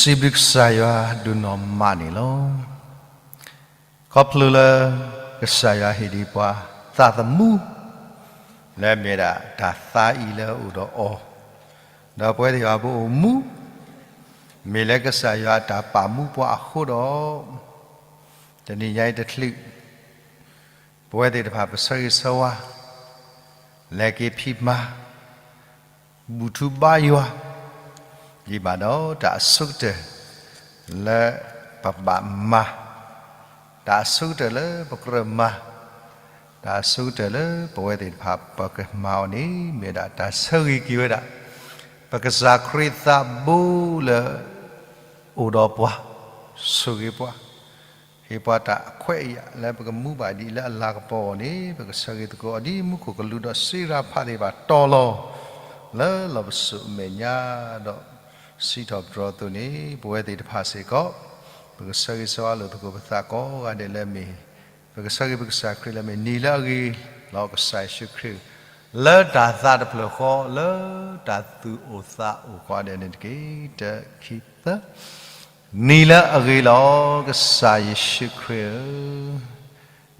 စံးဘျုးကစၢ်ယွၤဒိၣ်နီၢ်မးန့ၣ်လီၤ. ခီဖျိလၢ ကစၢ်ယွၤဟ့ၣ်ဒံးပှၤ သးသမူ လၢမ့ၢ်ဒၣ်တၢ်သါအံၤလၢအအိၣ်ဒီးအီၤ, ဒီးပဝဲသ့ၣ်တဖၣ်ပအိၣ်မူ မ့ၢ်လၢကစၢ်ယွၤအတၢ်ပာ်မူပှၤအဃိဒီး တနံၤညါအံၤတချုး ပဝဲသ့ၣ်တဖၣ်ပဆၢဂ့ၤဆၢဝါ လဲၤက့ၤဖံးမၤ ဘူၣ်ထူဘါယွၤ ဒ်ဘၣ်ဒီးတၢ်အဆိကတၢၢ် လၢပဘၣ်မၤ, တၢ်အဆိကတၢၢ်လၢပကြၢးမၤ, တၢ်အဆိကတၢၢ်လၢပဝဲသ့ၣ်တဖၣ်ပကမၤအီၤန့ၣ် မ့ၢ်ဝဲဒၣ်တၢ်ဆၢဂ့ၤက့ၤဝဲဒၣ် ပကစၢ်ခရံာ်သးဘိလၢ အိၣ်ဒီးပှၤ, ဆိၣ်ဂ့ၤပှၤ ဟ့ၣ်ပှၤတၢ်အခွဲးအယာ်လၢပကမူဘၣ်ဒံးလၢအလၤကပီၤအဂီၢ်န့ၣ် ပကဆၢဂ့ၤသကိးအီၤဒ်မူခိၣ်ကလူးဒီးစ့ရၤဖးသ့ၣ်တဖၣ်တီၤလီၤ လၢလီၢ်ပစိာ်အမဲာ်ညါဒီး စံးထီၣ်ပတြၢၤအသိးန့ၣ် ပဝဲသ့ၣ်တဖၣ်စ့ၢ်ကီး ပကဆၢဂ့ၤဆၢဝါလိာ်သကိးပသးကိးဂၤဒဲးလၢမ့ၢ် ပကဆၢဂ့ၤပကစၢ်ခရံာ်လၢမ့ၢ်နံၤလၢအဂ့ၤလီၤ ကစၢ်ယ့ၣ်ၡူးခရံာ် လၢတၢ်သးတဖျၢၣ်ဃီ လၢတၢ်သူၣ်အိၣ်သးအိၣ်ကိးဂၤဒဲးန့ၣ်တက့ၢ်. တၢ ခံ သၢ နံၤလၢအဂ့ၤလီၤ ကစၢ်ယ့ၣ်ၡူးခရံာ်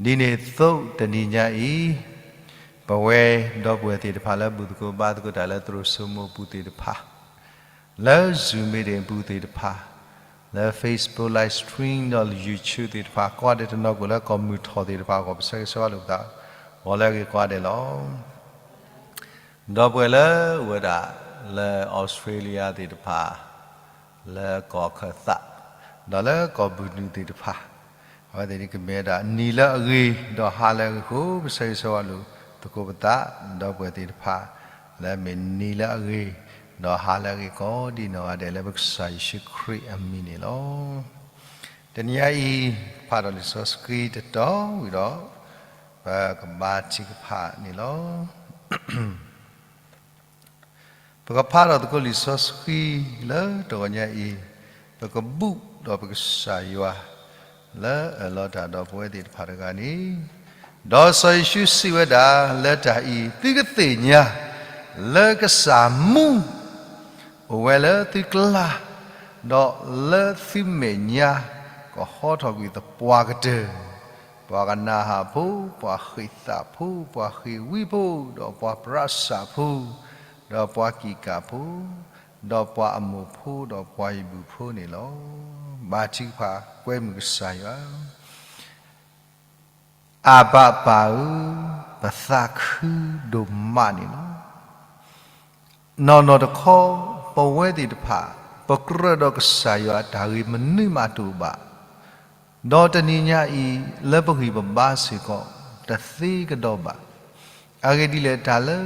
ဧၢ, ဒ်န့ၣ်အသိးတနံၤညါအံၤ ပဝဲဒီပုၢ်ဝဲၢ်သ့ၣ်တဖၣ်လၢဘူၣ်သကိးဘါသကိးတၢ်လၢသရိာ်စိမိၤအပူၤသ့ၣ်တဖၣ် လၢ Zoom meeting အပူၤသ့ၣ်တဖၣ်, လၢ Facebook live stream ဒီး YouTube သ့ၣ်တဖၣ် ကိးဂၤဒဲးတနီၤကျိာ်လၢကီၢ်မုၢ်ထီၣ်သ့ၣ်တဖၣ်အဂီၢ် ပဆၢဂ့ၤဆၢဝါလိာ်ပသး ဂီၤလၢအဂ့ၤကိးဂၤဒဲးလီၤ. ဒီပုၢ်ဝဲၢ်လၢအိၣ်ဝဲဒၣ်လၢ Australia သ့ၣ်တဖၣ်, လၢကီၢ်ခၢၣ်သး, ဒီးလၢကီၢ်ဘုၣ်နုာ်သ့ၣ်တဖၣ်, အဝဲသ့ၣ်န့ၣ်ကမ့ၢ်ဝဲဒၣ်နံၤလၢအဂ့ၤ ဒီးဟါလၢအဂ့ၤအဃိ ပဆၢဂ့ၤဆၢဝါလိာ်သကိးပသး ဒီပုၢ်ဝဲၢ်သ့ၣ်တဖၣ် လၢအမ့ၢ်နံၤလၢအဂ့ၤ ဒီးဟါလၢအဂ့ၤကိးဒံးနီၢ်ဂၤဒဲးလၢပကစၢ်ယ့ၣ်ၡူးခရံာ်အမံၤန့ၣ်လီၤ. တနံၤညါအံၤ ဖးဒီးလံာ်စီဆှံတတီၤဝံၤဒီး ပကဘါထုကဖၣ်န့ၣ်လီၤ. ပကဖးထီၣ်သကိးလံာ်စီဆှံလၢတဂီၤညါအံၤ, ပကဘူၣ်ဒီးပကစၢ်ယွၤ လၢအၢၣ်လီၤတၢ်ဒီးပဝဲသ့ၣ်တဖၣ်တဂၤန့ၣ်, ဒီးစီၤယ့ၣ်ၡူးစံးဝဲဒၣ်, လၢတၢ်အံၤ သုကသ့ၣ်ညါ လၢကစၢ်မူ အိၣ်ဝဲလၢသုကျါ, ဒီးလၢသုမဲာ်ညါ ကဟီထီၣ်ကွံာ်သပှၢ်ကတၢၢ်, ပှၤကနၤဧၣ်ဖိ, ပှၤဃ့ၢ်သးဖိ, ပှၤဃ့ၢ်ဝံဖိ, ဒီးပှၤပြးစၢ်ဖိ, ဒီးပှၤကံၢ်ကးဖိ, ဒီးပှၤအမိၢ်ဖိ, ဒီးပှၤယံၤဘုၣ်ဖိန့ၣ်လီၤ. ဘါထုကဖၣ်ကွဲမုာ်ကစၢ်ယွၤ အဘၣ်ပၢ်ဧၢ, ပသးခုဒိၣ်မးန့ၣ်လီၤ. နီၢ်နီၢ်တခီ ပဝဲသ့ၣ်တဖၣ် ပကြၢးဒီးကစၢ်ယွၤအတၢ်ဂ့ၤမနုၤမးတအိၣ်ဘၣ်, ဒီးတနံၤညါအံၤ လၢပဂံၢ်ပဘါစ့ၢ်ကီး တသ့ကဒီးဘၣ်. အဂ့ၢ်ဒ်လဲၣ် တၢ်လၢ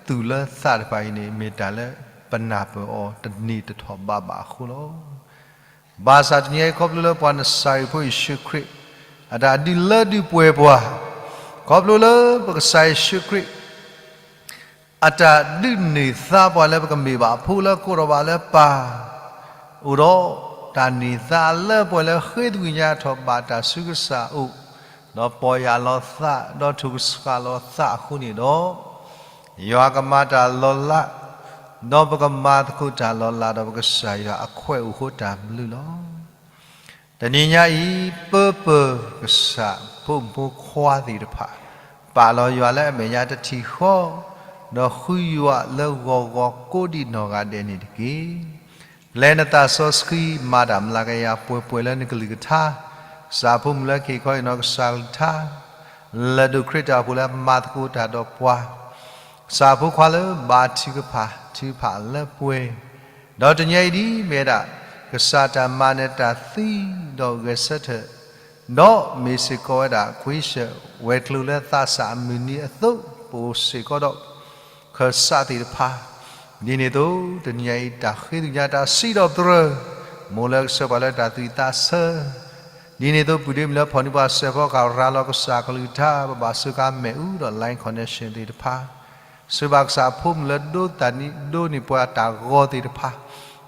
သူၣ်လၢသးတဖၣ်အံၤန့ၣ် မ့ၢ်တၢ်လၢပနၢ်ပၢၢ်အီၤတန့ၢ်တထီၣ်ဘးဘၣ်အဃိလီၤ. ဘၣ်ဆၣ်တနံၤအံၤ ခီဖျိလၢပှၤနစၤရ့းဖိယ့ၣ်ၡူးခရံာ် အတၢ်ဒုးလၢဒုးပှဲၤပှၤ, ခီဖျိလၢပကစၢ်ယ့ၣ်ၡူးခရံာ် အတၢ်ဒုးန့ၢ်သါပှၤလၢပကမ့ၢ်ဘၣ်ဖိလၢအကိးထီၣ်ဘၣ်လၢပၢ်, အိၣ်ဒီးတၢ်န့ၢ်သါလၢပှဲၤလၢဃ့သကွံာ်ညါထီၣ်ဘၣ်တၢ်ဆူကစၢ်အအိၣ်, ဒီးပီၢ်ယၢ်လီၤသး, ဒီးထိၣ်ကဆှၣ်လီၤသးအဃိန့ၣ်ဒီး, ယွၤကမၤတၢ်လီၤလး, ဒီးပကမၤသကိးတၢ်လီၤလးဒီးပကစၢ်ယွၤအခွဲးအိၣ်ဃိတၢ်ဘျုးလီၤ. တနံၤညါအံၤ ပၢပၢ်ကစၢ်ဖိမုၣ်ဖိခွါသ့ၣ်တဖၣ် ပာ်လီၤယွၤလၢအမဲာ်ညါတထံၣ်ဃီ, ဒီးဃုယွၤလၢဂီၤဂီၤကိးဒံးနီၢ်ဂၤဒဲးန့ၣ်တက့ၢ်. ပျဲနသးစီဆှံ မၤတၢ်မျၤကယၤပှဲၤပှဲၤလၢနကလုၢ်ကထါ, ကစၢ်ဖိမုၣ်လၢက့ၤခီအံၤနီၢ်ကစၢ်ကလုၢ်ကထါ, လဲၤဒိးခရံာ်တၢ်အိၣ်ဖှိၣ်လၢမၤသကိးတၢ်ဒီးပှၤ ကစၢ်ဖိခွါလၢဘါထုကဖၣ်ထုကဖၣ်လၢပှဲၤ, ဒီးတနံၤအံၤဒ်မ့ၢ်ဝဲဒၣ် ကစၢ်တၢ်မၤနၢၤတၢ်သံဒီးဂဲၤဆၢထၢၣ်, ဒီးမ့ၢ်စ့ၢ်ကီးဝဲဒၣ် ခွံဆၢၣ်ဝဲၤကျိၤလၢသးစၢ်အမုၢ်နံၤအသိး ပအိၣ်စ့ၢ်ကီးဒီး ခၢၣ်စးသ့ၣ်တဖၣ်, ဒ်န့ၣ်အသိး တနံၤအံၤတၢ်ဃ့ကညးတၢ်စံးထီၣ်ပတြၢၤ, မိၢ်လၢကဆှၢပှၤလၢတၢ်သူၣ်ဝံၣ်သးဆၢ ဒ်န့ၣ်အသိး ပုၢ်ဒ့မုၣ်လၢဖီၣ်န့ၢ်ပှၤစဲးဖီကဟးရၤလီၤကစၢ်ကလုၢ်ကထါ ပဘၣ်စူးကါမ့ၣ်အူဒီး line connection သ့ၣ်တဖၣ်, စူးဘၣ်ကစၢ်ဖိမုၣ်လၢဒိသးနံၣ်ဒိန့ၢ်ပှၤတၢ်ဂီၤသ့ၣ်တဖၣ်,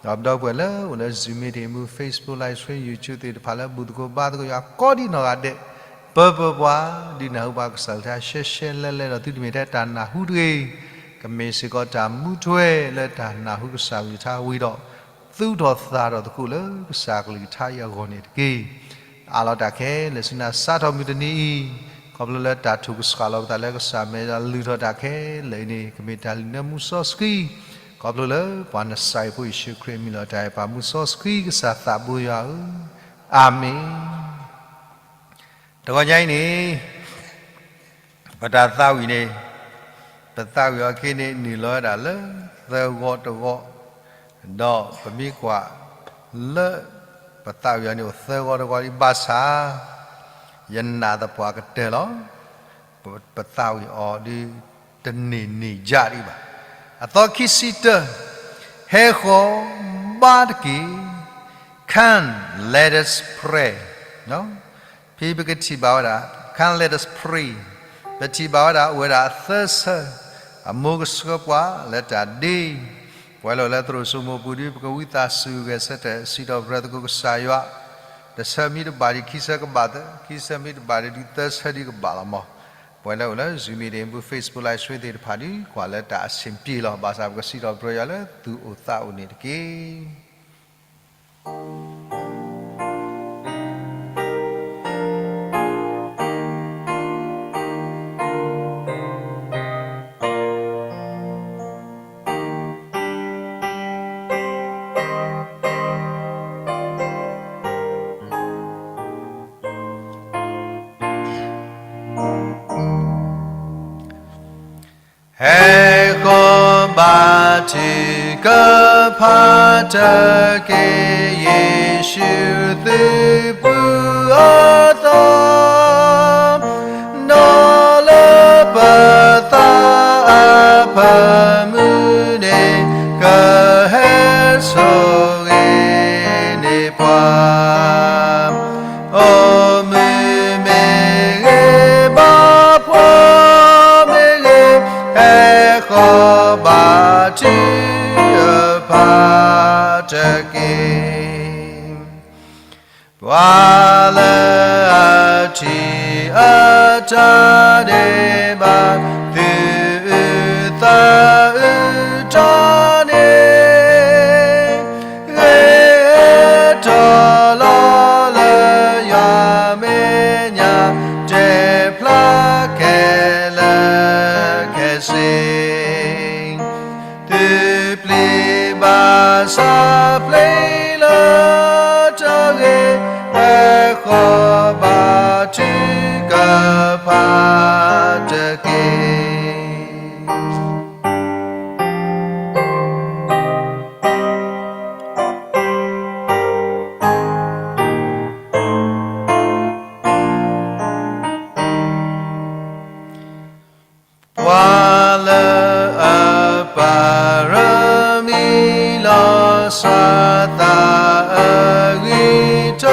ဒီးပဒီပုၢ်ဝဲၢ်လၢအိၣ်လၢ Zoom meeting မူ Facebook live stream YouTube သ့ၣ်တဖၣ်လၢဘူၣ်သကိးဘါသကိးယွၤကိးဒံးနီၢ်ဂၤဒဲး, ပၢပၢပှၤ ဒုးနၢ်ဟူပှၤကစၢ်ကလုၢ်ကထါရှဲရှဲလဲလဲဒီး သုတမ့ၢ်ထဲတၢ်နၢ်ဟူတဂ့ၤ, ကမ့ၢ်စ့ၢ်ကီးတၢ်မူထွဲလၢတၢ်နၢ်ဟူကစၢ်ကလုၢ်ကထါဝံၤဒီး သူၣ်ထီၣ်သးထီၣ်သကိးလၢကစၢ်ကလုၢ်ကထါအံၤအဂီၢ်န့ၣ်တက့ၢ်. အးလီၤတၢ်ခဲလၢာ်ဆူနၤ စးထီၣ်မုၢ်တနံၤအံၤ, ခီဖျိလၢတၢ်ထုးကဆှၣ်လီၤပသးလၢကစၢ်မဲာ် လုၢ်ထီၣ်တၢ်ခဲလၢာ်အံၤန့ၣ် ကမ့ၢ်တၢ်လုၢ်နၢမူစီဆှံ, ခီဖျိလၢပှၤနစၤရ့းဖိယ့ၣ်ၡူးခရံာ်အမံၤလီၤ. တၢ်အဲၣ်ပၢ်မူစီဆှံကစၢ်သးဘိယွၤဧၢ, အၤမ့ၣ်. တဂီၤညါအံၤန့ၣ် ပတၢ်သးဝံၣ်န့ၣ် ပသးဝံၣ်အီၤက့ၤန့ၣ် နုာ်လီၤဝဲဒၣ်လၢသၢဂီၤတဂီၤ, ဒီးပမ့ၢ်ကွၢ်လၢပသးဝံၣ်အီၤန့ၣ် အိၣ်သၢဂီၤတဂီၤဒံးဘၣ်ဆၣ် ယနာ်သပှၢ်ကတၢၢ်လီၤ. ပသးဝံၣ်အီၤဒ် တန့ၢ်န့ၢ်ယါဒံးဘၣ်. အသီခံဆံတၢ, ဟဲဃီၤဘါတက့ၢ်, Come, let us pray. ဖဲပကထံၣ်ဘၣ်ဝဲဒၣ် Come, let us pray, ပထံၣ်ဘၣ်ဝဲဒၣ်အိၣ်ဝဲဒၣ်အသၢဆၢ, အမိၢ်ကဆှၢပှၤလၢတၢ်ဒ့, ပှဲၤလီၤလၢသရိာ်စိမိၤပူၤဒ် ပကဝံသးစူၤဂဲၤဆၢထၢၣ် စံးထီၣ်ပတြၢၤသကိးကစၢ်ယွၤ, တဆၢမ့ၢ်တဘၣ်ဒံး ခံဆၢကဘၣ်သၢ, ခံဆၢမ့ၢ်တဘၣ်ဒံး သၢဆၢဒံးကဘၣ်လီၤမး. ပှဲၤလၢအိၣ်လၢ Zoom meeting ပူၤ Facebook Live Stream သ့ၣ်တဖၣ်ဒ် ကွၢ်လၢတၢ်အဆင်ပြေလီၤ. ဘၣ်ဆၣ်ပကစံးထီၣ်ပတြၢၤယွၤလၢသူၣ်အိၣ်သးအိၣ်န့ၣ်တက့ၢ်. ဟဲဃီၤဘါထုကဖၣ်တက့ၢ်. ယ့ၣ်ၡူးသုးဘူးအသီ, နီၢ်လၢပသးအဖၢမုၢ်န့ၣ် ကဟဲဆိၣ်ဂ့ၤန့ၢ်ပှၤ. အိၣ်မုာ်မ့ၢ်ဂ့ၤ, ဘၣ်ဖှီၣ်မ့ၢ်ဂ့ၤ, ဟဲဃီၤဘါထုကဖၣ်တက့ၢ်. ပှၤလၢအထံၣ်အတၢ်ဒဲးဘး, သူၣ်အုးသးအုးတၢ်န့ၣ် ဂဲၤထီၣ်လီၤလၢယွၤမဲာ်ညါ, တဲဖျါခဲလၢာ်ခဲဆ့, သုပျံၤဘၣ်ဆၣ်ဖျ့လၢတဂ့ၤ, ဟဲဃီၤဘါထုကဖၣ်တက့ၢ်. ပှၤလၢအပာ်ရမံၤလီၤစၢ်သးအဂံၢ်တ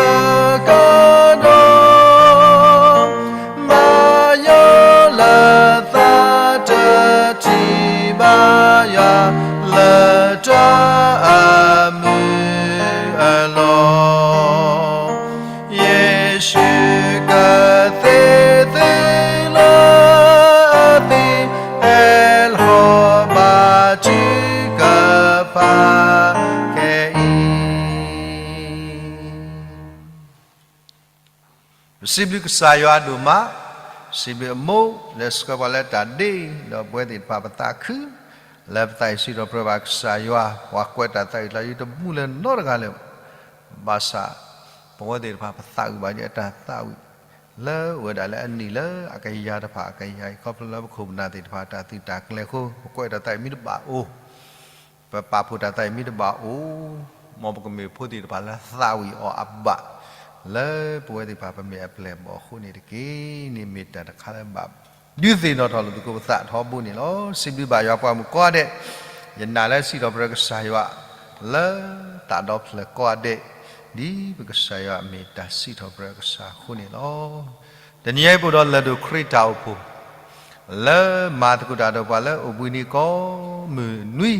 ကးဒီး, မၤယိၢ်လၢသးတထံၣ်ဘၣ်ယွၤလၢတၢ်အမုာ်အလီၢ်, ယ့ၣ်ၡူးကသ့သုလၢအသံ, ဟဲဃီၤဘါထုကဖၣ်ခဲအံၤ. ပစံးဘျုးကစၢ်ယွၤဒိၣ်မး, စံးဘျုးအမိၢ်လၢဆှၢပှၤလၢတၢ်ဒ့, ဒီးပဝဲသ့ၣ်တဖၣ်ပသးခု, လၢပသးအံၤစံးထီၣ်ပတြၢၤဘၣ်ကစၢ်ယွၤ, ပှၤကွဲးတၢ်သးဝံၣ်လၢယတမူလၢၤနီတဂၤလၢၤဘၣ်. ဘၣ်ဆၣ် ပဝဲသ့ၣ်တဖၣ်ပသးဝံၣ်ဘၣ်ဒ်အတၢ်သးဝံၣ် လၢအိၣ်ဝဲဒၣ်လၢအနံၣ်လၢအကယၤတဖၣ်အကယၤအံၤ ခီဖျိလၢပခိၣ်ပနၢ်သ့ၣ်တဖၣ်တၢ်သုးတၢ်ကျဲၤအဃိ ပကွဲးတၢ်သးဝံၣ်မ့ၢ်တဘၣ်အိၣ် ပပာ်ဖှိၣ်တၢ်သးဝံၣ်မ့ၢ်တဘၣ်အိၣ်, မ်ပကမ့ၢ်ဖိသ့ၣ်တဖၣ်လၢသးဝံၣ်အီၤအဘၣ်, လၢပဝဲသ့ၣ်တဖၣ်ပမ့ၢ်အပျဲၢ်အဘီၣ်အဃိန့ၣ်တက့ၢ်. န့ၣ်မ့ၢ်တၢ်တခါလၢဘၣ်ဒုးသ့ၣ်နီၣ်ထီၣ်လိာ်သကိးပသးထီဘိန့ၣ်လီၤ. စံးဘျုးဘၣ်ယွၤပှၤမုၣ်ကိးဂၤဒဲး, ယနာ်လၢစံးထီၣ်ပတြၢၤကစၢ်ယွၤ လၢသးဒီဖျၢၣ်ကိးဂၤဒဲး, ဒ်ပကစၢ်ယွၤမ့ၢ်တၢ်စံးထီၣ်ပတြၢၤကစၢ်အဃိန့ၣ်လီၤ. တနံၤအံၤပအိၣ်ဒီးလၢၢ်ဒိၣ်ခရံာ်တၢ်အိၣ်ဖှိၣ် လၢမၤသကိးတၢ်ဒီးပှၤလၢအိၣ်ဘှံးနံၤကိးမုၢ်နွံ,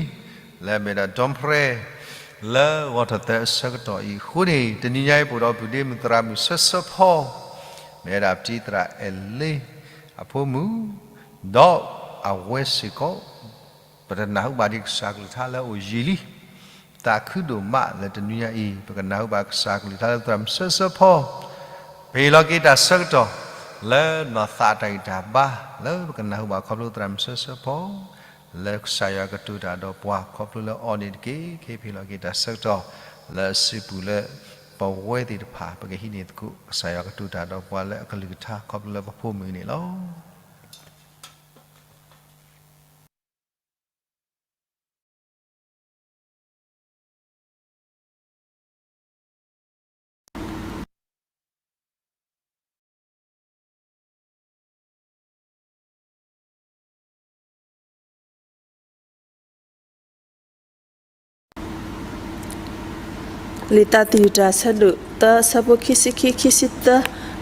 လၢအမ့ၢ်ဒၣ် Don Prayer လၢဂီၤထီၣ်သၢအဆၢကတီၢ်အံၤအဃိန့ၣ်, တနံၤညါအံၤပအိၣ်ဒီးပုၢ်ဒ့မုၣ်သရၣ်မုၣ်ဆၢဆၢဖီ, မ့ၢ်ဝဲဒၣ်ပတံၤသရၣ်အဲၣ်လ့အဖိမုၣ်, ဒီးအဝဲစ့ၢ်ကီး ပတနၢ်ဟူဘၣ်ဒံးကစၢ်ကလုၢ်ကထါလၢအအိၣ်ယံာ်လံ, သးခုဒိၣ်မးလၢတနွံညါအံၤ ပကနၢ်ဟူဘၣ်ကစၢ်ကလုၢ်ကထါလၢပသရၣ်မုၣ်ဆၢဆၢဖီ, ပဟ့ၣ်လီၤက့ၤတၢ်ဆၢကတီၢ် လၢနီၢ်သးအတၢ်ဂံၢ်တၢ်ဘါ လၢပကနၢ်ဟူဘၣ်ခီဖျိသရၣ်မုၣ်ဆၢဆၢဖီ, လၢကစၢ်ယွၤကတိၤတၢ်ဒီးပှၤခီဖျိလၢအီၤန့ၣ်တက့ၢ်. ခဲအံၤပဟ့ၣ်လီၤက့ၤတၢ်ဆၢကတီၢ် လၢအစုပူၤလၢ ပဝဲသ့ၣ်တဖၣ် ပကဟံးန့ၢ်သကိး ကစၢ်ယွၤကတိၤတၢ်ဒီးပှၤလၢအကလုၢ်ကထါခီဖျိလၢပဖိမုၣ်အံၤန့ၣ်လီၤ. လံာ်သးသယုၢ်တၢ်ဆၢဒိၣ်သၢ အဆၢဖိခံဆံခံ ခံဆံသၢ,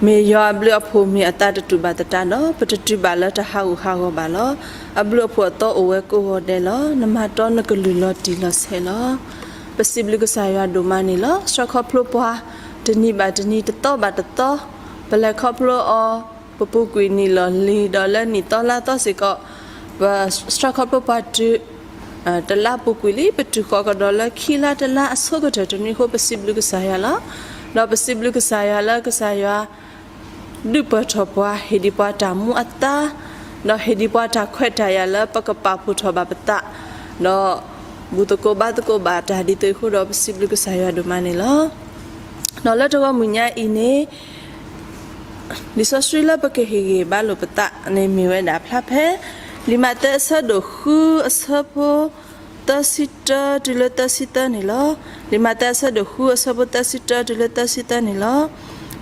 မ့ၢ်ယွၤအဘျုးအဖှိၣ်မ့ၢ်အသးတတူာ်ဘၣ်သတးဒီး ပတတုၤဘၣ်လၢတၢ်ဟးဂူာ်ဟးဂီၤဘၣ်လီၤ. အဘျုးအဖှိၣ်အသီအိၣ်ဝဲကိးဂီၤဒဲးလီၤ. နမၤတီနကလုၢ်လီၤတံၢ်လီၤဆဲးလီၤ. ပစံးဘျုးကစၢ်ယွၤဒိၣ်မးန့ၣ်လီၤ. စှၤခီဖျိပှၤ တနံၤဘၣ်တနံၤ တသီဘၣ်တသီ ပလဲၤခီဖျိအီၤ ပပူၤကွံာ်နံၣ်လီၢ်လံၤဒီးလၢနံၣ်သီလါသီစ့ၢ်ကီး ပစှၤခီဖျိပှၤတုၤ တလါပူၤကွံာ်လံ ပတုၤဃီၤကဒီးလၢခံလါတလါအဆိကတၢၢ်တနွံအဃိ ပစံးဘျုးကစၢ်ယွၤလီၤ. ဒီးပစံးဘျုးကစၢ်ယွၤလၢကစၢ်ယွၤ ဒုးပၢၢ်ထီၣ်ပှၤ ဟ့ၣ်ဒံးပှၤတၢ်မူအသါ ဒီးဟ့ၣ်ဒံးပှၤတၢ်ခွဲးတၢ်ယာ်လၢပကပာ်ဖှိၣ်ထီၣ်ဘၣ်ပသး ဒီးဘူၣ်သကိးဘါသကိးဘၣ်တၢ်ဒ်သိးအဃိဒီး ပစံးဘျုးကစၢ်ယွၤဒိၣ်မးန့ၣ်လီၤ. ဒီးလၢတဂီၢ်မုၢ်ညါအံၤန့ၣ် လံာ်စီဆှံလၢပကဟ့ၣ်ဂံၢ်ဘါလိာ်ပသးန့ၣ်မ့ၢ်ဝဲဒၣ်ဖျါဖဲ လံာ်မးသဲအဆၢဒိၣ်ဃုအဆၢဖိ သၢဆံတၢတုၤလၢသၢဆံသၢန့ၣ်လီၤ. လံာ်မးသဲအဆၢဒိၣ်ဃုအဆၢဖိသၢဆံတၢတုၤလၢသၢဆံသၢန့ၣ်လီၤ.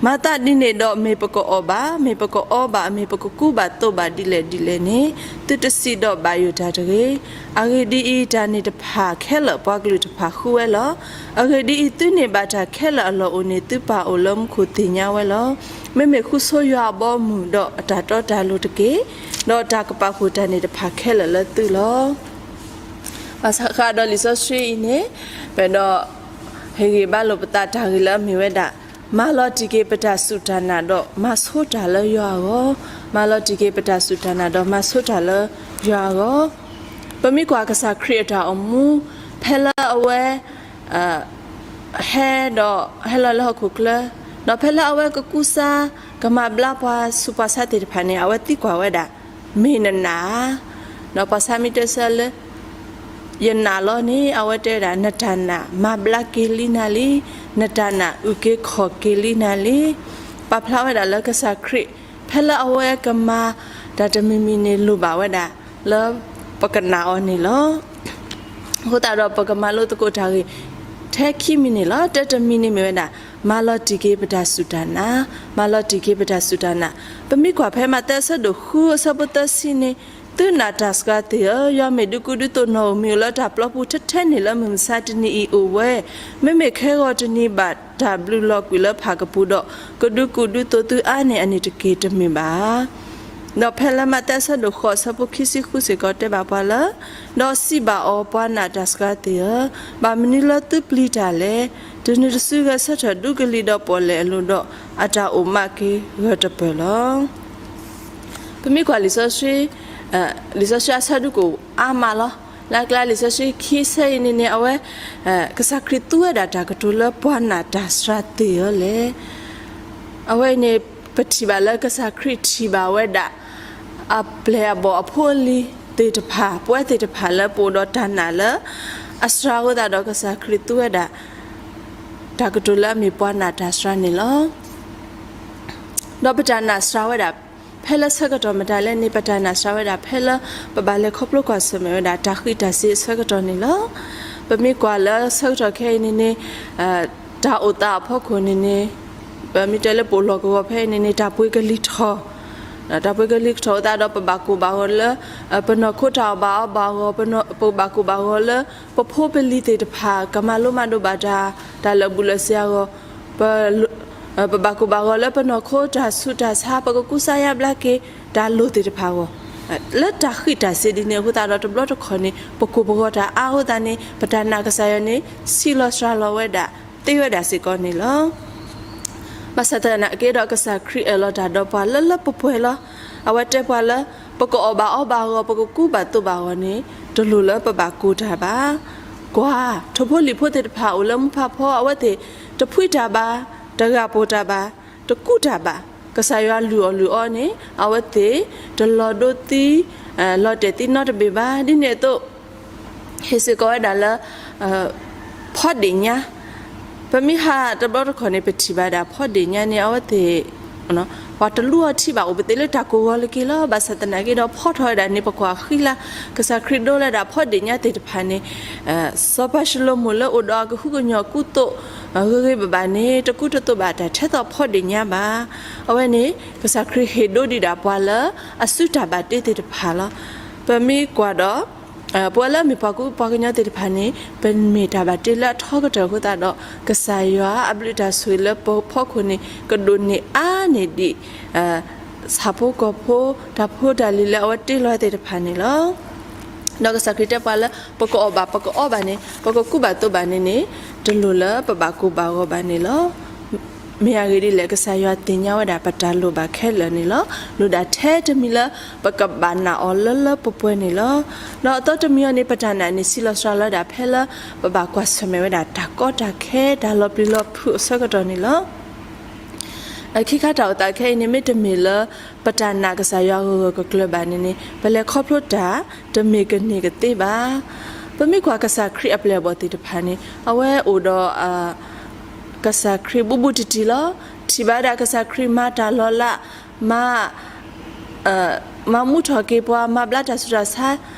မၤသးဒ်န့ၣ်ဒီးမ့ၢ်ပကအီၣ်ဘၣ်, မ့ၢ်ပကအီဘၣ်, မ့ၢ်ပကကူဘၣ်သိးဘၣ်ဒ်လဲၣ်ဒ်လဲၣ်န့ၣ် သုတစံးဒီးဘၣ်ယိၣ်တၢ်တဂ့ၤ. အဂ့ၢ်ဒ်အံၤ, တၢ်န့ၣ်တဖၣ်ခဲလၢာ်ပှၤကလုာ်တဖၣ်ဃုဝဲလီၤ. အဂ့ၢ်ဒ်အံၤ, သုန့ၢ်ဘၣ်တၢ်ခဲလၢာ်အလီၢ်အိၣ်န့ၣ် သုပၢ်အိၣ်လၢမူခိၣ်သ့ၣ်ညါဝဲလီၤ. မ့မ့ၢ်ဃုဆိယွၤအဘီအမုၢ်ဒီးအတၢ်တီတၢ်လိၤတက့ၢ်, ဒီးတၢ်ကပာ်ဖှိၣ်တၢ်န့ၣ်တဖၣ်ခဲလၢာ်လၢသုလီၤ. ဘၣ်ဆၣ်ဃးဒီးလံာ်စီဆှံအံၤန့ၣ် ပအဲၣ်ဒိးဟ့ၣ်ဂံၢ်ဘါလိာ်ပသးတၢ်ဂ့ၢ်လၢအမ့ၢ်ဝဲဒၣ် မၤလီၤတံၢ်က့ၤပတၢ်စူၢ်တၢ်နာ်ဒီးမၤဆိတၢ်လၢယွၤအဂီၢ်, မၤလီၤတံၢ်က့ၤပတၢ်စူၢ်တၢ်နာ်ဒီးမၤဆိတၢ်လၢယွၤအဂီၢ်. ပမ့ၢ်ကွၢ်ကစၢ်ခရံာ်အတၢ်အိၣ်မူ ဖဲလၢအဝဲ ဟဲဒီးဟဲလီၤလၢဟီၣ်ခိၣ်ချၢ, ဒီးဖဲလၢအဝဲကကူစါ ကမၤဘျါပှၤဆူးပှၤဆါသ့ၣ်တဖၣ်န့ၣ် အဝဲသံကွၢ်ဝဲဒၣ်, မ့ၢ်နနာ်ဧါ. ဒီးပှၤဆါမ့ၢ်တဲဆၢလၢ ယနာ်လီၤန့ၣ် အဝဲတဲဝဲဒၣ် နတၢ်နာ်မၤဘျါက့ၤလံနၤလံ, နတၢ်နာ်အုၣ်က့ၤခီၣ်က့ၤလံနၤလံ. ပာ်ဖျါဝဲဒၣ်လၢကစၢ်ခရံာ် ဖဲလၢအဝဲကမၤတၢ်တမံၤမံၤန့ၣ် လိၣ်ဘၣ်ဝဲဒၣ်လၢပကနာ်အီၤန့ၣ်လီၤ. အဃိသတးဒီးပကမၤလိသကိးတၢ်ဂ့ၢ် ထဲခံမံၤန့ၣ်လီၤ. တၢတမံၤန့ၣ်မ့ၢ်ဝဲဒၣ် မၤလီၤတံၢ်က့ၤပတၢ်စူၢ်တၢ်နာ်, မၤလီၤတံၢ်က့ၤပတၢ်စူၢ်တၢ်နာ်. ပမ့ၢ်ကွၢ်ဖဲမးသဲအဆၢဒိၣ်ဃုအဆၢဖိသၢဆံန့ၣ်, သုနာ်တၢ်စှၤသ့ၣ်ဧၢ, ယွၤမ့ၢ်ဒုးကူဒုးသိးနီၣ်ဧိၤမံၤဧိၤလၢတၢ်ပျီပူၤထဲထဲန့ၣ်လၢမုၢ်မဆါတနံၤအံၤအိၣ်ဝဲ, မ့မ့ၢ်ခဲဂီၤတနံၤဘၣ်တၢ်ဘျုးလီၤကွံာ်လၢဖးကပူၤဒီး ကဒုးကူဒုးသိးသုအါန့ၢ်အန့ၣ်တက့ၢ်တမ့ၢ်ဘၣ်. ဒီးဖဲလၢမးသဲအဆၢဒိၣ်ဃိးအဆၢဖိခံဆံဃုစ့ၢ်ကီးတဲဘၣ်ပှၤလၢ, ဒီးစံးဘၣ်အီၤ ပှၤနာ်တၢ်စှၤသ့ၣ်ဧၢ, ဘၣ်မနုၤလၢသုပျံၤတၢ်လဲၣ်. တနုၤတစုဂဲၤဆၢထၢၣ်ဒူကလံၤဒီးပီၣ်လဲၣ်အလိၤဒီး အတၢ်အိၣ်မးက့ၤဂၢၢ်တပၢၢ်လီၤ. ပမ့ၢ်ကွၢ်လံာ်စီဆှံ, လံာ်စီဆှံအဆၢဒိၣ်ကအိၣ်အါမးလီၤ. လၢအကျါလံာ်စီဆှံခံဆၢအံၤန့ၣ်န့ၣ် အဝဲ ကစၢ်ခရံာ်သူဝဲဒၣ်တၢ်ကတိၤလၢပှၤနာ်တၢ်စှၤသ့ၣ်ဧၢလဲၣ်. အဝဲအံၤန့ၣ် ပထံၣ်ဘၣ်လၢကစၢ်ခရံာ်ထံၣ်ဘၣ်ဝဲဒၣ် အပျဲၢ်အဘီၣ်အဖိအလံၤသ့ၣ်တဖၣ် ပဝဲသ့ၣ်တဖၣ်လၢပအိၣ်ဒီးတၢ်နာ်လၢ အစှၤအဃိသတးဒီးကစၢ်ခရံာ်သူဝဲဒၣ် တၢ်ကတိၤလၢအမ့ၢ်ပှၤနာ်တၢ်စှၤန့ၣ်လီၤ. ဒီးပတၢ်နာ်စှၤဝဲဒၣ် ဖဲလၢဆၢကတီၢ်မတၤလဲၣ်န့ၣ် ပတၢ်နာ်စှၤဝဲဒၣ် ဖဲလၢပဘၣ်လဲၤခီဖျိကွၢ်ဆၢၣ်မဲာ်ဝဲဒၣ် တၢ်ဃံးတၢ်စ့းအဆၢကတီၢ်န့ၣ်လီၤ. ပမ့ၢ်ကွၢ်လၢဆၢကတီၢ်ခဲအံၤန့ၣ်န့ၣ် တၢ်အိၣ်သးအဖီခိၣ်န့ၣ်န့ၣ် ပမ့ၢ်တဲလၢပအိၣ်လီၢ်ကဝီၤဖဲအံၤန့ၣ်န့ၣ် တၢ်ပှ့ၤကလံၤထီၣ် တၢ်ပှ့ၤကလံၤထီၣ်အသးဒီး ပဘၣ်ကိၢ်ဘၣ်ဂီၤလၢ ပနီၢ်ခိတၢ်အိၣ်ဘၣ်အီဘၣ်အဂီၢ်, ပဘၣ်ကိၢ်ဘၣ်ဂီၤလၢ ပဖိပလံၤသ့ၣ်တဖၣ် ကမၤလိမၤဒိးဘၣ်တၢ် တၢ်လၢာ်ဘူၣ်လၢာ်စ့အဂီၢ်, ပ ပဘၣ်ကိၢ်ဘၣ်ဂီၤလၢပနီၢ်ခိတၢ်ဆူးတၢ်ဆါ ပကကူစါယါဘျါက့ၤ တၢ်လိၣ်သ့ၣ်တဖၣ်အဂီၢ်, လၢတၢ်ဃံးတၢ်စ့းဒ်န့ၣ်အဃိသတးဒီး တဘျီတခီၣ်န့ၣ် ပကိၢ်ပဂီၤတၢ်အါအဃိသတးန့ၣ် ပတၢ်နာ်ကစၢ်ယွၤန့ၣ် ဆံးလီၤစှၤလီၤဝဲဒၣ် သ့ဝဲဒၣ်စ့ၢ်ကီးန့ၣ်လီၤ. ဘၣ်ဆၣ်သနာ်က့ဒီး ကစၢ်ခရံာ်အၢၣ်လီၤတၢ်ဒီးပှၤလၢလၢပှဲၤပှဲၤလီၤ. အဝဲတဲပှၤလၢ ပကအီၣ်ဘၣ်အီဘၣ်အဂီၢ် ပကကူဘၣ်သိးဘၣ်အဂီၢ်န့ၣ် တလိၣ်လၢပဘၣ်ကိၢ်တၢ်ဘၣ်. ကွၢ် ထိၣ်ဖိလံၣ်ဖိသ့ၣ်တဖၣ်အိၣ်လၢမူဖးဖီ အဝဲသ့ၣ်တဖှံတၢ်ဘၣ်, တဂၢ်ပိာ်တၢ်ဘၣ်, တကူးတၢ်ဘၣ်, ကစၢ်ယွၤလုၢ်အီၣ်လုၢ်အီန့ၣ် အဝဲသ့ၣ်တလီၤဒိသံ လီၤတဲာ်သံနီတဘ့ၣ်ဘၣ်. ဒ်န့ၣ်အသိး ဟ့ၣ်စ့ၢ်ကီးဝဲဒၣ်လၢ ဖီဒ့ၣ်ညါ, ပမ့ၢ်ဟးတဘျီတခီၣ်န့ၣ် ပထံၣ်ဘၣ်ဒၣ်ဖီဒ့ၣ်ညါန့ၣ် အဝဲသ့ၣ် ပှၤတလူအီထံဘၣ် အိၣ်ပသ့ၣ်လၢတၢ်ကိၢ်ဂီၤလၢက့ၤလီၤ. ဘၣ်ဆၣ်သနာ်က့ဒီး ဖီထီၣ်ဝဲဒၣ်န့ၣ် ပကွၢ်ဃံလၤ ကစၢ်ခရံာ်ဒိလၢဒၣ်ဖီဒ့ၣ်ညါသ့ၣ်တဖၣ်န့ၣ် စီၤပၤၡလိၤမိၣ်လၢအိၣ်ဒီးအကဟုကညီၢ်ကူသိး ဂ့ၤဂ့ၤဘၣ်ဘၣ်န့ၣ် တကူတသိးဘၣ်တၢ်ထဲသိးဖီဒ့ၣ်ညါဘၣ်. အဝဲန့ၣ် ကစၢ်ခရံာ်ဟ့ၣ်ဒိဒံးဒၣ်ပှၤလၢအစုတၢ်ဘၣ်တ့သ့ၣ်တဖၣ်လီၤ. ပမ့ၢ်ကွၢ်ဒီး ပဝဲလၢအမ့ၢ်ပှၤကူပှၤကညီသ့ၣ်တဖၣ်န့ၣ် ပမ့ၢ်တၢ်ဘၣ်တ့လၢအထီကတၢၢ်အဃိသတးဒီး ကစၢ်ယွၤအဘျုးတၢ်ဆိၣ်ဂ့ၤလၢပဖီခိၣ်န့ၣ် ကဒိၣ်န့ၢ်အါန့ၢ်ဒံး ဆၣ်ဖိကီၢ်ဖိ တၢ်ဖိတၢ်လံၤလၢအဝဲတ့လီၤသ့ၣ်တဖၣ်န့ၣ်လီၤ. ဒီးကစၢ်ခရံာ်တဲပှၤလၢ ပကအီၣ်ဘၣ် ပကအီဘၣ်န့ၣ် ပကကူဘၣ်သိးဘၣ်န့ၣ်န့ၣ် တလိၣ်လၢပဘၣ်ကိၢ်ဘၣ်ဂီၤဘၣ်န့ၣ်လီၤ. မ့ၢ်အဂ့ၢ်ဒ်လဲၣ် ကစၢ်ယွၤသ့ၣ်ညါဝဲဒၣ်ပတၢ်လိၣ်ဘၣ်ခဲလၢာ်န့ၣ်လီၤ. လိၣ်ဒၣ်ထဲတမံၤလၢ ပကဘၣ်နာ်အီၤလၢလၢပှဲၤပှဲၤန့ၣ်လီၤ. ဒီးအသီတမံၤအံၤန့ၣ် ပတၢ်နာ်န့ၣ် ဆံးလီၤစှၤလီၤဝဲဒၣ်ဖဲလၢ ပဘၣ်ကွၢ်ဆၢၣ်မဲာ်ဝဲဒၣ်တၢ်ကီတၢ်ခဲ တၢ်လီၤပျံၤလီၤဖုးအဆၢကတီၢ်န့ၣ်လီၤ. ခံခါတၢ်အိၣ်သးခဲအံၤန့ၣ် မ့တမ့ၢ်လၢ ပတၢ်နာ်ကစၢ်ယွၤဂၢၢ်ဂၢၢ်ကျၢၤကျၢၤဘၣ်န့ၣ်န့ၣ် ပလဲၤခီဖျိတၢ် တမ့ၢ်ကန့ၢ်ကသ့ဘၣ်. ပမ့ၢ်ကွၢ်ကစၢ်ခရံာ်အပျဲၢ်အဘီၣ်သ့ၣ်တဖၣ်န့ၣ် အဝဲအိၣ်ဒီး ကစၢ်ခရံာ်ဘူးဘူးတံၢ်တံၢ်လီၤ. ထံၣ်ဘၣ်ဝဲဒၣ်ကစၢ်ခရံာ်မၤတၢ်လီၤလး, မၤ မၤမူထီၣ်က့ၤပှၤ မၤဘျါတၢ်ဆူးတၢ်ဆါ,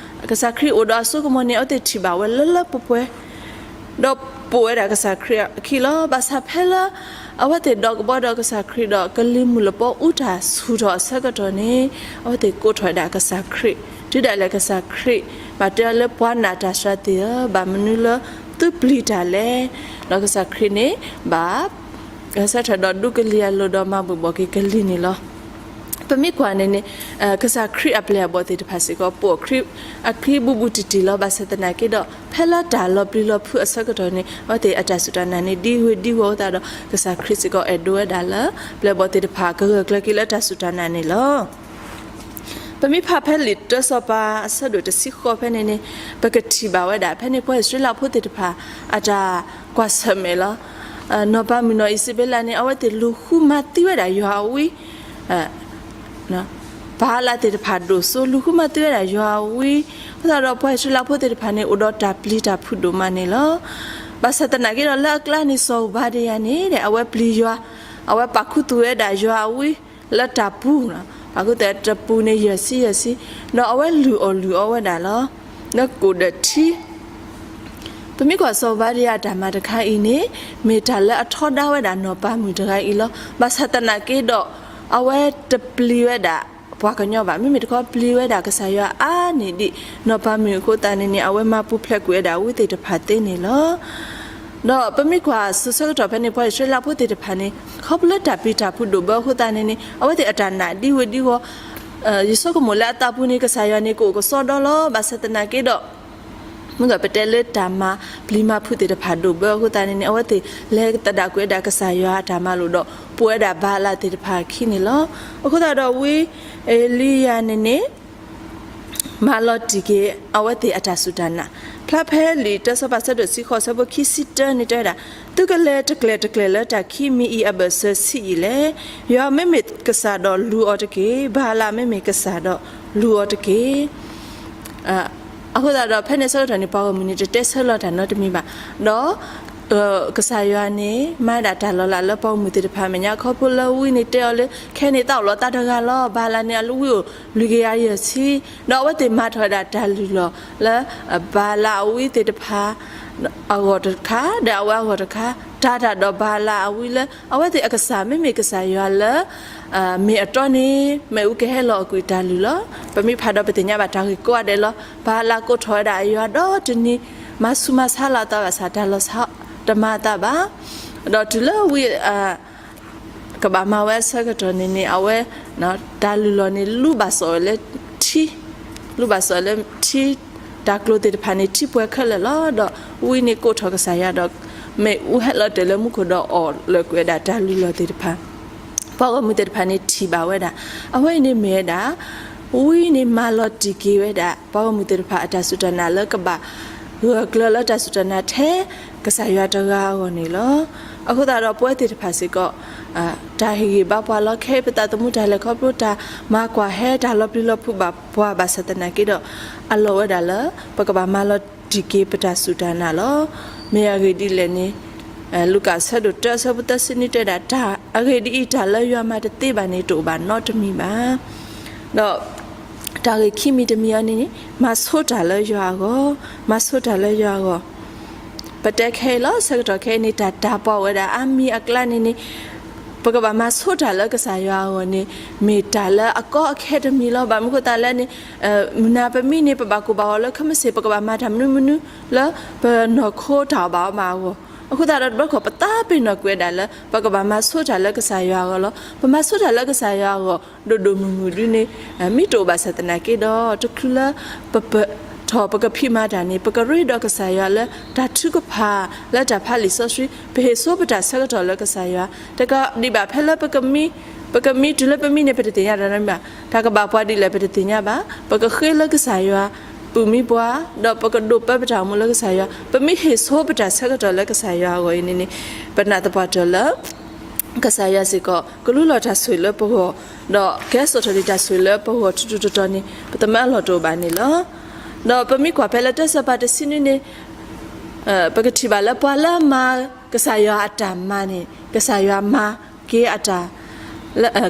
ကစၢ်ခရံာ်အိၣ်ဒီးအစိကမီၤန့ၣ် အဝဲသ့ၣ်ထံၣ်ဘၣ်ဝဲလၢလၢပှဲၤပှဲၤ, ဒီးပိာ်ဝဲဒၣ်ကစၢ်ခရံာ်အခံလီၤ. ဘၣ်ဆၣ်ဖဲလၢ အဝဲသ့ၣ်ဒီးကဘီဒီးကစၢ်ခရံာ်ဒီး ကလံၤမုၢ်လပီအူတၢ်ဆူၣ်ထီၣ်အဆၢကတီၢ်န့ၣ် အဝဲသ့ၣ်ကိးထီၣ်ဝဲဒၣ်ကစၢ်ခရံာ်, တုၤဒၣ်လဲာ်ကစၢ်ခရံာ် ဘၣ်တဲအီၤလၢပှၤနာ်တၢ်စှၤသ့ၣ်ဧၢ, ဘၣ်မနုၤလၢသုပျံၤတၢ်လဲၣ်. ဒီးကစၢ်ခရံာ်န့ၣ် ဘၣ် ဆၢထၢၣ်ဒီးဒူကလံၤအလိၤဒီးမၤဘှံးဘှီၣ်က့ၤကလံၤန့ၣ်လီၤ. ပမ့ၢ်ကွၢ်န့ၣ်န့ၣ် ကစၢ်ခရံာ်အပျဲၢ်အဘီၣ်သ့ၣ်တဖၣ်စ့ၢ်ကီး ပိာ်ခရံာ်အခံဘူးဘူးတံၢ်တံၢ်လီၤ. ဘၣ်ဆၣ်သနာ်က့ဒီး ဖဲလၢတၢ်လီၤပျံၤလီၤဖုးအဆၢကတီၢ်န့ၣ် အဝဲသ့ၣ်အတၢ်စူၢ်တၢ်နာ်န့ၣ် ဒံဝ့ၤဒံဝီၤအဃိသတးဒီး ကစၢ်ခရံာ်စ့ၢ်ကီးအဲၣ်ဒိးဝဲဒၣ်လၢ ပျဲၢ်အဘီၣ်သ့ၣ်တဖၣ်ကဂၢၢ်ကျၢၤက့ၤလၢတၢ်စူၢ်တၢ်နာ်န့ၣ်လီၤ. ပမ့ၢ်ဖးဖဲလံာ်တၢစီၤပၤအဆၢဒိၣ်တဆံဃိးဖဲန့ၣ်န့ၣ် ပကထံၣ်ဘၣ်ဝဲဒၣ် ဖဲန့ၣ်ပှၤအံၣ်စရ့လးဖိသ့ၣ်တဖၣ် အတၢ်ကွၢ်ဆၢၣ်မဲာ်လီၤ. နီၢ်ပၤမုၣ်နီၢ်အံၣ်စဘ့လးန့ၣ် အဝဲသ့ၣ်လူၤဃုမၤသံဝဲဒၣ်ယွၤအဝံ ဘၤအၤလးသ့ၣ်တဖၣ်ဒိၣ်စိ လူၤဃုမၤသံဝဲဒၣ်ယွၤအဝံ, အဃိသတးဒီးပှၤအံၣ်စရ့လးဖိသ့ၣ်တဖၣ်န့ၣ် အိၣ်ဒီးတၢ်ပျံၤတၢ်ဖုးဒိၣ်မးန့ၣ်လီၤ. ဘၣ်ဆၣ်သနာ်က့ဒီးလၢအကျါန့ၣ် စီၤဧူဘၤဒယၤန့ၣ် အဝဲပျံၤယွၤ, အဝဲပာ်ခူသူၣ်ဝဲဒၣ်ယွၤအဝံ လၢတၢ်ပူၤ, ပာ်ခူသူၣ်တပူၤန့ၣ်ယဲၢ်ဆံယဲၢ်ဆံ, ဒီးအဝဲလုၢ်အီၣ်လုၢ်အီဝဲဒၣ်လီၤ. လၢကိၣ်ဒီးထံ ပမ့ၢ်ကွၢ်စီၤဧူဘၤဒယၤအတၢ်မၤတခါအံၤန့ၣ် မ့ၢ်တၢ်လၢအထီဒါဝဲဒၣ်နီၢ်ပၤမုၣ်တဂၤအံၤလီၤ. ဘၣ်ဆၣ်သနာ်က့ဒီး အဝဲတပျံၤဝဲဒၣ်ပှၤကညီဘၣ်. မ့မ့ၢ်တခီပျံၤဝဲဒၣ်ကစၢ်ယွၤအါန့ၢ်ဒံးနီၢ်ပၤမုၣ်အဃိသတးန့ၣ်န့ၣ် အဝဲမၤပူၤဖျဲးကွံာ်ဝဲဒၣ်ဝံသ့ၣ်တဖၣ်သ့န့ၣ်လီၤ. ဒီးပမ့ၢ်ကွၢ်စိၤဆၢကတီၢ်ဖဲန့ၣ် ပှၤအံၣ်စရ့လးဖိသ့ၣ်တဖၣ်န့ၣ် ခီဖျိလၢတၢ်ပျံၤတၢ်ဖုးဒိၣ်ဘၢအဃိသတးန့ၣ်န့ၣ် အဝဲသ့ၣ်အတၢ်နာ်ဒံဝ့ၤဒံဝီၤ, ယဆိကမိၣ်လၢအသးပူၤန့ၣ် ကစၢ်ယွၤန့ၣ် ကအိၣ်ကစီဒီလီၤ. ဘၣ်ဆၣ်သနာ်က့ဒီး မ့ၢ်ပတဲလၢတၢ်မၤပျံၤမၤဖုးသ့ၣ်တဖၣ်ဒိၣ်ဘၢအဃိသတးန့ၣ်န့ၣ် အဝဲသ့ၣ်လဲၤသဒၣ်ကွံာ်ဝဲဒၣ်ကစၢ်ယွၤအတၢ်မၤလိာ်ဒီး ပိာ်ဝဲဒၣ်ဘၤအၤလးသ့ၣ်တဖၣ်အခံန့ၣ်လီၤ. အဃိသတးဒီးဝံ အ့လံယၤန့ၣ်န့ၣ် မၤလီၤတံၢ်က့ၤအဝဲသ့ၣ်အတၢ်စူၢ်တၢ်နာ်, ဖျါဖဲလံာ်တၢစီၤပၤဆၢဒိၣ်တဆံဃိးဆၢဖိခံဆံတၢန့ၣ်တဲဝဲဒၣ်, သုကလဲၤတကျဲၤတကျဲၤလၢတၢ်ခံမံၤအံၤအဘၢၣ်စၢၤဆံးယံာ်လဲၣ်. ယွၤမ့မ့ၢ်ကစၢ်ဒီးလူၤအီၤတက့ၢ်, ဘၤအၤလးမ့မ့ၢ်ကစၢ်ဒီးလူၤအီၤတက့ၢ်. အဃိသတးဒီး ဖဲန့ၣ်ဆၢကတီၢ်န့ၣ် ပှၤဂီၢ်မုၢ်န့ၣ် တတဲဆၢလီၤတၢ်နီတမံၤဘၣ်. ဒီး ကစၢ်ယွၤန့ၣ် မၤဒၣ်တၢ်လီၤလးလၢပှၤဂီၢ်မုၢ်သ့ၣ်တဖၣ်အမဲာ်ညါ ခီဖျိလၢဝံန့ၣ်တဲအီၤလၢ ခဲန့ၣ်သးအိၣ်လီၤသးတဂၤလီၤ. ဘၤအၤလးန့ၣ် အလုၢ်ဝံအိၣ်လွံၢ်ကယၤယဲၢ်ဆံ, ဒီးအဝဲသ့ၣ်မၤထီၣ်ဝဲဒၣ်တၢ်လုၢ်လီၢ်လၢ ဘၤအၤလးအဝံသ့ၣ်တဖၣ် အဂီၢ်တခါ ဒီးအဝဲအဂီၢ်တခါ, တၢ်တၢ်ဒီးဘၤအၤလးအဝံလၢ အဝဲသ့ၣ်အကစၢ် မ့မ့ၢ်ကစၢ်ယွၤလၢ မ့ၢ်အတီန့ၣ် မ့ၣ်အူကဟဲလီၤအီၣ်ကွံာ်တၢ်လုၢ်လီၤ. ပမ့ၢ်ဖးဒီးပသ့ၣ်ညါဘၣ်တၢ်ဂ့ၢ်ကိးဂၤဒဲးလီၤ. ဘၤအၤလးကိးထီၣ်ဝဲဒၣ်အယွၤဒီတနံၤ မၤဆူးမၤဆါလီၤအသးဘၣ်ဆၣ် တၢ်လီၤဆီတမၤအသးဘၣ်. ဒီးတုၤလၢဝံ ကဘၣ်မၤဝဲအဆၢကတီၢ်န့ၣ်န့ၣ် အဝဲ တၢ်လုၢ်လီၢ်န့ၣ် လူဘၣ်စီၣ်လၢထံ, လူဘၣ်စီၣ်လၢထံ, တၢ်ကျိၤသ့ၣ်တဖၣ်န့ၣ် ထံပှဲၤခဲလၢာ်လီၤ. ဒီးဝံန့ၣ်ကိးထီၣ်ကစၢ်ယွၤဒီး မ့ၣ်အူဟဲလီၤတဲာ်လၢမူခိၣ်ဒီးအီၣ်လၢာ်ကွံာ်ဝဲဒၣ်တၢ်လုၢ်လီၢ်သ့ၣ်တဖၣ် ပှၤဂီၢ်မုၢ်သ့ၣ်တဖၣ်န့ၣ်ထံၣ်ဘၣ်ဝဲဒၣ်. အဝဲအံၤန့ၣ်မ့ၢ်ဝဲဒၣ် ဝံန့ၣ်မၤလီၤတံၢ်က့ၤဝဲဒၣ် ပှၤဂီၢ်မုၢ်သ့ၣ်တဖၣ်အတၢ်စူၢ်တၢ်နာ်လၢကဘၣ် ဂၢၢ်ကျၢၤလၢတၢ်စူၢ်တၢ်နာ်ထဲကစၢ်ယွၤတဂၤအဂီၢ်န့ၣ်လီၤ. အဃိသတးဒီးပဝဲသ့ၣ်တဖၣ်စ့ၢ်ကီး တၢ်ဟ့ၣ်ဂံၢ်ဘါပှၤလီၤ ခဲအံၤပသးသမူတၢ်လဲၤခီဖျိ တၢ်မၤကွၢ်ဟဲ တၢ်လီၤပျံၤလီၤဖုးဘၣ်ပှၤဘၣ်ဆၣ်သနာ်က့ဒီး အလီၢ်ဝဲဒၣ်လၢ ပကဘၣ်မၤလီၤတံၢ်က့ၤပတၢ်စူၢ်တၢ်နာ်လီၤ. မ့ၢ်အဂ့ၢ်ဒ်လဲၣ်န့ၣ် လူၤကၣ်အဆၢဒိၣ်တၢ အဆၢဖိသၢဆံနွံတဲဒၣ် တၢ်အဂ့ၢ်ဒ်အံၤ, တၢ်လၢယွၤမၤတသ့ဘၣ်န့ၣ် တအိၣ်ဘၣ်နီတမံၤဘၣ်. ဒီး တၢ်ဂ့ၢ်ခံမံၤတမံၤအံၤန့ၣ် မၤဆိတၢ်လၢယွၤအဂီၢ်, မၤဆိတၢ်လၢယွၤအဂီၢ်. ပတဲခဲအံၤလီၤ ဆၢကတီၢ်ခဲအံၤန့ၣ် တၢ်တၤပှၢ်ဝဲဒၣ်အါမံၤအကျါန့ၣ်န့ၣ် ပကဘၣ်မၤဆိတၢ်လၢကစၢ်ယွၤအဂီၢ်န့ၣ် မ့ၢ်တၢ်လၢအကီအခဲတမံၤလီၤ. ဘၣ်မနုၤအဃိသတးလဲၣ်န့ၣ် မုၢ်နၤပမံန့ၣ် ပဘၣ်ကိၢ်ဘၣ်ဂီၤလၢ ခဲမုၢ်ဆ့ၣ် ပကဘၣ်မၤတၢ်မနုၤမနုၤလၢ ပနီၢ်ခိတၢ်အီၣ်ဘၣ်အီဘၣ်အဂီၢ်. အဃိသတးဒီး တဘျီတခီၣ် ပသးပ့ၤနီၣ်ကွံာ်ဝဲဒၣ်လၢ ပကဘၣ်မၤဆိတၢ်လၢကစၢ်ယွၤအဂီၢ်လီၤ. ပမၤဆိတၢ်လၢကစၢ်ယွၤအဂီၢ် ဒိၣ်ဒိၣ်မုၢ်မုၢ်ဒ်န့ၣ် မ့ၢ်တအိၣ်ဘၣ်ဆၣ်သနာ်က့ဒီး တချုးလၢပပထီၣ်ပကဖံးမၤတၢ်န့ၣ် ပကရ့ဒီးကစၢ်ယွၤလၢတၢ်ထုကဖၣ် လၢတၢ်ဖးလံာ်စီဆှံ ပဟ့ၣ်ဆိပတၢ်ဆၢကတီၢ်လၢကစၢ်ယွၤ တကးဒံးဘၣ်ဖဲလၢပကမံ ပကမံတုၤလၢပမံန့ၣ် ပတသ့ၣ်ညါတၢ်နီတမံၤဘၣ်. တၢ်ကဘၣ်ပှၤဒ်လဲၣ် ပတသ့ၣ်ညါဘၣ်. ပကဃ့လၢကစၢ်ယွၤ ပူၤမံပှၤ ဒီးပကဒိးပၢပတၢ်အိၣ်မူလၢကစၢ်ယွၤ ပမ့ၢ်ဟ့ၣ်ဆိပတၢ်ဆၢကတီၢ်လၢကစၢ်ယွၤအဂီၢ်အံၤန့ၣ်န့ၣ် ပနာ်သပှၢ်တၢၢ်လၢ ကစၢ်ယွၤစ့ၢ်ကီး ကလူလီၤတၢ်ဆိၣ်ဂ့ၤလၢပဂီၢ် ဒီးကဟဲစိာ်ထီၣ်ဒံးတၢ်ဆိၣ်ဂ့ၤလၢပဂီၢ်ထူထူတီတီန့ၣ် ပသမၢအလီၢ်တအိၣ်ဘၣ်န့ၣ်လီၤ. ဒီးပမ့ၢ်ကွၢ်ဖဲလၢတၢ်စၢၤပၤတဆံနွံန့ၣ် ပကထံၣ်ဘၣ်လၢပှၤလၢမၤကစၢ်ယွၤအတၢ်မၤန့ၣ် ကစၢ်ယွၤမၤက့ၤအတၢ်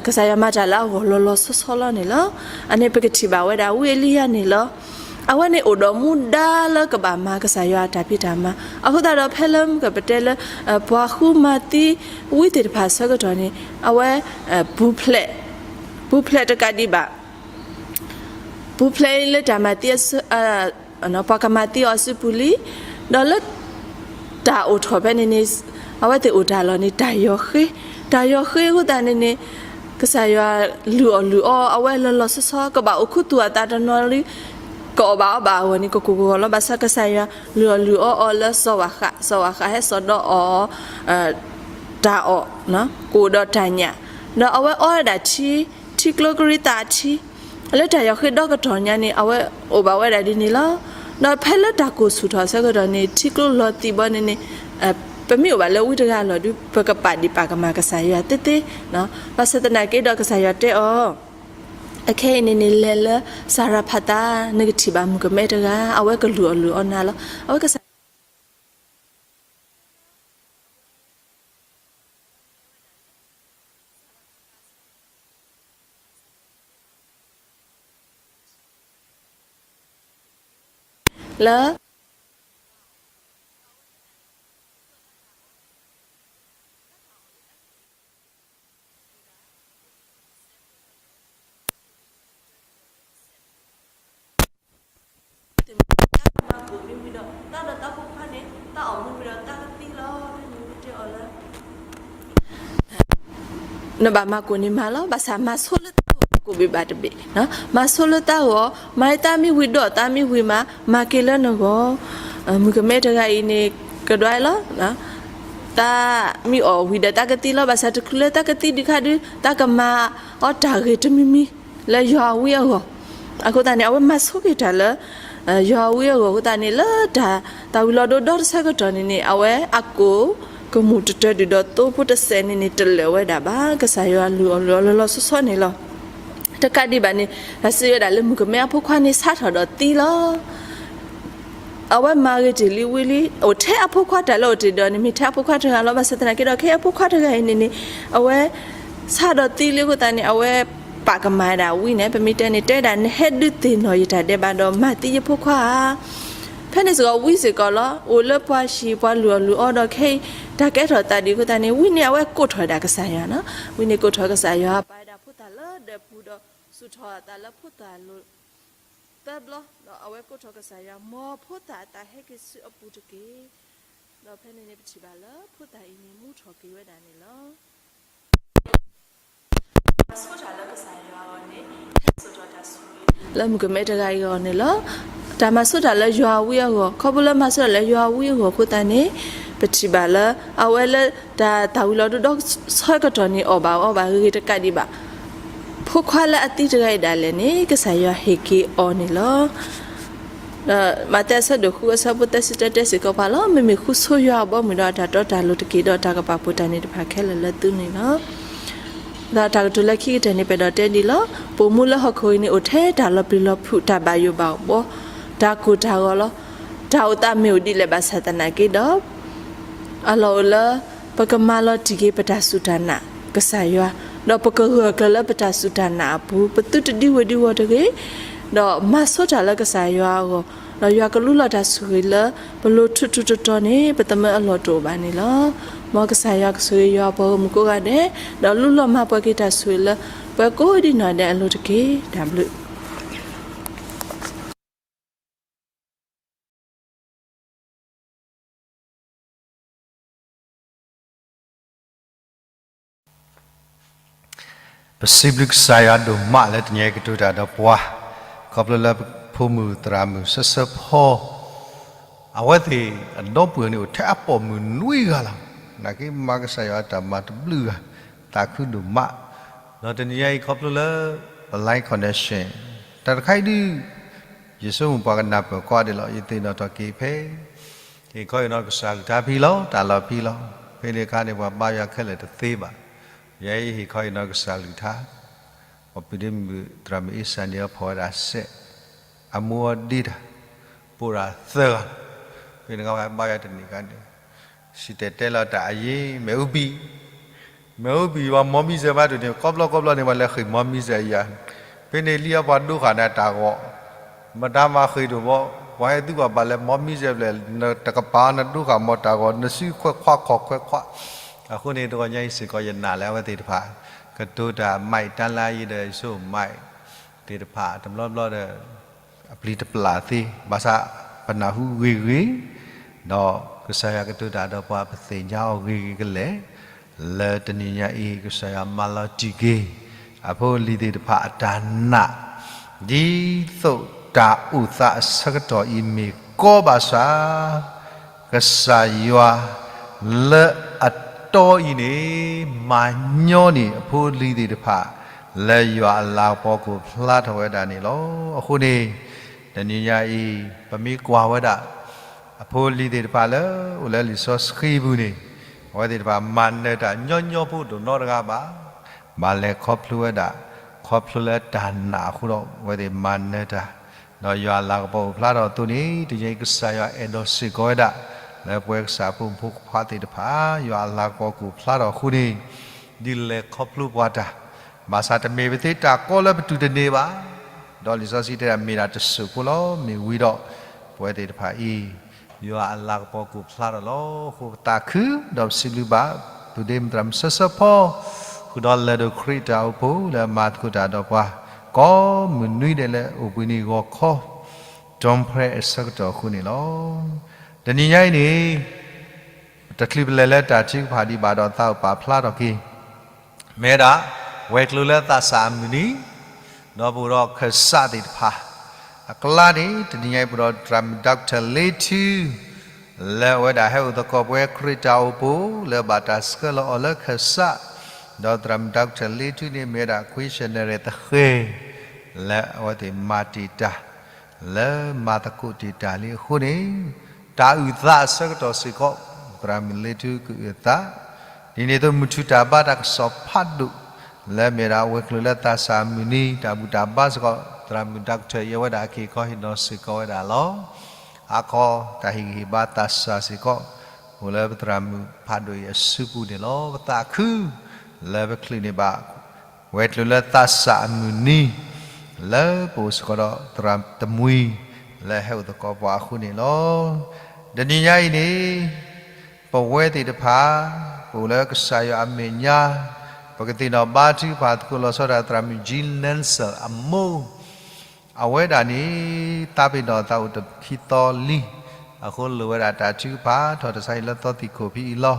ကစၢ်ယွၤမၤတၢ်လၢအဂီၢ်လီၤလီၤဆီဆီလီၤန့ၣ်လီၤ. အန့ၣ်ပကထံၣ်ဘၣ်ဝဲဒၣ်ဝံအ့လံယၤန့ၣ်လီၤ. အဝဲန့ၣ်အိၣ်ဒီးမူဒါလၢကဘၣ်မၤကစၢ်ယွၤအတၢ်ဖံးတၢ်မၤ အဃိသတးဒီးဖဲလၢမုၢ်ကပတဲလၢ ပှၤဃုမၤသံဝံသ့ၣ်တဖၣ်အဆၢကတီၢ်န့ၣ် အဝဲ ပူၤဖျဲး ပူၤဖျဲးတကးဒံးဘၣ် ပူၤဖျဲးလၢတၢ်မၤသံ ပှၤကမၤသံအီၤအစုပူၤလံ, ဒီးလၢ တၢ်အိၣ်ထီၣ်ဖဲန့ၣ်န့ၣ် အဝဲသ့ၣ်အိၣ်တၢ်လီၢ်န့ၣ် တၢ်ယီၤဃ့, တၢ်ယီၤဃ့အဃိသတးန့ၣ်န့ၣ် ကစၢ်ယွၤလုၢ်အီၣ်လုၢ်အီ အဝဲလီၤလီၤဆီဆီ ကဘၣ်အိၣ်ခူသူၣ်အသးတနီၤလံ, ကအီၣ်ဘၣ်အီဘၣ်အဂီၢ်န့ၣ် ကကိၢ်ကဂီၤလီၤ. ဘၣ်ဆၣ်ကစၢ်ယွၤလုၢ်အီၣ်လုၢ်အီအီၤလၢစီၤဝၤဃး, စီၤဝၤဃးဟဲစိာ်ဒီးအီၤ တၢ်အီၣ်, ကအိၣ်ဒီးတၢ်ညၣ်, ဒီးအဝဲအီဝဲဒၣ်ထံ, ထံကျိကရံသးအထံ, လၢတၢ်ယီၤဃ့ဒီကတီၢ်ညါန့ၣ် အဝဲအိၣ်ဘၣ်ဝဲဒၣ်ဒ်န့ၣ်လီၤ. ဒီးဖဲလၢတၢ်ကိၢ်ဆူၣ်ထီၣ်ဆၢကတီၢ်န့ၣ် ထံကျိလီၤသံးဘီန့ၣ်န့ၣ် ပမ့ၢ်အိၣ်ဘၣ်လၢဝံတဂၤအလီၢ်ဒုး ပကပာ်ဒံးပာ်ကမၣ်ကစၢ်ယွၤသ့သ့, ဘၣ်ဆၣ်သနာ်က့ဒီးကစၢ်ယွၤတဲအီၤ, အခဲအံၤန့ၣ်န့ၣ် လဲၤလၢစၤရဖးသး နကထံၣ်ဘၣ်မုၣ်ကမဲတဂၤ အဝဲကလုၢ်အီၣ်လုၢ်အီနၤလီၤ. အဝဲကစၢ် လၢ တၢ်မၤကိၣ်မ့ၢ်ဝံၤဒီး တၢ်ဒီးတၢ်ဖိခွါန့ၣ် တၢ်အီၣ်မ့ၢ်ဝံၤဒီးတၢ်ကသံလီၤ. ဖဲန့ၣ်တဲအီၤလၢ နဘၣ်မၤကိၣ်န့ၣ်မၤလီၤ. ဘၣ်ဆၣ်မၤဆိလၢတၢ်ဂီၤ ကိၣ်ဘ့ၣ်ဘၣ်တဘ့ၣ်, မၤဆိလၢတၢ်ဂီၤ, မၤတၢ်မ့ၢ်ဝံၤဒီးတၢ်မ့ၢ်ဝံၤမး မၤက့ၤလၢနဂီၢ်, မုၣ်ကမဲတဂၤအံၤန့ၣ် ကဒွးလီၤ. တၢ်မ့ၢ်အီၣ်ဝံၤဒီးတၢ်ကသံလီၤ. ဘၣ်ဆၣ်တချုးလၢတၢ်ကသံဒုးခါဒုး တၢ်ကမၤအီၤတၢ်ဂ့ၤတမံၤမံၤ လၢယွၤအဝံအဂီၢ်. အဃိသတးန့ၣ် အဝဲမၤဆိက့ၤတၢ်လၢ ယွၤအဝံအဂီၢ်အဃိသတးန့ၣ် လၢတၢ်သၣ်ဝံၤလီၤဒိဒီတဆၢကတီၢ်န့ၣ်န့ၣ် အဝဲအကိၣ်ကမူၣ်တတၢၤဒုၣ်ဒီးသိဖိတစဲးန့ၣ်န့ၣ် တလၢာ်ဝဲဒၣ်ဘၣ်. ကစၢ်ယွၤလုၢ်အီၣ်လုၢ်အီလီၤလီၤဆီဆီန့ၣ်လီၤ. တကးဒံးဘၣ်န့ၣ် တၢ်စံးဝဲဒၣ်လၢမုၣ်ကမဲအဖိခွါန့ၣ် ဆါထီၣ်ဒီးသံလီၤ. အဝဲမၤဂ့ၤတ့ၢ်လံဝံလံ, အိၣ်ထဲအဖိခွါတၢ်လၢအိၣ်တ့ၢ်ဒီးန့ၣ် မ့ၢ်ထဲအဖိခွါတဂၤလီၤ. ဘၣ်ဆၣ်သနာ်က့ဒီး ခဲအံၤအဖိခွါတဂၤအံၤန့ၣ်န့ၣ် အဝဲ ဆါဒီးသံလံအဃိသတးန့ၣ် အဝဲပာ်ကမၣ်ဝဲဒၣ်ဝံန့ၣ် ပမ့ၢ်တဲန့ၣ် တဲဒၣ် နဟဲဒုးသ့ၣ်နီၣ်ယတၢ်ဒဲးဘးဒီး မၤသံယဖိခွါဧါ. ဖဲန့ၣ်စ့ၢ်ကီးဝံစ့ၢ်ကီးလီၤ. အိၣ်လၢပှၤဟံၣ်ပှၤလုၢ်အီၣ်လုၢ်အီဒီး ခဲအံၤ တၢ်ကဲထီၣ်သးဒံးအဃိသတးန့ၣ် ဝံန့ၣ်အဝဲကိးထီၣ်ဝဲဒၣ်ကစၢ်ယွၤနီၤ. ဝံန့ၣ်ကိးထီၣ်ကစၢ်ယွၤ ပာ်ဝဲဒၣ်ဖိသၣ်လၢဒၢးပူၤဒီး စူၢ်ထီၣ်အသးလၢဖိသၣ်လိၤ သၢဘျီ ဒီးအဝဲကိးထီၣ်ကစၢ်ယွၤ မ်ဖိသၣ်အသးဟဲက့ၤဆူအပူၤတက့ၢ်. ဒီးဖဲန့ၣ်န့ၣ် ပထံၣ်ဘၣ်လၢဖိသၣ်အံၤန့ၣ် မူထီၣ်က့ၤဝဲဒၣ်န့ၣ်လီၤ. မၤဆိတၢ်လၢကစၢ်ယွၤအဂီၢ်န့ၣ် ဟဲစိာ်ထီၣ်တၢ်ဆိၣ်ဂ့ၤ လၢမုၣ်ကမဲတဂၤအံၤအဂီၢ်န့ၣ်လီၤ. တၢ်မၤဆိတၢ်လၢယွၤအဝံအဂီၢ်, ခီဖျိလၢမၤဆိတၢ်လၢယွၤအဝံအဂီၢ်အဃိသတးန့ၣ် ပထံၣ်ဘၣ်လၢ အဝဲလၢတၢ်သၣ်ဝံၤလီၤဒိဒီဆၢကတီၢ်န့ၣ် အီၣ်ဘၣ်အီဘၣ်ဂ့ၤဂ့ၤတကးဒံးဘၣ်. ဖိခွါလၢအသံတဂၤအံၤဒၣ်လဲာ်န့ၣ် ကစၢ်ယွၤဟ့ၣ်က့ၤအီၤန့ၣ်လီၤ. ဒီးမးသဲအဆၢဒိၣ်ဃုအဆၢဖိသၢဆံတၢတဲစ့ၢ်ကီးပှၤလီၤ. မ့မ့ၢ်ဃုဆိယွၤအဘီအမုၢ်ဒီးအတၢ်တီတၢ်လိၤတက့ၢ်, ဒီးတၢ်ကပာ်ဖှိၣ်တၢ်န့ၣ်တဖၣ်ခဲလၢာ်လၢသုန့ၣ်လီၤ. ဒီးတၢ်ကတိၤလၢခံကတၢၢ်န့ၣ် ပအဲၣ်ဒိးတဲဒ်လီၤ. ပအိၣ်မူလၢဟီၣ်ခိၣ်အံၤန့ၣ် အိၣ်ထဲတၢ်လီၤပျံၤလီၤဖုး, တၢ်ဘၣ်ယိၣ်ဘၣ်ဘီ, တၢ်ကိၢ်တၢ်ဂီၤလီၤ. တၢ်အိၣ်သးမ့ၢ်အိၣ်ဒ်လဲၣ်ဘၣ်ဆၣ်သနာ်က့ဒီး အလီၢ်အိၣ်လၢ ပကမၤလီၤတံၢ်က့ၤပတၢ်စူၢ်တၢ်နာ်ကစၢ်ယွၤ, ဒီးပကဂၢၢ်ကျၢၤလၢပတၢ်စူၢ်တၢ်နာ်အပူၤ, ပသုတဒံဝဲဒံဝီတဂ့ၤ, ဒီးမၤဆိတၢ်လၢကစၢ်ယွၤအဂီၢ်, ဒီးယွၤကလူလီၤတၢ်ဆိၣ်ဂ့ၤလၢ ပလိၤထူးထူးတီၤတီၤန့ၣ် ပသမၢအလီၢ်တအိၣ်ဘၣ်န့ၣ်လီၤ. မ်ကစၢ်ယွၤကဆိၣ်ဂ့ၤယွၤအပှၤဂီၢ်မုၢ်ကိးဂၤဒဲး, ဒီးလူလီၤမၤပှဲၤက့ၤတၢ်ဆိၣ်ဂ့ၤလၢ ပှၤကိးဒံနီၢ်ဒဲးအလိၤတက့ၢ်. တၢ်ဘျုး ပစံးဘျုးကစၢ်ယွၤဒိၣ်မးလၢတနံၤအံၤကတိၤတၢ်ဒီးပှၤ, ခီဖျိလၢဖိမုၣ်သရၣ်မုၣ်ဆၢဆၢဖီ, အဝဲသ့ၣ်အဒီပုၢ်ဝဲၢ်န့ၣ်အိၣ်ထဲအပိာ်မုၣ်နွံဂၤလီၤ. နာ်က့မၤကစၢ်ယွၤတၢ်မၤတဘျုးဂၤ, သးခုဒိၣ်မး, ဒီးတနံၤညါအံၤခီဖျိလၢ ပ line connection တၢ်တခါအံၤဒုး ယဆိကမိၣ်ပှၤကနၢ်ပၢၢ်ကိးဂၤဒဲးလီၤ. ယသ့ၣ်နီၣ်ထီၣ်က့ၤဖဲ ဟ့ၣ်ခီဟ့ၣ်နီၤကစၢ်ကလုၢ်ကထါဖဲလီၤ, တၢ်လီၢ်ဖဲလီၤ. ဖဲန့ၣ်အခါန့ၣ် ပှၤဘါယွၤခဲလၢာ်တသ့ဘၣ်. ယဲအံၤဟ့ၣ်ခီဟ့ၣ်နီၤကစၢ်ကလုၢ်ကထါ, ပှၤပုၢ်ဒ့မုၣ်သရၣ်မုၣ်အ့စၢ်န့ၣ် အဖီၣ်ဝဲဒၣ်စဲး, အမိၢ်အီၤဒ့တၢ်, ပိာ်တၢ်သၢဂၤ, ဖဲန့ၣ်အခါပှၤဘါယွၤတနံၤအခါန့ၣ် စံၣ်တဲၤတဲလီၤတၢ်အယ့ၢ် မ့ၣ်အူဘံၣ်, မ့ၣ်အူဘံၣ်ပှၤမီမံစဲးဘၣ်တုၤန့ၣ် ကိးဘျီကိးဘျီန့ၣ် ပှၤလဲၤဃ့ၢ်မီမံစဲးယၤ, ဖဲန့ၣ်လံအပှၤဒိဃာ်န့ၣ်တၢ်ဂီၤ, မတၤမၤဃ့ၢ်ဒိၣ်ဘီ, ပှၤဟဲသုပှၤဘၣ်လဲၤမီမံစဲးဖျဲၣ်, နတကပၤနဒိဃာ်မီၤတၢ်ဂီၤ နစုခွဲးခွါခီၣ်ခွဲးခွါ, အဃိန့ၣ် တဂီၤညါအံၤစ့ၢ်ကီးယနာ်လၢအဝဲသ့ၣ်တဖၣ် ကတိၤတၢ် Mike တၢ်လၢယံၤဒီး ယဆိ Mike သ့ၣ်တဖၣ် တဘျီဘျီဒီး အပျံၤတပျၢ်သ့, ဘၣ်ဆၣ်ပနၢ်ဟူဂ့ၤဂ့ၤ, ဒီးကစၢ်ယွၤကတိၤတၢ်ဒီးပှၤပသ့ၣ်ညါအီၤဂ့ၤဂ့ၤကလဲာ်, လၢတနံၤညါအံၤ ကစၢ်ယွၤမၤလီၤတံၢ်က့ၤ အဖိအလံၤသ့ၣ်တဖၣ်အတၢ်နာ်, ဒ်သိးတၢ်အိၣ်သးအဆၢကတီၢ်အံၤမ့ၢ်ကီဘၣ်ဆၣ် ကစၢ်ယွၤလၢအတီအံၤန့ၣ် မၤညီနုၢ်အဖိအလံၤသ့ၣ်တဖၣ် လၢယွၤအလၤကပီၤကအိၣ်ဖျါထီၣ်ဝဲဒၣ်န့ၣ်လီၤ. အဃိန့ၣ် တနံၤညါအံၤ ပမ့ၢ်ကွၢ်ဝဲဒၣ် အဖိအလံၤသ့ၣ်တဖၣ်လၢအိၣ်လၢလံာ်စီဆှံပူၤန့ၣ် အဝဲသ့ၣ်တဖၣ်မၤနၢၤတၢ်ညီညီဖိတအိၣ်နီတဂၤဘၣ်, ဘၣ်လဲၤခီဖျိဝဲဒၣ် ခီဖျိလၢတၢ်နာ်အဃိဒီး အဝဲသ့ၣ်မၤနၢၤတၢ်, ဒီးယွၤအလၤကပီၤအိၣ်ဖျါထီၣ်အသိးန့ၣ် တနံၤညါအံၤကစၢ်ယွၤအဲၣ်ဒိးစ့ၢ်ကီးဝဲဒၣ် လၢပဝဲကစၢ်ဖိမုၣ်ဖိခွါသ့ၣ်တဖၣ် ယွၤအလၤကပီၤကအိၣ်ဖျါထီၣ်အဃိန့ၣ် ဒ်လဲၤခီဖျိပှၤတၢ်, ဘၣ်ဆၣ်တမ့ၢ်ပသ့တၢ်ကီလၢပတူၢ်တန့ၢ်ဘၣ်, ဒီးလံာ်စီဆှံတဲဒၣ်မ့ၢ်ဒၣ်တစိၢ်ဖိလီၤ. မ့ၢ်ဝံၤဒီး ပဝဲသ့ၣ်တဖၣ်အံၤ ယွၤအလၤကပီၤကအိၣ်ဖျါထီၣ်လီၤ. အဃိပသးခု ဒီးပစံးဘျုးဘၣ် ပုၢ်ဒ့မုၣ်သရၣ်မုၣ်ဆၢဆၢဖီ ဃုာ်ဒီးလၢၢ်ဒိၣ်ခရံာ်တၢ်အိၣ်ဖှိၣ် လၢအမၤသကိးတၢ်ဒီးပှၤ ကိးမုၢ်နွံဒဲးလၢအိၣ်ဘှံးနံၤဂီၤခီ တီၢ်ဖဲအဆၢကတီၢ်အဃိန့ၣ်လီၤ. တနံၤညါအံၤန့ၣ် တချုးပလဲၤလၢတၢ်ထုကဖၣ်ဒံးဘၣ်ဒီး သးအိၣ်ပာ်ဖျါထီၣ်က့ၤ မ့ၢ်ဝဲဒၣ် ဝဲၤကျိၤလၢသးစၢ်အမုၢ်နံၤ, ဒီးပအိၣ်ဒီးခၢၣ်စးသ့ၣ်တဖၣ် အကျါန့ၣ် တနံၤညါအံၤပအိၣ်ဒီးသရၣ်မုၣ် Doctor လ့ထူ လၢအဝဲဒၣ်ဟဲအိၣ်သကိးပဝဲခရံာ်တၢ်အိၣ်ဖှိၣ် လၢဘၣ်တၢ်ဆှၢလီၤအီၤလၢခၢၣ်စး, ဒီးသရၣ်မုၣ် Doctor လ့ထူန့ၣ် မ့ၢ်ဝဲဒၣ် ခွံၡနရံၣ်သဃဲၤ လၢအဝဲသ့ၣ်မၤတံာ်တာ် လၢမၤသကိးတံာ်တာ်လံအဃိန့ၣ် တၢ်အုၣ်သးအဆၢကတီၢ်စ့ၢ်ကီး သရၣ်မုၣ်လ့ထူကအုၣ်အသး, ဒ်န့ၣ်အသိးမုၢ်ထူၣ်တၢ်ဘါတၢ်ကစီၣ်ဖးဒိၣ် လၢမ့ၢ်ဒၣ်ဝဲၤကျိၤလၢသးစၢ်အမုၢ်နံၤ တၢ်ဘူၣ်တၢ်ဘါစ့ၢ်ကီး သရၣ်မုၣ် Doctor ယဲဝဲဒၣ်အခ့အခီဟ့ၣ်နီၤစ့ၢ်ကီးဝဲဒၣ်လီၤ. အခီတၢ်ဟ့ၣ်ဂံၢ်ဟ့ၣ်ဘါသးစၢ်စ့ၢ်ကီး အိၣ်လၢပသရၣ်မုၣ်ဖးဒိၣ်အံၤအစုပူၤန့ၣ်လီၤ. ပသးခု လၢပချုးန့ၢ်ဘၣ် ဝဲၤကျိၤလၢသးစၢ်အမုၢ်နံၤ လၢပအိၣ်စ့ၢ်ကီးဒီးသရၣ်တမှံၤ လၢဟဲအိၣ်သကိးပှၤအဃိန့ၣ်လီၤ. တနံၤညါအံၤန့ၣ် ပဝဲသ့ၣ်တဖၣ် ပအိၣ်လၢကစၢ်ယွၤအမဲာ်ညါ ပကသ့ၣ်နီၣ်ဘါထုကဖၣ်သကိးလီၤဆီဒၣ်သရၣ်မုၣ် Jean Nelson အမိၢ် အဝဲဒၣ်န့ၣ် သးပ့ၤနီၣ်သးအိၣ်တခံသီလံ, အဃိလိၣ်ဝဲဒၣ်တၢ်ထုကဖၣ်ထီၣ်တစဲးအံၤလၢသီသံၣ်ခိၣ်ဖဲအံၤလီၤ.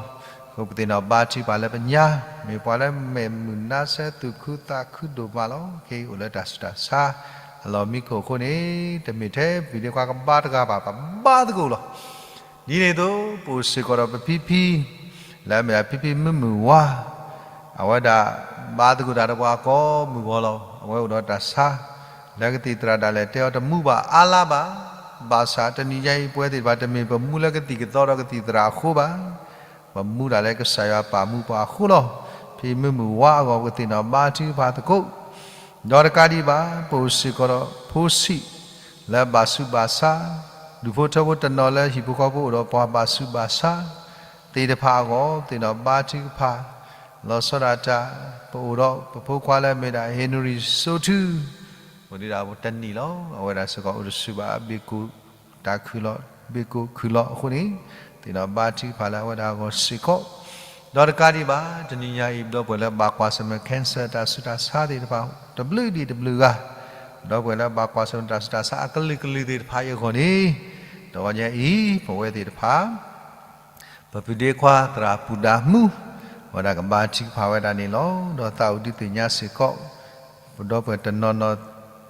အဃိပသ့ၣ်နီၣ်ဘါထုကဖၣ်လၢပညါ, မ့ၢ်ပှၤလၢမဲာ်မုာ်နါဆၢသူၣ်ခုသးခုဒိၣ်မးလီၤ. ခဲအံၤအိၣ်လၢတၢ်ဆူးတၢ်ဆါ အလီၢ်မံခိၣ်အဃိန့ၣ် တမ့ၢ်ထဲပှၤကဘါတဂၤဘၣ်, ပဘါသကိးလီၤ. ဒ်န့ၣ်အသိး ပအိၣ်စ့ၢ်ကီးဒီးပဖံဖံ လၢအမ့ၢ်ဒၣ်ဖံဖံမုၢ်မုၢ်ဝါ, အဝဲဒၣ်ဘါသကိးတၢ်ဒီးပှၤကိးမုၢ်ဂီၤလီၤ. အဝဲအိၣ်ဒီးတၢ်ဆါ လၢကသံၣ်သရၣ်ဒၣ်လဲာ်တဲအီၤတမူဘၣ်အါလါဘၣ်, ဘၣ်ဆၣ်တနံၤညါအံၤ ပဝဲသ့ၣ်တဖၣ်တမ့ၢ်ပမူလၢကသံၣ်ကသီဒီးကသံၣ်သရၣ်အဃိဘၣ်. ပမူဒၣ်လၢကစၢ်ယွၤပာ်မူပှၤအဃိလီၤ. ဖဲမုၢ်မုၢ်ဝါအဂီၢ် ပကသ့ၣ်နီၣ်ဘါထုကဖၣ်သကိး, ဒီးတကးဒံးဘၣ် ပအိၣ်စ့ၢ်ကီးဒီးဖိဆံးလၢဘၣ်ဆူးဘၣ်ဆါ, ဒူၣ်ဖိထၢဖိတနီၤလၢဟံၣ်ဖိဃီဖိအိၣ်ဒီးပှၤဘၣ်ဆူးဘၣ်ဆါ သ့ၣ်တဖၣ်အဂီၢ် ပသ့ၣ်နီၣ်ဘါထုကဖၣ်, လီၤဆီဒၣ်တၢ် ပအိၣ်ဒီးပဖိခွါလၢအမ့ၢ်ဒၣ် Henry စိထူ အိၣ်ဒံးဒၣ်တနံၣ်လီၤ. အဝဲဒၣ်စ့ၢ်ကီးအိၣ်တဆူၣ်ဘၣ် ဘ့ၣ်ကိၣ်တၢ်ခုၣ်လီၤ, ဘ့ၣ်ကိၣ်ခုၣ်လီၤအဃိန့ၣ် သ့ၣ်နီၣ်ဘါထုကဖၣ်လၢအဝဲဒၣ်အဂီၢ်စ့ၢ်ကီး, ဒီးတကးဒံးဘၣ် တနံၤညါအံၤ ပဒီပုၢ်ဝဲၢ်လၢဘၣ်ကွၢ်ဆၢၣ်မဲာ် cancer တၢ်ဆူးတၢ်ဆါသ့ၣ်တဖၣ် တဘျုးဒံးတဘျုးဂၤ, ပဒီပုၢ်ဝဲၢ်လၢဘၣ်ကွၢ်ဆၢၣ်မဲာ်တၢ်ဆူးတၢ်ဆါအကလုာ်ကလုာ်သ့ၣ်တဖၣ်အံၤအဂီၢ်န့ၣ်, တနံၤညါအံၤ ပဝဲသ့ၣ်တဖၣ် ပပုၢ်ဒ့ခွါသရၣ်ပူၤဒၣ်မူ အဝဲဒၣ်ကဘါထုကဖၣ်ဝဲဒၣ်န့ၣ်လီၤ. ဒီးသးအိၣ်ဒုးသ့ၣ်ညါစ့ၢ်ကီး ပဒီပုၢ်ဝဲၢ်တနီၤနီၤ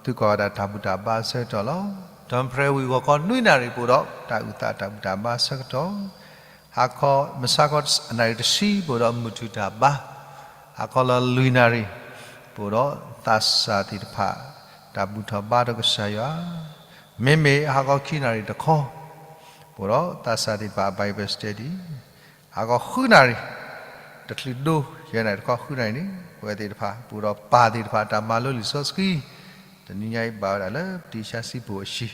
သုကွၢ်ဝဲဒၣ်တၢ်ဘူၣ်တၢ်ဘါအဆၢကတီၢ်လီၤ. ဒီးဖရဲဝံၤဂီၤခီနွံနၣ်ရံၣ် ပအိၣ်ဒီးတၢ်အုၣ်သးတၢ်ဘူၣ်တၢ်ဘါအဆၢကတီၢ်, ဟါခီမုၢ်ဆါခီနၣ်ရံၣ်တဆံ ပအိၣ်ဒီးမုၢ်ထူၣ်တၢ်ဘါ, ဟါခီလီၤလွံၢ်နၣ်ရံၣ် ပအိၣ်ဒီးသးစၢ်သ့ၣ်တဖၣ် တၢ်ဘူၣ်ထီၣ်ဘါထီၣ်ကစၢ်ယွၤ, မ့မ့ၢ်ဟါခီခံနၣ်ရံၣ်တခီ ပအိၣ်ဒီးသးစၢ်သ့ၣ်တဖၣ် Bible study, ဟါခီဃုနၣ်ရံၣ် တချုးဒိ ယဲၢ်နၣ်ရံၣ်တခီဃုနၣ်ရံၣ်န့ၣ် ပဝဲသ့ၣ်တဖၣ် ပအိၣ်ဒီးပၢ်သ့ၣ်တဖၣ်တၢ်မၤလိလံာ်စီဆှံ, တနံၤညါအံၤဘၣ်ဝဲဒၣ်လၢပတံၤဆါစံပူၤအဆံး,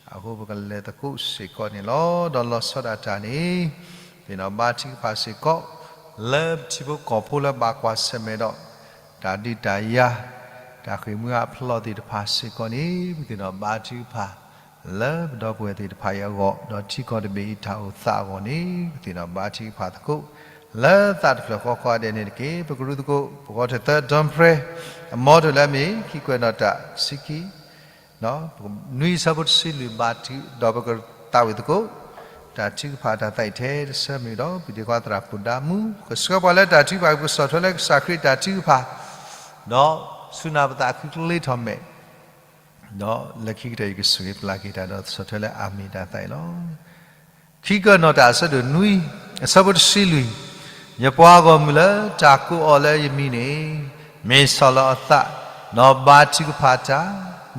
အဃိပကလဲၤသကိးစ့ၢ်ကီးန့ၣ်လီၤ. ဒီးလီၤဆီဒၣ်တၢ်န့ၣ် သ့ၣ်နီၣ်ဘါထုကဖၣ်စ့ၢ်ကီး လၢပထံဖိကီၢ်ဖိလၢဘၣ်ကွၢ်ဆၢၣ်မဲာ်ဒီး တၢ်ဒုးတၢ်ယၤ တၢ်ဃ့ၢ်မှံဟးဖျိးသ့ၣ်တဖၣ်စ့ၢ်ကီးန့ၣ် ပသ့ၣ်နီၣ်ဘါထုကဖၣ် လၢပဒီပုၢ်ဝဲၢ်သ့ၣ်တဖၣ်အံၤအဂီၢ်, ဒီးထံကီၢ်တဘ့ၣ်အံၤတၢ်အိၣ်သးအဂီၢ်န့ၣ် ပသ့ၣ်နီၣ်ဘါထုကဖၣ်သကိး လၢသးတဖျၢၣ်ဃီဃီဒဲးန့ၣ်တက့ၢ်. ပကရူၢ်သကိး ပဃီထၢၣ်သၢ Don Prayer အမီထိၣ်လၢအမ့ၢ် ခံကွဲးနီၣ်တၢ်ဆံခံ နွံဆၢဖိတဆံလွံၢ်ဘးထု ဒီးပကသးဝံၣ်သကိး တၢ်ထုကဖၣ်တၢ်သးအံၤထဲတဆၢမ့ၢ်ဒီး ပုၢ်ဒ့ခွါသရၣ်ပူၤဒၣ်မူ ကဆှၢပှၤလၢတၢ်ထုကဖၣ် ပကဆီၣ်ထွဲလၢကစၢ်ခရံာ်တၢ်ထုကဖၣ် ဒီးဆူနၢ်ပသးခုကလ့ထီၣ်မဲာ် ဒီးလၢခံကတၢၢ်အံၤကဆိၣ်ဂ့ၤပျၢ်က့ၤတၢ်ဒီးဆီၣ်ထွဲလၢအမ့ၢ်တၢ်သးအံၤလီၤ. ခံကွဲးနီၣ်တၢ်အဆၢဒိၣ်နွံ အဆၢဖိတဆံလွံၢ်, ယပှၤဂီၢ်မုၢ်လၢတၢ်ကိးအီၤလၢယမံၤန့ၣ် မ့ၢ်ဆီၣ်လီၤအသး, ဒီးဘါထုကဖၣ်တၢ်,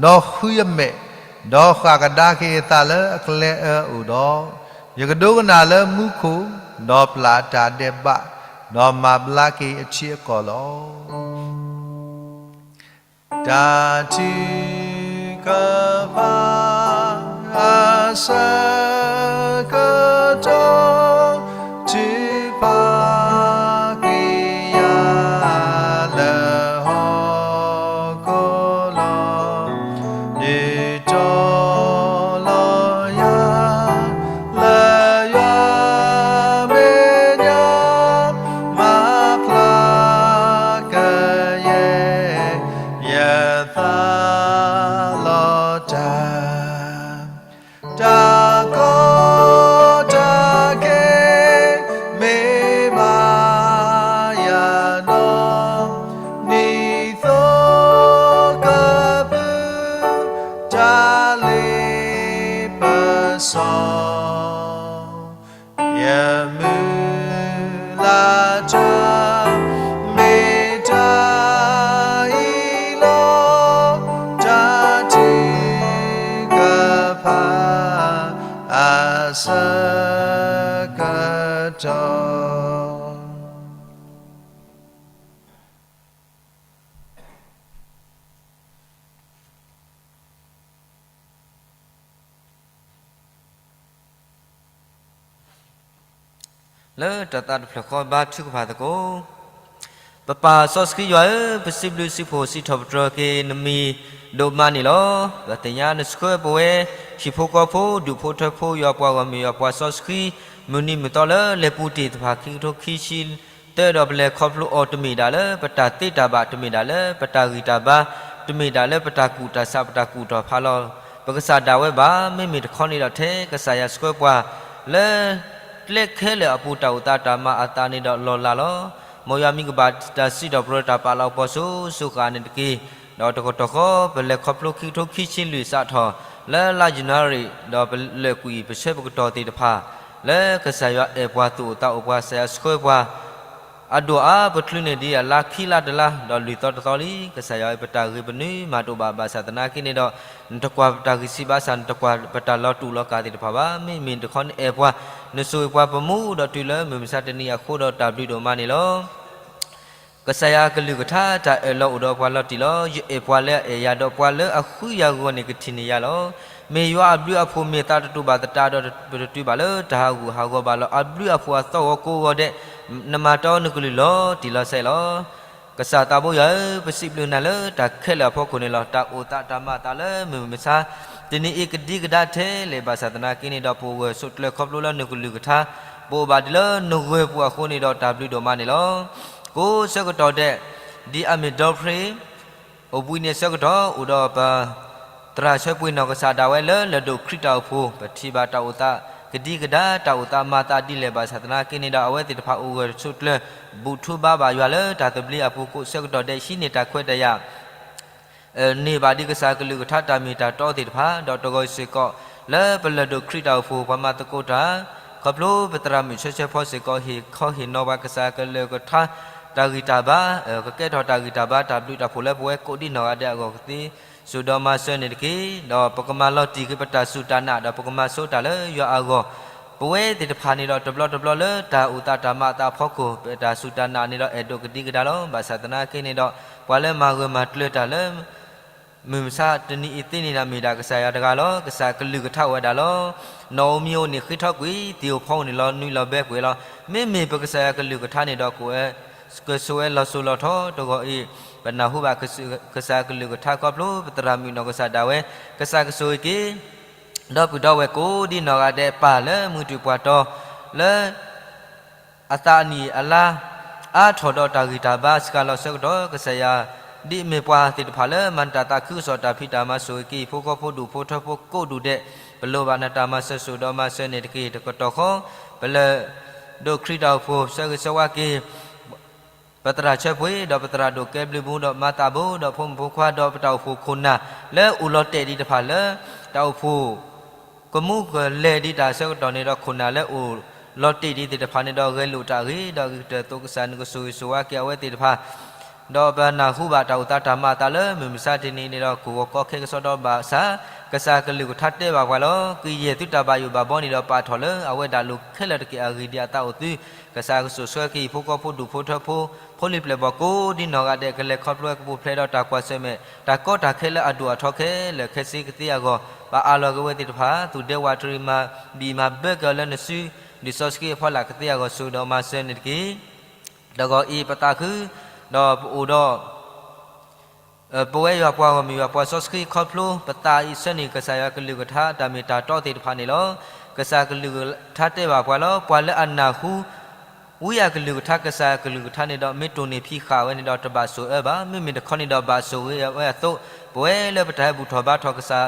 ဒီးဃုယမဲာ်, ဒီးဃၣ်ကဒါက့ၤအသးလၢအကျဲအၢအအိၣ်ဒီး, ယကဒိကနၣ်လၢမူခိၣ်, ဒီးပျၢ်တၢ်ဒဲးဘး, ဒီးမၤဘျါက့ၤအထံအကီၢ်လီၤ. တၢ်ထုကဖၣ်အဆၢကတီၢ် ထုကဖၣ်က့ၤယၤလၢဟီၣ်ခိၣ်လီၤ. ဒုးတီၤလီၤယၤ လၢယွၤမဲာ်ညါ မၤဖျါကယဲၢ် ယသးလီၤတၢ် တၢ်ကီတၢ်ခဲ မ့ၢ်ဘၣ်ယၤဒီး နံၣ်သိကပုၢ် တၢ်လ့ပစီ ယမုၢ်လၢ်တၢ် မ့ၢ်တၢ်အံၤလီၤ. တၢ်ထုကဖၣ်အဆၢကတီၢ် လၢတၢ်သးတဖျၢၣ်ဃီဘါထုကဖၣ်သကိး, ပပၢ်စီဆှံယွၤဧၢ, ပစံးဘျုးစံးဖှိၣ်စံးထီၣ်ပတြၢၤက့ၤနမံၤဒိၣ်မးန့ၣ်လီၤ. ပသ့ၣ်ညါနဆှၢပဝဲ ဟံၣ်ဖိဃီဖိ ဒူၣ်ဖိထၢဖိ ယွၤပှၤဂီၢ်မုၢ် ယွၤပှၤစီဆှံ မုၢ်နံၤမုၢ်သီလၢလဲၤပူၤတ့ၢ်တဖၣ် ခံကထိခံဆံ သၢဒီးပလဲၤခီဖျိအီၤ တမ့ၢ်ဒၣ်လၢပတၢ်သ့တၢ်ဘၣ်, တမ့ၢ်ဒၣ်လၢပတၢ်ဂံၢ်တၢ်ဘါ, တမ့ၢ်ဒၣ်လၢပတၢ်ကူၣ်တၢ်ဆး ပတၢ်ကူၣ်ထီၣ်ဖးလီၤ ပကစၢ်ဒၣ်ဝဲဘၣ်. မ့မ့ၢ်တခီန့ၣ်ဒီး ထဲကစၢ်ယွၤဆှၢပှၤလၢ ကျဲခဲလၢာ်အပူၤ တၢ်အိၣ်သးတၢ်မၤအသးန့ၣ်ဒီးလီၤလးလီၤ. မ်ယွၤမံၤကဘၣ်တၢ်စံးထီၣ်ပတြၢၤ တၢ်ပာ်လီၤပှၤစိၤစိၤဃၣ်န့ၣ်တက့ၢ်. ဒီးတကတီၢ်ဃီ ပလဲၤခီဖျိခံကထိခံဆံလွံၢ်စးထီၣ် လၢလါယနူၤအါရံၤ ဒီးပလဲၤကွံာ်ပဆၢပကတီၢ်သ့ၣ်တဖၣ် လၢကစၢ်ယွၤအဲၣ်ပှၤသူၣ်အိၣ်သးအိၣ်ပှၤ ကစၢ်ယွၤဆှၢပှၤ အဒိၣ်အါပချုးန့ၢ်ဒံးအလါခံလါတလါ ဒီးလွံၢ်သီတသီလံ. ကစၢ်ယွၤဧၢ, ပတၢ်ဂ့ၤပနွံမၤတအိၣ်ဘၣ်, ဘၣ်ဆၣ်သနာ်က့န့ၣ်ဒီး နတကွၢ်ပတၢ်ဂံၢ်စၢ်ဘါစၢ်, နတကွၢ်ပတၢ်လီၤတူာ်လီၤကာ်သ့ၣ်တဖၣ်ဘၣ်. မ့မ့ၢ်တခီန့ၣ်အဲၣ်ပှၤ, နဆိၣ်ဂ့ၤပှၤပမူဒီးတုၤလၢမုၢ်မဆါတနံၤအဃိဒီးတၢ်ဘျုးဒိၣ်မးန့ၣ်လီၤ. ကစၢ်ယွၤကလုၢ်ကထါတၢ်အၢၣ်လီၤအိၣ်ဒီးပှၤလီၤတံၢ်လီၤ. ယအဲၣ်ပှၤလၢအအဲၣ်ယၤ, ဒီးပှၤလၢအဃုယၤအဂီၢ်န့ၣ် ကထံၣ်န့ၢ်ယၤလီၤ. မ့ၢ်ယွၤအဘျုးအဖှိၣ်, မ့ၢ်သးတတူာ်ဘၣ်သတးဒီး ပတတုၤဘၣ်လၢတၢ်ဟးဂူာ်ဟးဂီၤဘၣ်လီၤ. အဘျုးအဖှိၣ်အသီဂီၤကိးဂီၤဒဲး, နမၤတီနကလုၢ်လီၤတံၢ်လီၤဆဲးလီၤ. ကစၢ်သးဘိယွၤဧၢ, ပစံးဘျုးနၤလၢတၢ်ခဲလၢာ်အဖီခိၣ်န့ၣ်လီၤ. တၢ်အိၣ်သးတၢ်မၤအသးလၢမုၢ်မဆါတနံၤအံၤ ကဒံကဒါထဲလဲၣ်, ဘၣ်ဆၣ်သနာ်က့န့ၣ်ဒီး ပအိၣ်ဂၢၢ်ဆိးကျၢၤခီဖျိလၢနကလုၢ်ကထါ, ပအိၣ်ဘၣ်ဒ်လၢနဂၢၢ်ပူၤအဃိန့ၣ်ဒီး တၢ်ဘျုးဒိၣ်မးန့ၣ်လီၤ. ကိးဆၢကတီၢ်ဒဲး, ဒ်အမ့ၢ်ဒီဖြ့ အိၣ်ဘှံးနံၤအဆၢကတီၢ် အိၣ်ဒီးပသရၣ်ဆၢပှ့ၤနီၢ်ကစၢ်ဒၣ်ဝဲလၢလၢၢ်ဒိၣ်ခရံာ်တၢ်အိၣ်ဖှိၣ်, ပထံၣ်ဘၣ်တၢ်အိၣ်သးကဒံကဒါ, တၢ်အိၣ်သးမၤသးဒ်လဲၣ်, ဘၣ်ဆၣ်သနာ်က့န့ၣ်ဒီး အဝဲသ့ၣ်တဖၣ်အိၣ်ဂၢၢ်ဆိးကျၢၤ ဘူၣ်ထီၣ်ဘါဘၣ်ယွၤလၢတၢ်သဘျ့အပူၤ, ကိးဆၢကတီၢ်ဒဲး ဟံးန့ၢ်တၢ်ခွဲးတၢ်ယာ် န့ၢ်ဘၣ်ဒံးကစၢ်ကလုၢ်ကထါတၢ်မ့ၢ်တၢ်တီသ့ၣ်တဖၣ်, ဒီးတဂီၤစ့ၢ်ကီး လၢပလၢၢ်ဒိၣ်ခရံာ်တၢ်အိၣ်ဖှိၣ် ပှၤမၤသကိးတၢ်, ခီဖျိပသရၣ်မုၣ်ဆၢဆၢဖီစ့ၢ်ကီး ဟ့ၣ်ခီဟ့ၣ်နီၤပှၤကစၢ်ကလုၢ်ကထါတၢ်ဂံၢ်တၢ်ဘါ, ကကဲထီၣ်တၢ်ဂံၢ်တၢ်ဘါ တၢ်ဘျုးတၢ်ဖှိၣ်လၢပဝဲကိးဒံနီၢ်ဂၤဒဲးအဂီၢ်ကသ့ စိၤဒီးမၤစၢၤန့ၣ်တက့ၢ်. ဒီးပကမၤလီၤတံၢ်က့ၤပတၢ်စူၢ်တၢ်နာ် ဒီးပကမၤဆိတၢ်လၢယွၤအဂီၢ်, ပဝဲသ့ၣ်တဖၣ်န့ၣ်ဒီး တဘျီတဘျီလၢတၢ်အိၣ်သးတၢ်မၤအသးအဖီခိၣ် ပတၢ်စူၢ်တၢ်နာ်န့ၣ်ဒီး အဲၣ်ဒိးကဒံကဒါလီၤ. ဘၣ်ဆၣ်သနာ်က့န့ၣ်ဒီး ပှၤလၢမၤဂၢၢ်မၤကျၢၤတၢ်လၢ မုၢ်မဆါတနံၤအံၤသ့န့ၣ်ဒီး မ့ၢ်ဒၣ်ကစၢ်ယွၤတဂၤလီၤ. ကစၢ်ကလုၢ်ကထါအိၣ်ဝဲဒၣ်လီၤ. နီၣ်ဧိၤမံၤဧိၤန့ၣ်ဃ့ထီကွံာ်, သံၣ်ဧိၤဖီဧိၤန့ၣ်လီၤနွံလီၤဘဲကွံာ်လီၤ. မ့မ့ၢ်ပကစၢ်ယွၤကလုၢ်ကထါန့ၣ်ဒီး ကအိၣ်ဝဲ ကဆိၣ်ဝဲလီၤစိၤလီၤထီတဂီၤအံၤ, ပနၢ်ဟူဘၣ်ကစၢ်ယွၤကလုၢ်ကထါခီဖျိ ပသရၣ်မုၣ်နီၢ်ကစၢ်ဒၣ်ဝဲ, ကစၢ်ကဆိၣ်ဂ့ၤက့ၤ ဒီပုၢ်ဒီဝဲၢ်ကိးဒံနီၢ်ဂၤဒဲး ပၢ်လၢမုၢ်တ့ၢ်ပှၤတီၤလၢ အသးနံၣ်အလါ အါထီၣ်ဒီးတၢ်ဂံၢ်တၢ်ဘါစှၤလီၤဆၢကတီၢ် ကစၢ်ယွၤ ဒ်အမ့ၢ်ပှၤသ့ၣ်တဖၣ်လၢမၤနတၢ်သးခုကစီၣ်တၢ်ဖံးတၢ်မၤဆိၣ်ဂ့ၤက့ၤ ဟံၣ်ဖိဃီဖိဒူၣ်ဖိထၢဖိကိးဒူၣ်ဒဲး, ပလိၣ်ဘၣ်နတၢ်မၤစၢၤစိာ်ဒီးမၤစၢၤန့ၣ်တက့ၢ်. တကတီၢ်ဃီ ပလၢၢ်ဒိၣ်ခရံာ်တၢ်အိၣ်ဖှိၣ် ဆၢဂ့ၤဆၢဝါက့ၤ ပသရၣ်ဆၢပှ့ၤ ဒီးပသရၣ်ဒိၣ်ကဲဘျုးမူ ဒီးမၤသးဘိ ဒီးဖိမုၣ်ဖိခွါဒီးပတၢ်အိၣ်ဖှိၣ်ခိၣ်နၢ်လၢအိၣ်လီၤတဲာ်ဒံးတဖၣ်လၢ တၢ်အိၣ်ဖှိၣ် ကမူကလဲၤဒံးတၢ်ဆၢကတီၢ်န့ၣ်ဒီး ခိၣ်နၢ်လၢအိၣ်လီၤတဲာ်ဒံးသ့ၣ်တဖၣ်န့ၣ်ဒီး ဂဲၤလိာ်တၢ်အဂ့ၤ ဒီးအဂ့ၤကတၢၢ်အသိး ကစၢ်နကဆိၣ်ဂ့ၤဆိၣ်ဝါက့ၤအဝဲသ့ၣ်တဖၣ် ဒီးပနၢ်ဟူဘၣ်တၢ်အိၣ်သးတၢ်မၤအသးလၢမုၢ်မဆါတနံၤန့ၣ်ဒီး ကဝီၤကီခဲကစီဒီဘၣ်ဆၣ် ကစၢ်ကလုၢ်ကထါတဲဘၣ်ပှၤလီၤ. ကယဲၢ်သုတၢ်ဘၣ်ယိၣ်ဘၣ်ဘီန့ၣ်ဒီး ပာ်ထီၣ်လၢအဝဲဒၣ်လိၤခဲလၢာ်တက့ၢ်. အဂ့ၢ်ဒ်အံၤ, အသးအိၣ်သု ကစၢ်ကဆိၣ်ဆှၢက့ၤဟံၣ်ဖိဃီဖိဒူၣ်ဖိထၢဖိ ဖိလံၤပျဲၢ်ဘီၣ်ကိးဒံနီၢ်ဂၤဒဲး ကလဲၤခီဖျိဝဲကပူၤဖျဲးဒီးတၢ်ကွၢ်ဆၢၣ်မဲာ် တၢ်ကီတၢ်ခဲလၢအဒိၣ်အထီခဲလၢာ်ခဲဆ့ကသ့အဂီၢ်, ပအးလီၤက့ၤဝဲသ့ၣ်တဖၣ် သူၣ်ဒဲဝးတရံးမၤဘံၣ်မၤဘၢက့ၤအီၤလၢနစု လံာ်စီဆှံအဖီလာ်ကသ့အဂီၢ် ဆိၣ်ဒီးမၤစၢၤန့ၣ်တက့ၢ်. တဂီၤအံၤပသးခု ဒီးပအိၣ်ဒီး ပဝဲယွၤပှၤဂီၢ်မုၢ်ယွၤပှၤစီဆှံခီဖျိ ပသးအံၤဆၢန့ၢ်ကစၢ်ယွၤကလုၢ်ကထါတၢ်မ့ၢ်တၢ်တီသ့ၣ်တဖၣ်န့ၣ်လီၤ. ကစၢ်ကလုၢ်ကထါတဲဘၣ်ပှၤလီၤ. ပှၤလၢအနၢ်ဟူ ဝံအကလုၢ်ကထါ ကစၢ်ကလုၢ်ကထါန့ၣ်ဒီး မ့ၢ်တိၢ်န့ၢ်ဖံးဃာ်ဝဲန့ၣ်ဒီး တဘၣ်ဆိၣ်အၢဘၣ်. မ့မ့ၢ်တခီန့ၣ်ဒီး ဘၣ်ဆိၣ်ဂ့ၤဝဲအသိး ပဝဲလၢပတၢ်ဟဲဘူၣ်ထီၣ်ဘါထီၣ်ကစၢ်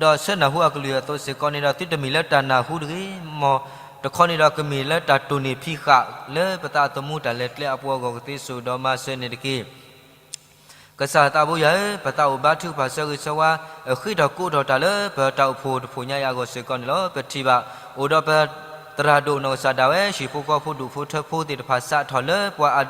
ဒီးဆၢနၢ်ဟူအကလုၢ်အသိးစ့ၢ်ကီးန့ၣ်ဒီး သုတမ့ၢ်လၢတၢ်နၢ်ဟူတဂ့ၤ, မ်တခီန့ၣ်ဒီး ကမ့ၢ်လၢတၢ်တိၢ်န့ၢ်ဖံးဃာ်လၢပသးသမူတၢ်လဲၤကျဲအပူၤအဂီၢ်ကသ့ ဆိၣ်ဒီးမၤစၢၤန့ၣ်တက့ၢ်. ကစၢ်သးဘိယွၤဧၢ, ပသးအိၣ်ဘါထုကဖၣ်ဆၢဂ့ၤဆၢဝါ ဃ့ထီၣ်ကိးထီၣ်တၢ်လၢပတၢ်အိၣ်ဖှိၣ်တဖှိၣ်ညါအံၤအဂီၢ်စ့ၢ်ကီးန့ၣ်လီၤ. ပထံၣ်ဘၣ် အိၣ်ဒီးပသရၣ်ဒိၣ်နီၢ်ကစၢ်ဒၣ်ဝဲ ဟံၣ်ဖိဃီဖိဒူၣ်ဖိထၢဖိသ့ၣ်တဖၣ် စးထီၣ်လၢပှၤအ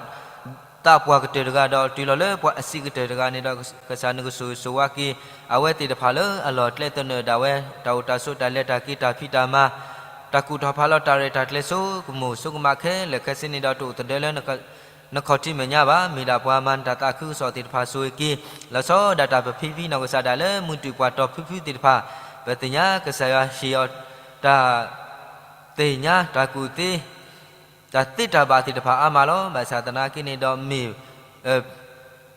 သးပှၢ်ကတၢၢ်တဂၤဒီး တုၤလီၤလၢပှၤအဆံးကတၢၢ်တဂၤန့ၣ်ဒီး ကစၢ်နကဆိၣ်ဂ့ၤဆိၣ်ဝါက့ၤ အဝဲသ့ၣ်တဖၣ်လၢအလီၢ်အကျဲသနၢၣ်ဒၣ်ဝဲ တၢ်အိၣ်တၢ်ဆိးတၢ်လဲၤတၢ်က့ၤတၢ်ဖံးတၢ်မၤ တၢ်ကူၣ်ထီၣ်ဖးလီၤတၢ်ရဲၣ်တၢ်ကျဲၤဆိကမိၣ်ဆိကမးခဲလၢာ်ခဲဆ့န့ၣ်ဒီး တအိၣ်သဒၢလၢ နခီၣ်ထံးမဲာ်ညါဘၣ်. မ့ၢ်ဒၣ်ပှၤမၤနတၢ်သးခုကစီၣ်သ့ၣ်တဖၣ်ဆိၣ်ဂ့ၤက့ၤ လီၤဆီဒၣ်တၢ်ပဖံဖံနီၢ်ကစၢ်ဒၣ်လၢမုၢ်တူာ်ပှၤတီၤဖုဖုသ့ၣ်တဖၣ် ပသ့ၣ်ညါကစၢ်ယွၤဟ့ၣ်အီၤတၢ် သ့ၣ်ညါတၢ်ကူၣ်သ့ တၢ်သ့တၢ်ဘၣ်သ့ၣ်တဖၣ်အါမးလီၤ. ဘၣ်ဆၣ်သနာ်က့န့ၣ်ဒီး မ့ၢ်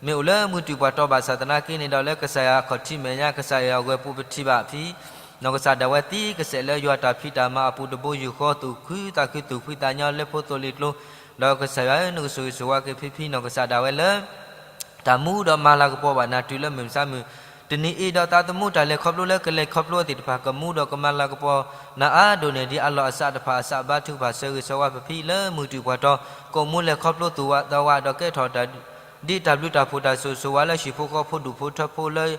မ့ၢ်အိၣ်လၢမုၢ်တူာ်ပှၤတီၤဘၣ်ဆၣ်သနာ်က့န့ၣ်ဒီး လၢကစၢ်ယွၤခီၣ်ထံးမဲာ်ညါ ကစၢ်ယွၤဂီၤပူၤပထံၣ်ဘၣ်ဖံ နီၢ်ကစၢ်ဒၣ်ဝဲသံကစဲးလၢယွၤတၢ်ဖံးတၢ်မၤအပူၤတဘိယူၢ်ဃီ သူၣ်ခုသးခုသူၣ်ဖှံသးညီလၢဖိသိၣ်လံၤကျိ ဒီးကစၢ်ယွၤဧၢ နကဆိၣ်ဂ့ၤဆိၣ်ဝါက့ၤဖံဖံနီၢ်ကစၢ်ဒၣ်ဝဲလၢ တၢ်မူဒီးမၤလၤကပီၤဘၣ်နၤတုၤလၢမုၢ်မဆါမုၢ် တနံၤအံၤဒီးသးသမူတၢ်လဲၤခီဖျိလၢကလဲၤခီဖျိသ့ၣ်တဖၣ် ကမူဒီးကမၤလၤကပီၤနၤအါဒိၣ်န့ၢ်ဒံးအလီၢ်အစးတဖၣ်အစး ဘါထုကဖၣ်ဆၢဂ့ၤဆၢဝါပဖံလၢမုၢ်တူာ်ပှၤတီၤ ကိးမူလဲၤခီဖျိသူၣ်ဝးသးဝးဒီးကဲထီၣ်တၢ် ဒ်တၢ်ဘျုးတၢ်ဖှိၣ်တၢ်ဆိၣ်ဂ့ၤဆိၣ်ဝါလၢဟံၣ်ဖိဃီဖိဒူၣ်ဖိထၢဖိလၢ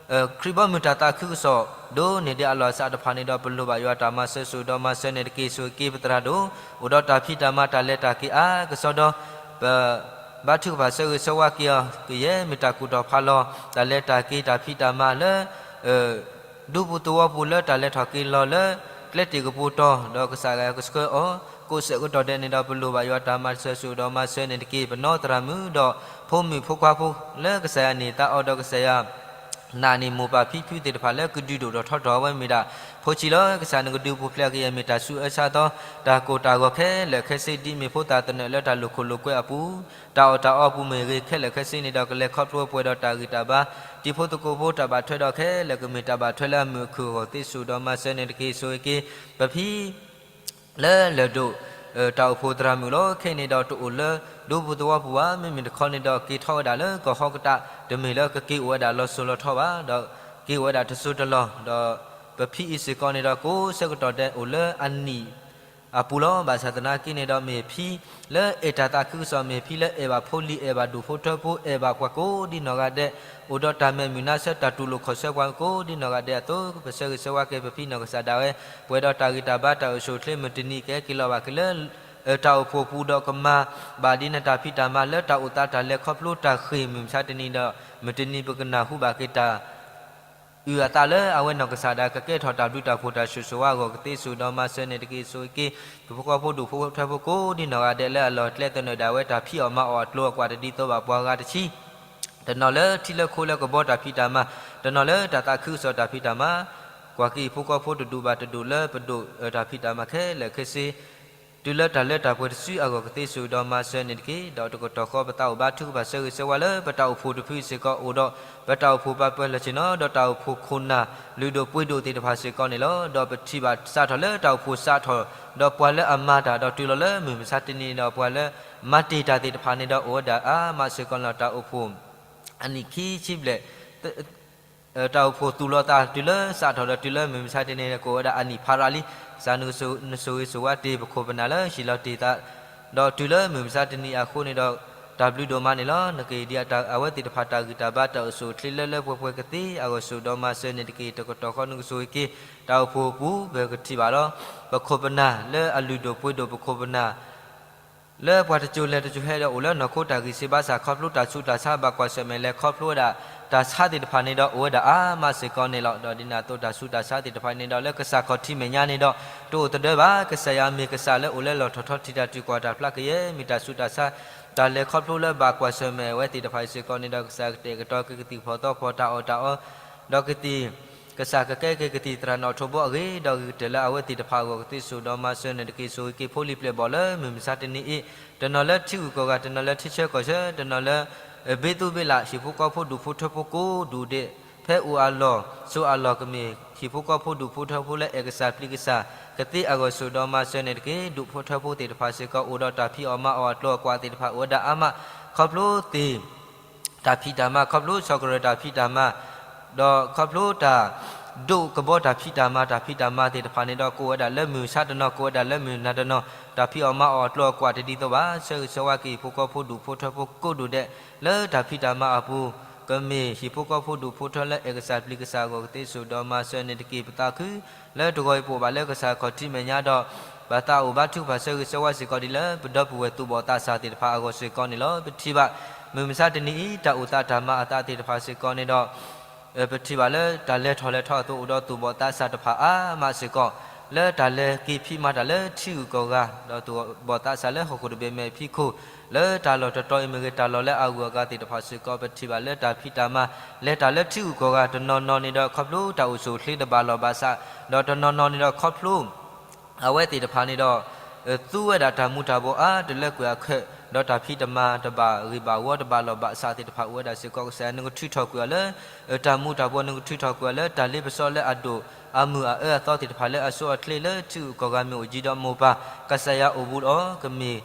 ခရံာ်ဘီမုၢ်တၢ်သးခုကစီၣ် ဒိးန့ၢ်ဒံးအလီၢ်အစးတဖၣ်န့ၣ်ဒီး ပလိၣ်ဘၣ်ယွၤတၢ်မၤစၢၤစိၤဒီးမၤစၢၤန့ၣ်တက့ၢ်. ဆိၣ်ဂ့ၤက့ၤပသရၣ်ဒိၣ် အိၣ်ဒီးတၢ်ဖံးတၢ်မၤတၢ်လဲၤတၢ်က့ၤအါကစီဒီး ပဘါထုကဖၣ်ဆၢဂ့ၤဆၢဝါက့ၤအီၤ ကယဲၢ်မ့ၢ်တၢ်ကူၣ်ထီၣ်ဖးလီၤ တၢ်လဲၤတၢ်က့ၤတၢ်ဖံးတၢ်မၤလၢ ဒူပူၤသဝီပူၤလၢတၢ်လဲၤထီၣ်က့ၤလီၤလၢ ကျဲတ့ၢ်ကပူၤတီၤ ဒီးကစၢ်ယွၤကဆှၢအီၤ ကိးဆၢကတီၢ်ဒဲးန့ၣ်ဒီး ပလိၣ်ဘၣ်ယွၤတၢ်မၤစၢၤစိၤဒီးမၤစၢၤန့ၣ်တက့ၢ်. ပနီၢ်သရၣ်မုၣ်ဒီး ဖိမုၣ်ဖိခွါဖိလၢကစၢ်ယွၤန့ၢ်သါအီၤဒီးကစၢ်ယွၤ နာ်န့ၢ်မိၢ်ပၢ်ဖံဖုသ့ၣ်တဖၣ်လၢကဒုးဒိၣ်ထီၣ်ထီထီၣ်အဝဲမ့ၢ်ဒၣ် ဖိဆံးလီၤ. ကစၢ်နကဒုးပူၤဖျဲးကယဲၢ်မ့ၢ်တၢ်ဆူးအၢဆါသီ တၢ်ကိၢ်တၢ်ဂီၤခဲလၢာ်ခဲဆ့ ဒ်မ့ၢ်ဖိသၣ်သနၢၣ်လၢတၢ်လိာ်ခိၣ်လိာ်ကွဲအပူၤ တၢ်အီၣ်တၢ်အီအပူၤမ့ၢ်ဂ့ၤ ခဲလၢာ်ခဲဆ့န့ၣ်ဒီး ကလဲၤခီဖျိပှဲၤဒီးတၢ်ဂံၢ်တၢ်ဘါ တံၤဖိသကိးဖိတၢ်ဘၣ်ထွဲဒီးခဲလၢာ်ကမ့ၢ်တၢ်ဘၣ်ထွဲလၢအမုာ်အခုၣ်အဂီၢ်သ့ စိၤဒီးမၤစၢၤန့ၣ်တက့ၢ်. ဆိၣ်ဂ့ၤက့ၤ ပဖံ လၢလၢၢ်ဒိၣ် တၢ်အိၣ်ဖှိၣ်သရၣ်မုၣ်လီၤ. ခဲအံၤန့ၣ်ဒီးတအိၣ်လၢ ဒူပူၤသဝီပူၤဘၣ်. မ့မ့ၢ်တခီန့ၣ်ဒီး က့ၤထီၣ်ဝဲဒၣ်လၢကီၢ်ဟီၣ်ကတၢၢ် တမ့ၢ်လၢကက့ၤအိၣ်ဝဲဒၣ်လီၤစိၤလီၤထီဘၣ်. ဒီးက့ၤအိၣ်ဝဲဒၣ်တစိၤတလီၢ် ဒီးပဖံအံၤစ့ၢ်ကီးန့ၣ်ဒီး ကိးဆၢကတီၢ်ဒဲးအိၣ်လၢအနံၣ် အပူၤလီၤ. ဘၣ်ဆၣ်သနာ်က့န့ၣ်ဒီး မ့ၢ်ဖံလၢအဲၣ်တၢ်သးခုကစီၣ် မ့ၢ်ဖံလၢအဲၣ်ဘၣ်ဖိလံၤ အဲၣ်ဘၣ်ဒူၣ်ဖိထၢဖိ အဲၣ်ဘၣ်ပှၤကိးဒ်နီၢ်ဂၤဒဲး အိၣ်ဒီးတၢ်မဲာ်မုာ်နါဆၢ တၢ်တူၢ်လိာ်ခီၣ်ဆၢပှၤကိးဒ်နီၢ်ဂၤဒဲးအသိး ပဆၢဂ့ၤဆၢဝါက့ၤပဖံနီၢ်ကစၢ်ဒၣ်ဝဲ ပှဲၤဒီးတၢ်ဂံၢ်တၢ်ဘါတၢ်အိၣ်ဆူၣ်အိၣ်ချ့ မုၢ်တနံၤကဟဲက့ၤလီၤဘၣ်က့ၤလၢ တၢ်အိၣ်ဖှိၣ်ပူၤဒီးကမၤဘၣ်ဒ်နတၢ်ဖံးတၢ်မၤလၢတၢ်အိၣ်သးတၢ်လဲၤခီဖျိတၢ်ဃ့ၢ် မုၢ်မဆါတနံၤဒီး မုၢ်တနံၤပကနၢ်ဟူဘၣ်က့ၤတၢ် အုၣ်အသးလၢအဝဲနီၢ်ကစၢ်ဒၣ်ကကဲထီၣ်တၢ်ဘျုးတၢ်ဖှိၣ်တၢ်ဆိၣ်ဂ့ၤဆိၣ်ဝါအဂီၢ်ကသ့ စိၤဒီးမၤစၢၤန့ၣ်တက့ၢ်. ဆိၣ်ဂ့ၤက့ၤ ပဖိဃီဖိဒူၣ်ဖိထၢဖိကိးဒ်နီၢ်ဂၤဒဲးလၢအလီၢ်ကျဲသနၢၣ်ဒၣ်ဝဲ တၢ်ဖံးအီၣ်မၤအီၣ်အကျိၤအကွာ်တဒ်သိးဘၣ်ပှၤဂၤတဆံ တနီၤလၢထံလၢခိလၢကဘီတၢ်ဖံးတၢ်မၤ, တနီၤလၢတၢ်သးခုကစီၣ်တၢ်ဖံးတၢ်မၤ, ကွၢ်က့ၤဟံၣ်ဖိဃီဖိတဒူၣ်ဘၣ်တဒူၣ်လၢပဒိၣ်တၢ်ဖံးတၢ်မၤခဲလၢာ်ခဲဆ့ တုၤလၢတၢ်လၢတၢ်ပှဲၤတစုအဂီၢ်ကသ့ စိၤဒီးမၤစၢၤန့ၣ်တက့ၢ်. ဒီးတကတီၢ်ဃီပသးအိၣ်ဘါထုကဖၣ်ဆၢဂ့ၤဆၢဝါလၢပတၢ်အိၣ်ဖှိၣ်တဖုစ့ၢ်ကီးအိၣ်ဒီး ပတၢ်အိၣ်ဖှိၣ်ပာ်ပၢၢ်လၢာ်ဆ့ၣ်နီၤ ဒီးတၢ်အိၣ်ဖှိၣ်ခိၣ်နၢ်လုၢ်ဒိၣ်ပှ့ၤဒိၣ်သ့ၣ်တဖၣ်စ့ၢ်ကီးန့ၣ်လီၤ. ဒီးပထံၣ်ဘၣ်စးထီၣ်လၢတၢ်အိၣ်ဖှိၣ်စးထီၣ် ဒီးပှၤလၢအမၤတၢ်ဒီးတုၤလီၤလၢမုၢ်မဆါတနံၤဒီး ပှၤလၢမၤတ့ၢ်တၢ်သ့ၣ်တဖၣ်န့ၣ်ဒီးအိၣ်ဝဲဒၣ်အါမးစ့ၢ်ကီးန့ၣ်လီၤ. တၢ်အိၣ်ဖှိၣ် အနံၣ်ခံဆံဘျဲၣ် တၢ်အိၣ်ဖှိၣ်သူၣ်လီၤသးတုၤလၢစးထီၣ်ဒီးတုၤလၢမုၢ်မဆါတနံၤန့ၣ် ကအိၣ်ဝဲဒၣ်အနံၣ်ဖးရၤလံ. ကစၢ်နဆိၣ်ဂ့ၤဆိၣ်ဝါတ့ၢ်ပခိၣ်ပနၢ်လၢဟံၣ်လီၤတ့ၢ်သး ဒီးတုၤလၢမုၢ်မဆါတနံၤအဃိန့ၣ်ဒီး တၢ်ဘျုးဒိၣ်မးန့ၣ်လီၤ. နက့ၤဒ်အဝဲသ့ၣ်တဖၣ်တၢ်ဂံၢ်တၢ်ဘါ တၢ်အိၣ်ဆူၣ်အိၣ်ချ့လၢလၢပှဲၤပှဲၤကသ့အဂီၢ် စိၤဒီးမၤစၢၤန့ၣ်တက့ၢ်. တကတီၢ်ဃီနကဆိၣ်ဂ့ၤက့ၤ တၢ်အိၣ်ဖှိၣ်ပူၤ ပကထံၣ်ဘၣ်လီၤ. ပခိၣ်ပနၢ်လၢအလုၢ်ဒိၣ်ပှ့ၤဒိၣ် ပခိၣ်ပနၢ် လၢပှၤတစိၤလဲၤတစိၤဟဲဒီးအိၣ်လၢနီၢ်ခိတၢ်ဂံၢ်စၢ်ဘါစၢ် ခီဖျိတၢ်ဆူးတၢ်ဆါ ဘၣ်ကွၢ်ဆၢၣ်မဲာ်လဲၤခီဖျိဝဲဒၣ် တၢ်ဆါသ့ၣ်တဖၣ်န့ၣ်ဒီး အိၣ်ဝဲဒၣ်အါမးစ့ၢ်ကီးန့ၣ်လီၤ. ဒီးဒ်န့ၣ်အသိးတၢ်ဆူးတၢ်ဆါသ့ၣ်တဖၣ်န့ၣ်ဒီး လၢကစၢ်ခီၣ်ထံးမဲာ်ညါန့ၣ်ဒီး တအိၣ်သဒၢဘၣ်. ကစၢ်ယွၤမ့ၢ်ကစၢ်လၢအိၣ်လၢလီၢ်ထီၣ်ထီထံးတၢ်တုၤကွၢ်တၢ်ဖျါကယဲၢ် မ့ၢ်တၢ်ဆူးတၢ်ဆါ တၢ်လဲၤခီဖျိလၢဘၣ်ကွၢ်ဆၢၣ်မဲာ်ဝဲသ့ၣ်တဖၣ်အံၤစ့ၢ်ကီးန့ၣ်ဒီး ကစၢ်ကတဲာ်ကတီၤက့ၤကသံၣ်ဖီၣ်သီဖီၣ်တၢ်အီၣ်တၢ်အီ ဒီးကသံၣ် ကစၢ်ကကဲက့ၤကသံၣ်သရၣ်နီၣ်ထိးဘီအဂ့ၢ် ဒီးဂ့ၤကတၢၢ်လၢအဝဲသ့ၣ်တဖၣ်အဂီၢ်ကသ့ စိၤဒီးမၤစၢၤန့ၣ်တက့ၢ်. ဆိၣ်ဂ့ၤက့ၤဖိလံၤပျဲၢ်ဘီၣ်လၢမုၢ်မဆါတနံၤအံၤ တနီၤလၢထံဂုၤကီၢ်ဂၤ တနီၤလၢထံဆၢကီၢ်ဆၢ တနီၤလၢ ဘ့သူဘ့လး ဟံၣ်ဖိဃီဖိဒူၣ်ဖိထၢဖိကိးဒူၣ်ဒဲး ဖဲအိၣ်အလီၢ်ဆိးအလီၢ် ကမ့ၢ်ဟံၣ်ဖိဃီဖိဒူၣ်ဖိထၢဖိလၢအဲၣ်ကစၢ်ပျံၤကစၢ် ကသ့အဂီၢ် စိၤဒီးမၤစၢၤန့ၣ်တက့ၢ်. ဒူၣ်ဖိထၢဖိသ့ၣ်တဖၣ်စ့ၢ်ကီး အိၣ်ဒီးတၢ်ဖံးအီၣ်မၤအီၣ်အကျိၤအကွာ်သ့ၣ်တဖၣ်အိၣ်ဝဲဒၣ်အါမး ခီဖျိသ့ၣ် တၢ်ဖံးတၢ်မၤ ခီဖျိဆီၣ်ကရၢၢ်တၢ်ဖံးတၢ်မၤ ဒီးခီဖျိတၢ် ဒိးကဘီတၢ်ဖံးတၢ်မၤ တၢ်ဖံးတၢ်မၤသ့ၣ်တဖၣ်န့ၣ်ဒီး ကအိၣ်ဝဲဒၣ်လၢမုၢ်ဆါတနီၤ ကအိၣ်ဝဲဒၣ်လၢမုၢ်နၤတနီၤ တၢ်ဖံးအီၣ်မၤအီၣ်အကျိၤအကွာ်တဒ်သိးဘၣ်. ဆၢဂ့ၤဆၢဝါက့ၤဟံၣ်ဖိဃီဖိဒူၣ်ဖိထၢဖိကိးဒူၣ်ဒဲး လၢတၢ်ဖံးတၢ်မၤအပူၤ ကမ့ၢ်ဟံၣ်ဖိဃီဖိဒူၣ်ဖိထၢလၢအဲၣ်ကစၢ်ပျံၤကစၢ်အဂီၢ်ကသ့ စိၤဒီးမၤစၢၤန့ၣ်တက့ၢ်. ပသးခု လၢတဂီၤအံၤပအိၣ်ဘၣ်လၢကစၢ်ခီၣ်ထံးမဲာ်ညါဒီး ပသးအိၣ်ဘါထုကဖၣ်ဆၢဂ့ၤဆၢဝါစ့ၢ်ကီးဒ်လၢ ပဒီပုၢ်ဝဲၢ်သူၣ်ဘီၣ်သးစၢ်သ့ၣ်တဖၣ်အဂီၢ်စ့ၢ်ကီးန့ၣ်လီၤ. ပထံၣ်ဘၣ် မုၢ်မဆါတနံၤအံၤ တၢ်အိၣ်သးတၢ်မၤအသးသ့ၣ်တဖၣ်စ့ၢ်ကီးန့ၣ်ဒီး ပထံၣ်ဘၣ်လၢတၢ်လဲၤထီၣ်လဲၤထီအသိး အိၣ်ဒီးသူၣ်ဘီၣ်သးစၢ်တဖၣ်အါမးစ့ၢ်ကီး လၢတၢ်လဲၤက့ၤဖံးမၤတၢ်လၢထံဂုၤကီၢ်ဂၤ ဒီးသူၣ်ဘီၣ်သးစၢ်လၢဟီၣ်ခိၣ်တဘ့ၣ်မဲာ်ဖံးခိၣ် လၢတၢ်လီၢ်တတီၤအံၤမ့ၢ်ဂ့ၤ တၢ်လီၢ်လၢအဂုၤအဂၤသ့ၣ်တဖၣ်စ့ၢ်ကီး ပထံၣ်ဘၣ်လၢတၢ်ဖံးတၢ်မၤ လဲၤတၢ်လၢထံဂုၤကီၢ်ဂၤ တနီၤနီၤန့ၣ်ဒီး ခီဖျိတၢ်အိၣ်ဆူၣ်အိၣ်ချ့တဘၣ်လီၢ်ဘၣ်စး ဒီးတနီၤနီၤန့ၣ်ဒီးခီဖျိ အဝဲသ့ၣ်တဖၣ်န့ၣ်ဒီး သူဝဲဒၣ်တၢ်မူၤတၢ်ဘှီးအါတလၢကွံာ်အခၢး ဒီးတၢ်ဖံးတၢ်မၤတဘၣ်ဂ့ၤဘၣ်ဝီတဘၣ်လီၢ်ဘၣ်စးသ့ၣ်တဖၣ်အိၣ်ဝဲဒၣ်စ့ၢ်ကီး ကစၢ်ယွၤနကထုးထီၣ်ကွံာ်အီၤလၢ တၢ်မူၤတၢ်ဘှီး နကထုးထီၣ်ကွံာ်အီၤလၢ တၢ်လ့ပစီလၢအဒိၣ် အမုာ်အအၢအသီသ့ၣ်တဖၣ်လၢအဆိအချ့လၢထံဂုၤကီၢ်ဂၤမ့ၢ်အိၣ်ယံၤဒီးမိၢ်ပၢ် ကစၢ်ယွၤအိၣ်ဘူးဒီး ကမ့ၢ်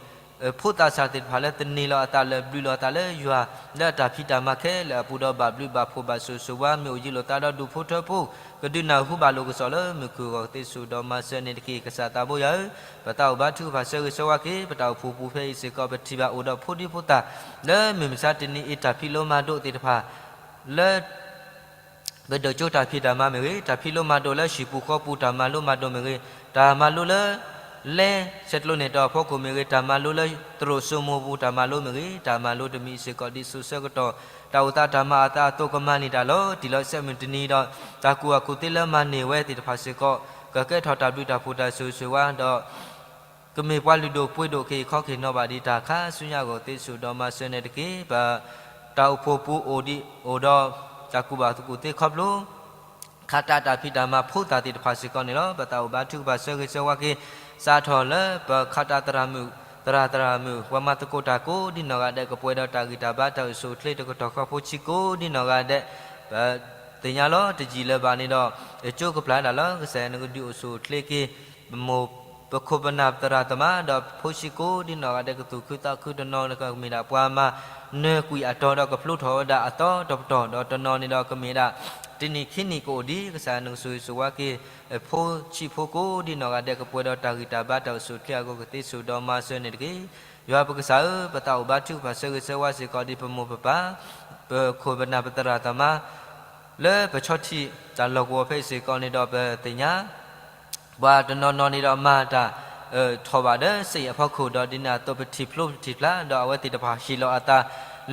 ဖိသးစၢ်သ့ၣ်တဖၣ်လၢသန့ၤလီၤအသးလၢဘျုးလီၤအသးလၢယွၤ လၢအတၢ်ဖံးတၢ်မၤခဲလၢာ်အပူၤဒီး ဘၣ်ဘျုးဘၣ်ဖှိၣ်ဘၣ်ဆိၣ်ဂ့ၤဆိၣ်ဝါ မ့ၢ်အိၣ်ယံၤလိာ်သးဒီးဒူၣ်ဖိထၢဖိ ကဒုးနၢ်ဟူဘၣ်လိာ်ကစီၣ်လၢမုၢ်ခုၣ်အဂီၢ်သ့ စိၤဒီးမၤစၢၤန့ၣ်တက့ၢ်. ကစၢ်သးဘိယွၤဧၢ, ပသးအိၣ်ဘါထုကဖၣ်ဆၢဂ့ၤဆၢဝါက့ၤ ပတၢ်အိၣ်ဖှိၣ်ပူၤဖဲအံၤစ့ၢ်ကီး ပထံၣ်ဘၣ်အိၣ်ဒီးဖိဒံဖိသၣ် လၢမုၢ်မဆါတနံၤအံၤ တၢ်ဖံးလိမၤဒိးသ့ၣ်တဖၣ် လၢ ပဒိးကၠိတၢ်ဖံးတၢ်မၤမ့ၢ်ဂ့ၤ, တၢ်ဖံးလိမၤဒိးလၢဟံၣ်ပူၤဃီပူၤတၢ်မၤလိမၤဒိးမ့ၢ်ဂ့ၤ, တၢ်မၤလိလၢ လဲဆဲးကျိးန့ၣ်တီၢ်အဖီခိၣ်မ့ၢ်ဂ့ၤ, တၢ်မၤလိလၢသရိာ်စိမိၢ်ပူၤတၢ်မၤလိမ့ၢ်ဂ့ၤ, တၢ်မၤလိတမံၤစ့ၢ်ကီးဒ်သိးဆၢကတီၢ် တၢ်အိၣ်သးတၢ်မၤအသးအသိးကမၤန့ၢ်တၢ်လီၤတံၢ်လီၤဆဲးမုၢ်တနံၤဒီး တၢ်ကူၣ်ဘၣ်ကူၣ်သ့လၢမၤန့ၢ်ဝဲသ့ၣ်တဖၣ်စ့ၢ်ကီး ကကဲထီၣ်တၢ်ဘျုးတၢ်ဖှိၣ်တၢ်ဆိၣ်ဂ့ၤဆိၣ်ဝါဒီး ကမ့ၢ်ပှၤလုၢ်ဒိၣ်ပှ့ၤဒိၣ်က့ၤခီက့ၤနီၢ်ဘၣ်ဒံးတၢ်ခါဆူညါအဂီၢ်သ့စိၤဒီးမၤစၢၤန့ၣ်တက့ၢ်. ပတၢ်အိၣ်ဖှိၣ်ပူၤအိၣ်ဒံးအိၣ်ဒီး တၢ်ကူၣ်ဘၣ်ကူၣ်သ့ခီဖျိ ခးတၢ်တၢ်ဖံးတၢ်မၤဖိသၣ်သ့ၣ်တဖၣ်စ့ၢ်ကီးန့ၣ်လီၤ. ပသးအိၣ်ဘါထုကဖၣ်ဆၢဂ့ၤဆၢဝါက့ၤ စးထီၣ်လၢပခးတၢ်သရၣ်မုၣ် သရၣ်သရၣ်မုၣ် ပှၤမၤသကိးတၢ်ကိးဒ်နီၢ်ဂၤဒဲး ကပှဲၤဒီးတၢ်ဂံၢ်တၢ်ဘါတၢ်အိၣ်ဆူၣ်အိၣ်ချ့တကတီၢ်ဃီဖိဆံးကိးဒ်နီၢ်ဂၤဒဲး ပသ့ၣ်ညါလီၤတယံာ်လၢၤဘၣ်န့ၣ်ဒီး ကၠိကပျၢ်ဒၣ်လၢကစၢ်ယွၤနကဒုးအိၣ်ဆူၣ်အိၣ်ချ့က့ၤ ပမိၢ် ပခိၣ်ပနၢ်ပသရၣ်သမါ ဒီးဖိဆံးကိးဒ်နီၢ်ဂၤဒဲး ကသူၣ်ခုသးခုတနီၤန့ၣ်ကမ့ၢ်ဒၣ်ပှၤမၤနၢၤကွံာ်အတီၤဒီးကဖျိထီၣ်ဝဲဒၣ်အသီတပတီၢ် ဒီးတနီၤန့ၣ်ဒီးကမ့ၢ်ဒၣ် တနံၣ်ခံနံၣ်ကအိၣ်ဒံး ကစၢ်နကဆိၣ်ဂ့ၤဆိၣ်ဝါက့ၤ ဖိဆံးဖိကိးဒ်နီၢ်ဂၤဒဲး ကပှဲၤဒီးတၢ်ဂံၢ်တၢ်ဘါတၢ်အိၣ်ဆူၣ်အိၣ်ချ့အဂီၢ်ကသ့စိၤဒီးမၤစၢၤန့ၣ်တက့ၢ်. ယွၤပကစၢ်ဧၢ, ပသးအိၣ်ဘါထုကဖၣ်ဆၢဂ့ၤဆၢဝါစ့ၢ်ကီးဒ်ပမိၢ်ပပၢ် ပခိၣ်ပနၢ်ပသရၣ်သမါ လၢပဆီထံးတၢ်လီၢ်ကဝီၤဖဲအံၤစ့ၢ်ကီးန့ၣ်ဒီးပသ့ၣ်ညါ ပှၤတနီၤနီၤန့ၣ်ဒီးမၤတၢ် ထီၣ်ဘၣ်ဒီးစ့ၣ်အဖီခိၣ်ဒီးဒ်န့ၣ်အသိးပထံၣ်ဖျိပထံၣ်ဖျါ ဒီးအဝဲသ့ၣ်တဖၣ်ဟ့ၣ်လီၤအသး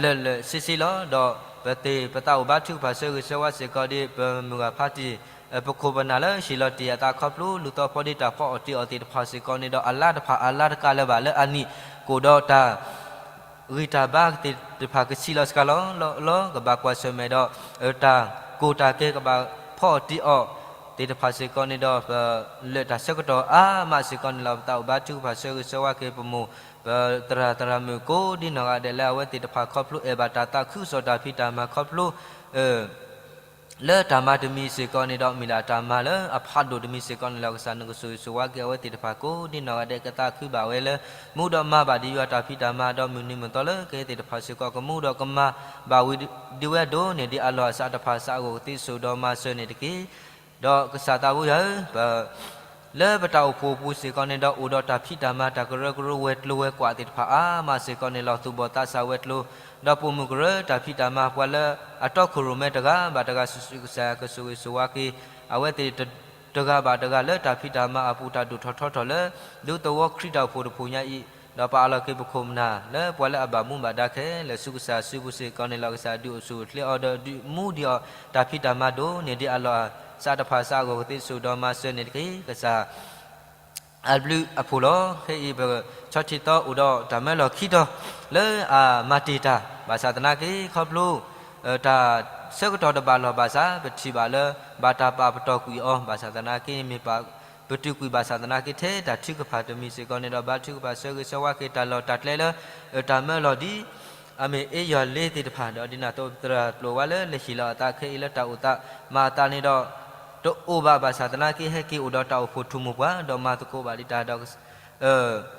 လၢာ်လၢာ်ဆ့ဆ့လီၤ. ဒီးပသ့ၣ်ပသးအိၣ်ဘါထုကဖၣ်ဆၢဂ့ၤဆၢဝါစ့ၢ်ကီးဒ်ပမုၢ်ဂၤဖါတံၢ် ပခိၣ်ပနၢ်လၢဟ့ၣ်လီၤတ့ၢ်အသးခီဖျိ လူၤသီဖီဒ့တၢ်ဖီအီၣ်တ့ၢ်အီသ့ၣ်တဖၣ်စ့ၢ်ကီးန့ၣ်ဒီး အလါတဖၣ်အလါတကးလၢၤဘၣ်လၢအနံၣ်ကအိၣ်ဒီးတၢ် ဂံၢ်တၢ်ဘါသ့ၣ်တဖၣ်ကဆံးလီၤစှၤလီၤလီၤ ကဘၣ်ကွၢ်ဆၢၣ်မဲာ်ဒီး တၢ်ကိၢ်တၢ်ဂီၤကဘၣ်ဖီအီၣ်တ့ၢ်အီသ့ၣ်တဖၣ်စ့ၢ်ကီးန့ၣ်ဒီး ပလၢာ်တၢ်ဆၢကတီၢ်အါမးစ့ၢ်ကီးန့ၣ်လီၤ. ပသးအိၣ်ဘါထုကဖၣ်ဆၢဂ့ၤဆၢဝါက့ၤပမိၢ် ပသရၣ်သရၣ်မုၣ်ကိးဒ်နီၢ်ဂၤဒဲးလၢအဝဲသ့ၣ်တဖၣ်ခီဖျိအဲၣ်ဘၣ်တၢ်သးခုကစီၣ်တၢ်ဖံးတၢ်မၤခီဖျိ လၢတၢ်မၤတမံၤစ့ၢ်ကီးန့ၣ်ဒီး မ့ၢ်ဒၣ်တၢ်မၤလၢအဖးဒိၣ်တမံၤစ့ၢ်ကီးန့ၣ်လီၤ. ကစၢ်နကဆိၣ်ဂ့ၤဆိၣ်ဝါက့ၤအဝဲသ့ၣ်တဖၣ်ကိးဒ်နီၢ်ဂၤဒဲး ကသးခုဘၣ်ဝဲလၢ မူဒီးမၤဘၣ်ဒံးယွၤတၢ်ဖံးတၢ်မၤဒီးမုၢ်နံၤမုၢ်သီလၢကဟဲသ့ၣ်တဖၣ်စ့ၢ်ကီး ကမူဒီးကမၤဘၣ်ဝံၤဒံးဝဲဒိၣ်န့ၢ်ဒံးအလီၢ်အစးတဖၣ်စးအဂီၢ်ကသ့စိၤဒီးမၤစၢၤန့ၣ်တက့ၢ်. ဒီးကစၢ်သးဘိယွၤဧၢ, ပ လၢပတၢ်အိၣ်ဖှိၣ်အပူၤစ့ၢ်ကီးန့ၣ်ဒီး အိၣ်ဒီးတၢ်ဖံးတၢ်မၤတၢ်ကရၢကရိဝဲၤကျိၤဝဲၤကွာ်သ့ၣ်တဖၣ်အါမးစ့ၢ်ကီးန့ၣ်လီၤ. သူၣ်ဘီၣ်သးစၢ်ဝဲၤကျိၤ ဒီးပိာ်မုၣ်ကရၢတၢ်ဖံးတၢ်မၤပှၤလၢအတီခိၣ်ရိၣ်မဲတဂၤဘၣ်တဂၤစုာ်စုာ်ကစၢ်ယွၤကဆိၣ်ဂ့ၤဆိၣ်ဝါက့ၤ အဝဲသ့ၣ်တဂၤဘၣ်တဂၤလၢတၢ်ဖံးတၢ်မၤအပူၤတၢ်ဒိၣ်ထီၣ်ထီထီၣ်လၢ ဒူသဝီခရံာ်တၢ်အိၣ်ဖှိၣ်တဖုညါအံၤ ဒီးပအးလီၤက့ၤပခိၣ်ပနၢ်လၢပှၤလၢအဘၣ်မူဘၣ်ဒါခဲလၢာ်ဆူကစၢ်စုပူၤစ့ၢ်ကီးန့ၣ်လီၤ. ကစၢ်ဒုးအိၣ်ဆူၣ်အိၣ်ချ့အီၤဒီးဒုးမူဒံးအီၤ တၢ်ဖံးတၢ်မၤဒိၣ်န့ၢ်ဒံးအလီၢ်အစးတဖၣ်စးအဂီၢ်ကသ့စိၤဒီးမၤစၢၤန့ၣ်တက့ၢ်. ကစၢ် အဘျုးအဖှိၣ်လီၤ. ခဲအံၤပဆီထံသီအိၣ်ဒီးတၢ်မၢလီၢ်ခံတီၤ လၢအမၤတ့ၢ်တၢ် ဘၣ်ဆၣ်သနာ်က့ခီဖျိ တၢ်ဆၢကတီၢ်တဘၣ်လီၢ်ဘၣ်စး ပထံၣ်ဘၣ်လၢ ဘၣ်တၢ်ပာ်ပတီၢ်ကွံာ်အီၤ ဘၣ်ဆၣ်သနာ်က့ မ့ၢ်ပာ်ပတုာ်ကွံာ်ဘၣ်ဆၣ်သနာ်က့ ထဲတၢ်ထုကဖၣ်တမံၤစ့ၢ်ကီးန့ၣ်ဒီး ဘါထုကဖၣ်ဆၢဂ့ၤဆၢဝါက့ၤတၢ်လီၢ်တၢ်ကျဲလၢ တၢ်မၢလီၢ်ဒ် အမ့ၢ်အ့ယွၤလ့သ့ၣ်တဖၣ် ဒီးဒ်န့ၣ်အသိးသရၣ်ကျိၤဝဲလၢလၢဟ့ၣ်လီၤအသးခဲအံၤလၢတၢ်အိၣ်သးမၤအသးန့ၣ်ဒီး တအိၣ်ဘၣ်ဘၣ်ဆၣ်သနာ်က့ ဟဲက့ၤအိၣ်ဒီးတၢ်အိၣ်ဖှိၣ်ထူၣ်မိၢ်ပှၢ် ဒီးမၤသကိးဘၣ်ဒံးတၢ်ဒီး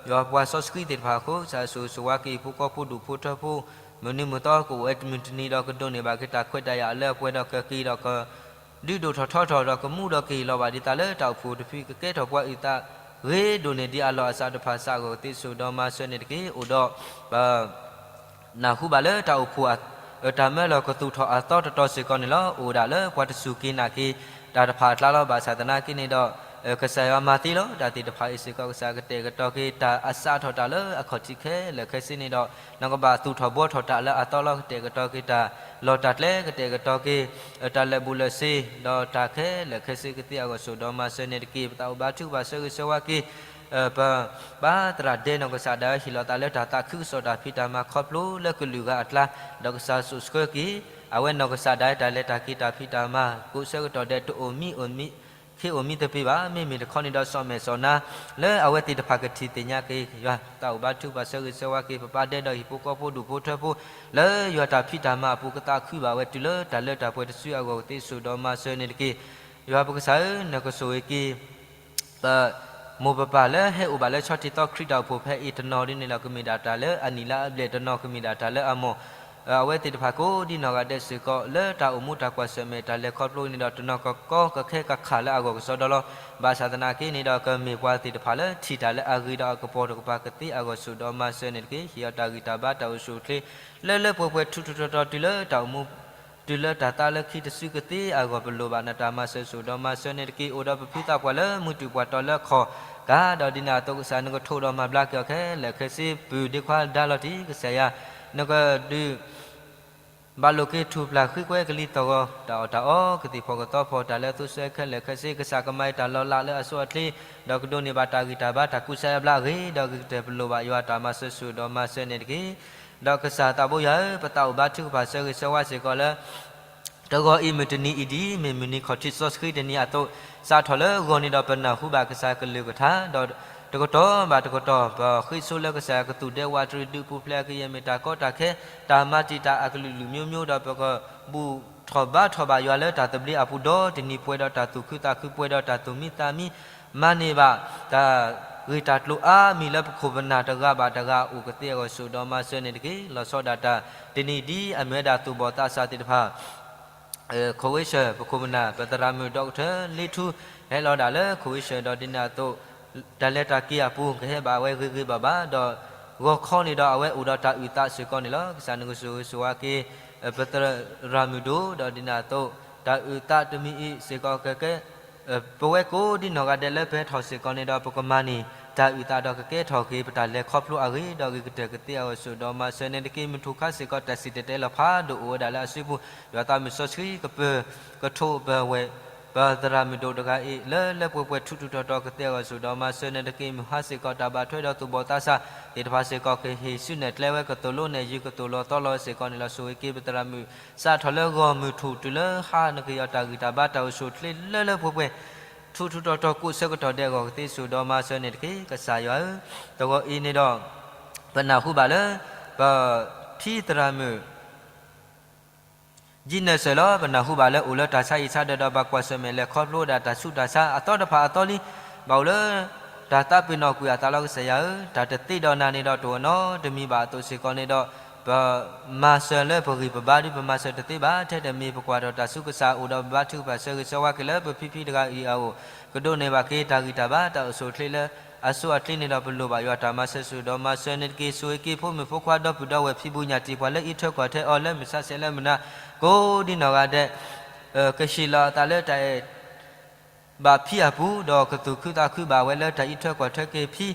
ယွၤပှၤစီဆှံသ့ၣ်တဖၣ်အဃိ ကစၢ်ဆိၣ်ဂ့ၤဆိၣ်ဝါက့ၤ ဖိဃီဖိဒူၣ်ဖိထၢဖိ မုၢ်နံၤမုၢ်သီကအိၣ်ဝဲတမုၢ်တနံၤဒီး ကဒိးန့ၢ်ဘၣ်က့ၤတၢ်ခွဲးတၢ်ယာ်လၢအပှဲၤဒီးကက့ၤဒီးက ဒုးဒိၣ်ထီၣ်ထီထီၣ်ဒီးကမူဒီးကဟ့ၣ်လီၤဘၣ်ဒံးသးလၢတၢ်အိၣ်ဖှိၣ်တဖုကကဲထီၣ်ပှၤအုၣ်သးဂ့ၤဒိၣ်န့ၢ်ဒံးအလီၢ်အစးတဖၣ်စးအဂီၢ်ကသ့စိၤဒီးမၤစၢၤန့ၣ်တက့ၢ်. အိၣ်ဒီးပ နၢ်ဟူဘၣ်လၢတၢ်အိၣ်ဖှိၣ် တၢ်မၢလီၢ်ကသူၣ်ထီၣ်အသီတတီၤစ့ၢ်ကီးန့ၣ်လီၤ. အိၣ်ဒၣ်လၢပှၤတစူၢ်က့ၤနာ်က့ၤတၢ်တဖၣ်အကျါလီၤ. ဘၣ်ဆၣ်သနာ်က့န့ၣ်ဒီး ကစၢ်ယွၤမၤသ့လီၤတၢ်သ့ၣ်တဖၣ်အံၤစ့ၢ်ကီး ကစၢ်ကတဲာ်ကတီၤက့ၤတၢ်အစးထီၣ်တၢ်လၢအခီၣ်ထံးခဲလၢာ်ခဲဆ့န့ၣ်ဒီး နကဘၣ်သူၣ်ထီၣ်ဘှီထီၣ်တၢ်လၢအသီလီၤ. ကတဲာ်ကတီၤက့ၤတၢ်လီၢ်တၢ်ကျဲ ကတဲာ်ကတီၤက့ၤ တၢ်လၢာ်ဘူၣ်လၢာ်စ့ ဒီးတၢ်ခဲလၢာ်ခဲဆ့ကသ့အဂီၢ်စိၤဒီးမၤစၢၤန့ၣ်တက့ၢ်. ပသးအိၣ်ဘါထုကဖၣ်ဆၢဂ့ၤဆၢဝါက့ၤ ပ ပၢ်သရၣ်ဒဲနီၢ်ကစၢ်ဒၣ်ဝဲ ဟ့ၣ်လီၤသးလၢတၢ်သးခုကစီၣ်တၢ်ဖံးတၢ်မၤခီဖျိလၢကလုာ်ဂၤအကျါ ဒီးကစၢ်ဆိၣ်ဆှၢက့ၤ အဝဲနီၢ်ကစၢ်ဒၣ်ဝဲတၢ်လဲၤတၢ်က့ၤတၢ်ဖံးတၢ်မၤ ကိးဆၢကတီၢ်ဒဲးတအိၣ်မံအိၣ်မံ ခ့အိၣ်မံသပ့ၤဘၣ်. မ့မ့ၢ်တခီန့ၣ်ဒီး စီၤမဲာ်စီၤနါ လၢအဝဲသ့ၣ်တဖၣ်ကထံၣ်သ့ၣ်ညါက့ၤ ယွၤသးအိၣ်ဘါထုကဖၣ်ဆၢဂ့ၤဆၢဝါက့ၤ ပပၢ်ဒဲဒီးဟံၣ်ဖိဃီဖိဒူၣ်ဖိထၢဖိ လၢယွၤတၢ်ဖံးတၢ်မၤအပူၤ ကသးခုဘၣ်ဝဲတုၤလၢတၢ်လၢတၢ်ပှဲၤတစုအဂီၢ် ကသ့စိၤဒီးမၤစၢၤန့ၣ်တက့ၢ်. ယွၤပကစၢ်ဧၢ, နကဆိၣ်ဂ့ၤက့ၤ ပမိၢ်ပပၢ်လၢဟဲအိၣ်ဘၣ်လၢဆီထံသီခရံာ်တၢ်အိၣ်ဖှိၣ်ဖဲအံၤတနီၤဒ်န့ၣ်လီၤ. ကမ့ၢ်ဒၣ်တၢ်လၢအနံၣ်လၢအဘျဲၣ်တနီၤ ကမ့ၢ်ဒၣ်တၢ်လၢအမိၢ် အဝဲသ့ၣ်တဖၣ်ကိးဒ်နီၢ်ဂၤဒဲးစ့ၢ်ကီး လၢတၢ်အိၣ်မူတၢ်ကွၢ်ဆၢၣ်မဲာ်တၢ်လဲၤခီဖျိန့ၣ်ဒီး တနီၤကကီကခဲကခၣ်လၢအဂီၢ်ကစီဒီလီၤ. ဘၣ်ဆၣ်သနာ်က့န့ၣ်ဒီး ကမ့ၢ်ပှၤသ့ၣ်တဖၣ်လၢထံၣ်တၢ်လၢအဂ့ၤဒီးအကပီၤတကပၤကသ့အဂီၢ်စိၤဒီးမၤစၢၤန့ၣ်တက့ၢ်. ဟ့ၣ်အီၤတၢ်ဂံၢ်တၢ်ဘါတၢ်အိၣ်ဆူၣ်အိၣ်ချ့ လၢလၢပှဲၤပှဲၤထူထူတီၤတီၤတုၤလၢတၢ်အိၣ်မူ တုၤလၢတၢ်သးလၢခံတစုကသ့အဂီၢ် ပလိၣ်ဘၣ်နတၢ်မၤစၢၤစိၤဒီးမၤစၢၤန့ၣ်တက့ၢ်. အိၣ်ဒီးပဖုသးပှၢ်လၢမုၢ်တူာ်ပှၢ်တီၤလၢခီၣ်ကါ, ဒီးဒ်န့ၣ်အသိးကစၢ်နကထိၣ်ဒီးမၤဘျါက့ၤအီၤခဲလၢာ်ခဲဆ့, ပုၢ်ဒ့ခွါဒါလီၤတံၢ်ကစၢ်ယွၤ, နကဒုး ဘၣ်လိာ်က့ၤထူၣ်ဖျၢၣ်ဃံကွဲကလံၤသီၣ်ဂီၤ တၢ်အီၣ်တၢ်အီ, ကသ့ၣ်ဖီၣ်ကသီဖီၣ်တၢ်လၢအသိးစဲခဲလၢာ်ခဲဆ့, ကစၢ်ကမၤအံၤတၢ်လီၤလးလၢအဆိအချ့, ဒီးကဒိးန့ၢ်ဘၣ်တၢ်ဂံၢ်တၢ်ဘါတၢ်ကူစါအါဘျါအဂ့ၢ်, ဒီးဂ့ၤကတၢၢ်ပလိၣ်ဘၣ်ယွၤတၢ်မၤစၢၤစိၤဒီးမၤစၢၤန့ၣ်တက့ၢ်. ဒီးကစၢ်သးဘိယွၤဧၢ, ပသးအိၣ်ဘါထုကဖၣ်ဆၢဂ့ၤဆၢဝါစ့ၢ်ကီးလၢ တဂီၤအံၤမုၢ်တနံၤအံၤဒ်အမ့ၢ်မုၢ်နံၤခီၣ်ထံးစီဆှံတနံၤအသိး, စးထီၣ်လၢဂီၤန့ၣ်ဒီးပနၢ်ဟူဘၣ်ကစၢ်ကလုၢ်ကထါ, ဒီးတကတီၢ်ဘၣ်တကတီၢ် ပဃ့ဆိလၢကစၢ်ယွၤကသူၣ်ဒဲဝးတရံးဒုးပူၤဖျဲးကယဲၢ်မ့ၢ်တၢ်ကီတၢ်ခဲ, တၢ်မၤတံာ်တာ်အကလုာ်ကလုာ်မျိုးမျိုး, ဒီးပကဘူၣ်ထီၣ်ဘါထီၣ်ဘၣ်ယွၤလၢတၢ်သဘျ့အပူၤဒီတနံၤပှဲၤဒီးတၢ်သူၣ်ခုသးခု ပှဲၤဒီးတၢ်သူၣ်မံသးမံ, မၤန့ၢ်ဘၣ်တၢ်ဂ့ၢ်တၢ်ကျိၤအါမံၤလၢပခိၣ်ပနၢ်တဂၤဘၣ်တဂၤအိၣ်ကသ့အဂီၢ်စိၤဒီးမၤစၢၤန့ၣ်တက့ၢ်. လီၤဆီဒၣ်တၢ်တနံၤဒ်အမ့ၢ်ဝဲဒၣ်သူၣ်ဘီၣ်သးစၢ်သ့ၣ်တဖၣ် ခိၣ်ဝ့ဆၢၣ် ပခိၣ်ပနၢ် ပသရၣ်မုၣ်ဒီကထၢၣ်လ့ထူ ဟဲလီၤဒၣ်လၢခိၣ်ဝ့ဆၢၣ် ဒီးဒ်န့ၣ်အသိး တၢ်လဲၤတၢ်က့ၤအပူၤ ကဟဲဘၣ်ဝဲဂ့ၤဂ့ၤဘၣ်ဘၣ်, ဒီးဂီၤခီန့ၣ်ဒီးအဝဲအိၣ်ဒီးတၢ်အုၣ်သးစ့ၢ်ကီးန့ၣ်လီၤ. ကစၢ်နကဆိၣ်ဂ့ၤဆိၣ်ဝါက့ၤ ပသရၣ်မုၣ်ဒိၣ် ဒီးဒ်န့ၣ်အသိး တၢ်အုၣ်သးတမံၤအံၤစ့ၢ်ကီးကကဲ ပဝဲကိးဒ်နီၢ်ဂၤဒဲးလၢပဟဲထီၣ်စ့ၢ်ကီးန့ၣ်ဒီး ပကမၤန့ၢ်တၢ်အုၣ်သးဒီးကကဲထီၣ်က့ၤ ပတၢ်လဲၤခီဖျိအဂ့ၢ် ဒီးဂ့ၤကတၢၢ်ကသ့အဂီၢ်စိၤဒီးမၤစၢၤန့ၣ်တက့ၢ်. မုၢ်ထူၣ်ခါစ့ၢ်ကီး တၢ်စံၣ်တဲၤတဲလီၤဖးဒိၣ်အိၣ်ဝဲဒၣ်လၢအစုပူၤ, ယွၤသးမုၢ်စီဆှံကပၢၤကထိးပဝဲ ပသရၣ်မုၣ်ဒိၣ်တဂၤအံၤ လၢလၢပှဲၤပှဲၤထူးထူးတီၤတီၤကသ့အဂီၢ်စိၤဒီးမၤစၢၤန့ၣ်တက့ၢ်. မုၢ်ဟါစ့ၢ်ကီးတၢ်ဘၣ်ထွဲဒီးသူၣ်ဘီၣ်သးစၢ်သ့ၣ်တဖၣ်စ့ၢ်ကီး ကဟ့ၣ်ဆူၣ်နဲၣ်ကျဲဝဲ ကသိၣ်လိနဲၣ်ယုၢ် ကသိၣ်လီၤသီလီၤစ့ၢ်ကီးန့ၣ်လီၤ. ဆိၣ်ဂ့ၤက့ၤပသရၣ်မုၣ် စးထီၣ်လၢဂီၢ်မုၢ်ထူၣ်တုၤလၢဟါ နကယီၤတၢ်ဂံၢ်တၢ်ဘါတၢ်အိၣ်ဆူၣ်အိၣ်ချ့လၢလၢပှဲၤပှဲၤ ထူးထူးတီၤတီၤကိးဆၢကတီၢ်ဒဲးအဂီၢ်ကသ့စိၤဒီးမၤစၢၤန့ၣ်တက့ၢ်. ကစၢ်ယွၤဧၢ, တဂီၤအံၤန့ၣ်ဒီး ပနၢ်ဟူဘၣ်လၢ ပဖံသရၣ်မုၣ် ကံနၢၢ်စၢၤလီၤ. ပနၢ်ဟူဘၣ်လၢအိၣ်လၢတၢ်ဆါဟံၣ်ဆါဒၢးဒီး ဘၣ်ကွၢ်ဆၢၣ်မဲာ်လဲၤခီဖျိဝဲဒၣ်တၢ်ဆူးတၢ်ဆါအသီတဖၣ်အသီလံ, ဘၣ်အိၣ်လၢ တၢ်သးပ့ၤနီၣ်ကွံာ်အသးလီၤ. ကစၢ်ယွၤဧၢ, တၢ်တသ့ဒီးနၤန့ၣ်ဒီးတအိၣ်နီတမံၤဘၣ်အသိးစ့ၢ်ကီးန့ၣ်ဒီး ပမၤစၢၤလၢပဂံၢ်ပဘါဒီး ပမၤစၢၤတသ့ဘၣ်. ထဲတမံၤပကွၢ်ထီၣ်တၢ်ဆူးကစၢ်အိၣ်ဒီး ပဘါထုကဖၣ်ဆၢဂ့ၤဆၢဝါက့ၤလၢပဖံဖံတဂၤအံၤအအိၣ်, ကဒိးန့ၢ်ဘၣ်က့ၤတၢ်ဂံၢ်တၢ်ဘါတၢ်အိၣ်ဆူၣ်အိၣ်ချ့လၢ အစိအချ့န့ၣ်ဒီး ပလိၣ်ဘၣ်ယွၤတၢ်မၤစၢၤစိၤဒီးမၤစၢၤန့ၣ်တက့ၢ်. ဆိၣ်ဂ့ၤက့ၤဖိမုၣ်ဖိခွါဒီပုၢ်ဒီဝဲၢ်ဖံးဘူးညၣ်တံၢ်ပှၤလၢအံးထွဲကွၢ်ထွဲအီၤလၢမုၢ်ဆါဆဲးလၢမုၢ်နၤ ကိးဒ်နီၢ်ဂၤဒဲး ကဟ့ၣ်လီၤအသးလၢတၢ်အဲၣ် ဘၣ်ဖံအပူၤ, ဒီးကသူၣ်ခုသးခုဘၣ်ဝဲလၢတၢ်အံးထွဲကွၢ်ထွဲက့ၤဖံ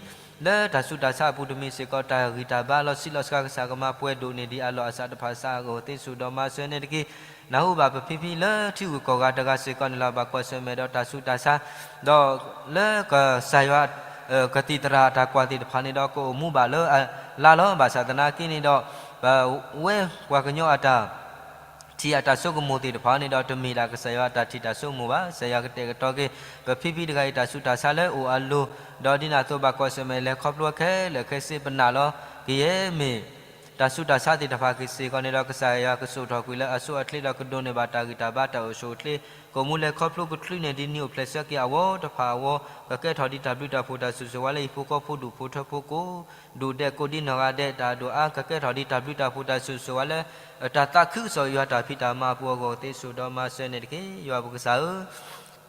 လၢတၢ်ဆူးတၢ်ဆါအပူၤတမံၤစ့ၢ်ကီး တၢ်ဂံၢ်တၢ်ဘါလီၤဆံးလီၤစှၤ ကစၢ်ကမၤပှဲၤဒိၣ်န့ၢ်ဒံးအလီၢ်အစးတဖၣ်စးအဂီၢ်သ့စိၤဒီးမၤစၢၤန့ၣ်တက့ၢ်. နၢ်ဟူဘၣ်ပဖံဖံလၢထံဂုၤကီၢ်ဂၤတဂၤစ့ၢ်ကီးန့ၣ်လီၤ. ဘၣ်ကွၢ်ဆၢၣ်မဲာ်ဒီးတၢ်ဆူးတၢ်ဆါ ဒီးလၢကစၢ်ယွၤ ကသံၣ်သရၣ်အတၢ်ကွၢ်သ့ၣ်တဖၣ်န့ၣ်ဒီး ကအိၣ်မူဘၣ်လၢအလါလီၤ. ဘၣ်ဆၣ်သနာ်က့န့ၣ်ဒီး ပဝဲပှၤကညီအတၢ် ထံၣ်အတၢ်ဆိကမိၣ်သ့ၣ်တဖၣ်န့ၣ်ဒီး တမ့ၢ်ဒၣ်ကစၢ်ယွၤအတၢ်ထံၣ်တၢ်ဆိကမိၣ်ဘၣ်. ကစၢ်ယွၤကတဲာ်ကတီၤက့ၤ ပဖံဖံတဂၤအံၤတၢ်ဆူးတၢ်ဆါလၢအအိၣ်အလိၤ, ဒီးဒ်န့ၣ်အသိးဘၣ်ကွၢ်ဆၢၣ်မဲာ်လဲၤခီဖျိခဲလၢာ်ခဲဆ့ ပနာ်လီၤ. ကယဲၢ်မ့ၢ် တၢ်ဆူးတၢ်ဆါသ့ၣ်တဖၣ်က့ၤစ့ၢ်ကီးန့ၣ်ဒီး ကစၢ်ယွၤကစိာ်ထီၣ်ကွံာ်လၢအစိအချ့ဒီး ကဒိးန့ၢ်ဘၣ်တၢ်ဂံၢ်တၢ်ဘါတၢ်အိၣ်ဆူၣ်အိၣ်ချ့ ကိးမူလဲၤခီဖျိကချုးန့ၢ်ဒ်နံၣ်အိၣ်ဖျဲၣ်ဆၢက့ၤအဝီတဖၣ်အဝီ, ကကဲထီၣ်ဒ်တၢ်ဘျုးတၢ်ဖှိၣ်တၢ်စူၢ်စ့ၢ်ဝါလၢဟံၣ်ဖိဃီဖိဒူၣ်ဖိထၢဖိကိး ဒူၣ်ဒဲးကိးဒ်နီၢ်ဂၤဒဲး တၢ်ဒိၣ်အါ ကကဲထီၣ်ဒ်တၢ်ဘျုးတၢ်ဖှိၣ်တၢ်စူၢ်စ့ၢ်ဝါလၢ တၢ်သးခုကစီၣ်ယွၤတၢ်ဖံးတၢ်မၤအပူၤအဂီၢ်သ့စိၤဒီးမၤစၢၤန့ၣ်တက့ၢ်. ယွၤပကစၢ်ဧၢ,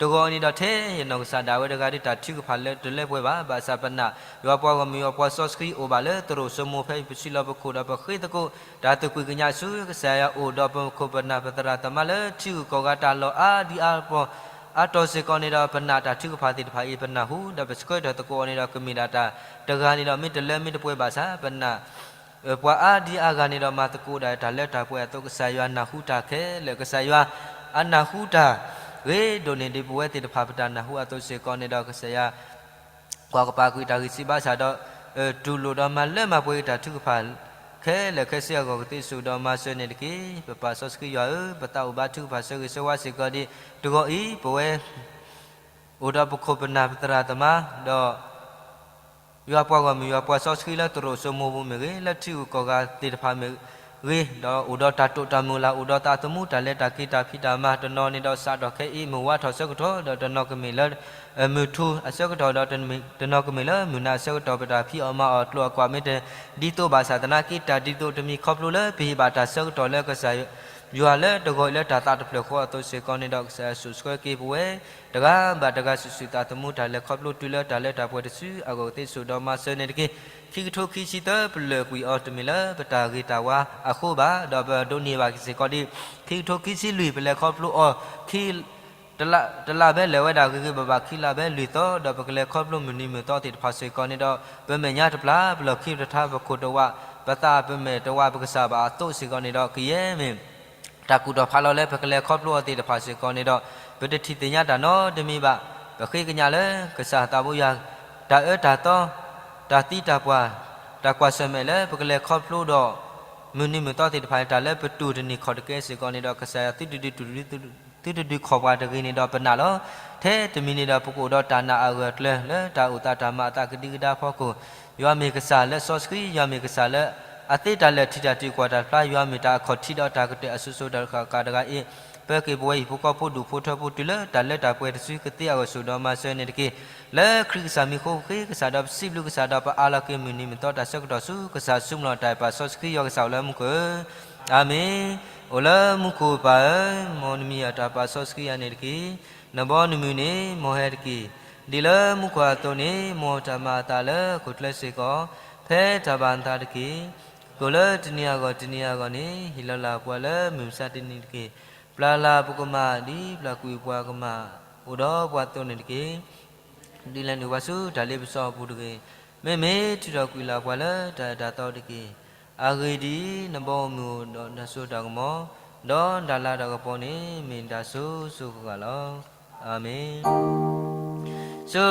တဂီၤအံၤန့ၣ်ဒီးထဲယနီၢ်ကစၢ်ဒၣ်ဝဲတဂၤဒီး တၢ်ထုကဖၣ်လၢတလၢပှဲၤဘၣ်. ဘၣ်ဆၣ်ပနာ် ယွၤပှၤဂီၢ်မုၢ် ယွၤပှၤစီဆှံအိၣ်ဘၣ်လၢသရိာ်စိမိၤဖဲအံၤ ပစံးလီၤပခိၣ်ဒီးပဃ့သကိး တၢ်သူၣ်ဖှံကညီဆူ ကစၢ်ယွၤအိၣ်ဒီးပခိၣ်ပနၢ်ပသရၣ်သမါလၢထံဂုၤကီၢ်ဂၤတၢ်လီၢ်အါဒံအါပီၢ် အါတီၤစ့ၢ်ကီးန့ၣ်ဒီး ပနာ်တၢ်ထုကဖၣ်သ့ၣ်တဖၣ်အံၤ ပနၢ်ဟူ ဒီးပဆှၢထီၣ်သကိးအီၤန့ၣ်ဒီး ကမ့ၢ်ဒၣ်တၢ်တဂၤန့ၣ်ဒီး မ့ၢ်တလၢမ့ၢ်တပှဲၤဘၣ်ဆၣ် ပနာ် ပှၤအါဒံအါဂၤန့ၣ်ဒီး မၤသကိးဒၣ်တၢ်လၢတၢ်ပှဲၤအသိး ကစၢ်ယွၤနၢ်ဟူတၢ်ခဲလၢာ် ကစၢ်ယွၤအနၢ်ဟူတၢ် ဂ့ၤဒိၣ်န့ၢ်ဒံးပဝဲသ့ၣ်တဖၣ်ပတၢ်နၢ်ဟူအသိးစ့ၢ်ကီးန့ၣ်ဒီး ကစၢ်ယွၤ ကွၢ်ကပၤကွံာ်တၢ်ဂံၢ်စၢ်ဘါစၢ်ဒီး တူၢ်လိာ်ဒီးမၤလၢမၤပှဲၤက့ၤတၢ်ထုကဖၣ် ခဲလၢာ်ခဲဆ့အဂီၢ်ကသ့စိၤဒီးမၤစၢၤန့ၣ်တက့ၢ်. ပပၢ်စီဆှံယွၤဧၢ, ပသးအိၣ်ဘါထုကဖၣ်ဆၢဂ့ၤဆၢဝါစ့ၢ်ကီးဒံး တဂီၤအံၤ ပဝဲ အိၣ်ဒီးပခိၣ်ပနၢ်ပသရၣ်သမါ ဒီး ယွၤပှၤဂီၢ်မုၢ် ယွၤပှၤစီဆှံလၢသရိာ်စိမိၤပူၤမ့ၢ်ဂ့ၤ, လၢထံဂုၤကီၢ်ဂၤသ့ၣ်တဖၣ်မ့ၢ်ဂ့ၤ, ဒီးအိၣ်ဒီးတၢ်တိာ်တၢ်မုၢ်လၢ် အိၣ်ဒီးသးသမူတၢ်လဲၤတၢ်က့ၤတၢ်ဖံးတၢ်မၤ တနီၤန့ၣ်ဒီးစးထီၣ်ခဲအံၤ မုၢ်ဝါထီၣ်ဆၢကတီၢ် ဒီးတနီၤကမ့ၢ်လၢ မုၢ်ထူၣ်အဆၢကတီၢ် ဒီးတနီၤကမ့ၢ်လၢမုၢ်နၤအဆၢကတီၢ် ပတၢ်ဖံးအီၣ်မၤအီၣ်ကျိၤအကွာ်မ့ၢ်တ ဒ်သိးဘၣ်ဆၣ်သနာ်က့ တၢ်ဒ်သိးတမံၤခီဖျိလၢပဟ့ၣ်ဘၣ်တၢ်ဆၢကတီၢ်လၢကစၢ် ယွၤလၢတဂီၤအံၤလၢတၢ်သးတဖျၢၣ်ဃီအသိးစ့ၢ်ကီးန့ၣ်ဒီး ကစၢ်ယွၤဆိၣ်ဆှၢက့ၤပဝဲ တဂၤဘၣ်တဂၤစုာ်စုာ်သးသမူတၢ်လဲၤခီဖျိတုၤလၢတၢ်လၢတၢ်ပှဲၤတစုအဂီၢ် ကသ့စိာ်ဒီးမၤစၢၤန့ၣ်တက့ၢ်. ခံကထိခံဆံသၢ ပလၢာ်ကွံာ်အီၤတမ့ၢ်လၢပတၢ်ဂ့ၤတၢ်ဝါအဃိဘၣ်, ဒီးပဒိးန့ၢ်ဘၣ်က့ၤစ့ၢ်ကီးဒ် ခံကထိခံဆံလွံၢ် ပလဲၤခီဖျိအီၤခံ တလးဘဲလဲၣ်ဝဲဒၣ်ဂ့ၤဂ့ၤဘၣ်ဘၣ် ခံလးဘဲလွံၢ်သီ, ဒီးပကလဲၤခီဖျိမုၢ်နံၤမုၢ်သီသ့ၣ်တဖၣ်စ့ၢ်ကီးန့ၣ်ဒီး ပမဲာ်ညါတပျၢ် ပလီၢ်ခံပတထါ ပခိၣ်တဝး ပသးပမဲာ်တဝး ပကစၢ်ဘၣ်အသိးစ့ၢ်ကီးန့ၣ်ဒီး ကယဲၢ်မ့ၢ် တၢ်ကူၣ်ထီၣ်ဖးလီၤလၢပကလဲၤခီဖျိအီၤသ့ၣ်တဖၣ်စ့ၢ်ကီးန့ၣ်ဒီး ပတထံၣ်သ့ၣ်ညါတၢ်နီတမံၤဘၣ်. ပဃ့ကညးလၢကစၢ်သးဘိယွၤ တၢ်အၢတၢ်သီ တၢ်သံတၢ်ပှၢ် တၢ်ကွၢ်ဆၢၣ်မဲာ်လၢပကလဲၤခီဖျိဒီး မုၢ်နံၤမုၢ်သီသ့ၣ်တဖၣ် တၢ်လၢပတူၢ်တန့ၢ်ခီၣ်တကဲစ့ၢ်ကီးန့ၣ်ဒီး ကစၢ်ယွၤ သုတဒုးခီၣ်ပှၤတဂ့ၤန့ၣ်ဒီးပနာ်လီၤ. ထဲတမံၤန့ၣ်ဒီး ပကအိၣ်ဒီးတၢ်နာ်အဂၢၢ်အကျၢၤ လၢတၢ်အိၣ်သးတၢ်မၤအသးကဒံကဒါအဖီခိၣ်, ယွၤမ့ၢ်ကစၢ်လၢစီဆှံ, ယွၤမ့ၢ်ကစၢ်လၢအသ့တၢ်လၢာ်ထံၣ်တၢ်တုၤကွၢ်တၢ်ဖျါ, ယွၤမ့ၢ်တၢ်အခီၣ်ထံးဒီးတၢ်ကတၢၢ်အစိၤစိၤတကးတဂၤအံၤ, ပၢက့ၤပဝဲဟံၣ်ဖိဃီဖိဒူၣ်ဖိထၢဖိတုၤလၢတၢ်လၢတၢ်ပှဲၤတစုကသ့အဂီၢ် ဆိၣ်ဒီးမၤစၢၤန့ၣ်တက့ၢ်. လၢခရံာ်ကစၢ်မံၤအဃိ ပဃ့ကစၢ်ဒီးပစံးဘျုးကစၢ်ဒီး ပအၢၣ်လီၤက့ၤမုၢ်နံၤမုၢ်သီတၢ်ဆၢကတီၢ်ဆူကစၢ်ဆူမလီၤတၢ်အဲၣ်ပၢ်စီဆှံယွၤကစၢ်အိၣ်လၢမူခိၣ်ဧၢ, အၤမ့ၣ်. အိၣ်လၢမူခိၣ်ပၢ်ဧၢ, မ်နမံၤအတၢ်ပာ်စီဆှံယၤန့ၣ်တက့ၢ်. နဘီနမုၢ်န့ၣ်မ်ဟဲတက့ၢ်. ဒ်လၢမူခိၣ်အသိးန့ၣ် မ်တၢ်မၤအသးလၢဟီၣ်ခိၣ်ချၢစ့ၢ်ကီး, ဖဲတၢ်ဘၣ်နသးတက့ၢ်. ကိၣ်လၢတနံၤအဂီၢ်တနံၤအဂီၢ်န့ၣ် ဟ့ၣ်လီၤလၢ်ပှၤလၢမုၢ်မဆါတနံၤတက့ၢ်. ပျၢ်လၢ်ပကမၣ်ဒ်ပျၢ်ကွံာ်ပှၤကမၣ်အိၣ်ဒီးပှၤအသိးန့ၣ်တက့ၢ်. ဒုးလဲၤနုာ်ပှၤဆူတၢ်လ့ပစီအပူၤတဂ့ၤ. မ့မ့ၢ်ထုးထီၣ်ကွံာ်လၢ်ပှၤလၢတၢ်အၢတၢ်သီတက့ၢ်. အဂ့ၢ်ဒ်အံၤ, နဘီမုၢ်အိၣ်ဒီးတၢ်စိတၢ်ကမီၤ, ဒီးနတၢ်လၤတၢ်ကပီၤန့ၣ် မ့ၢ်တၢ်စိၤစိၤဃၣ်ဃၣ်လီၤ. အၤမ့ၣ်. ဆူ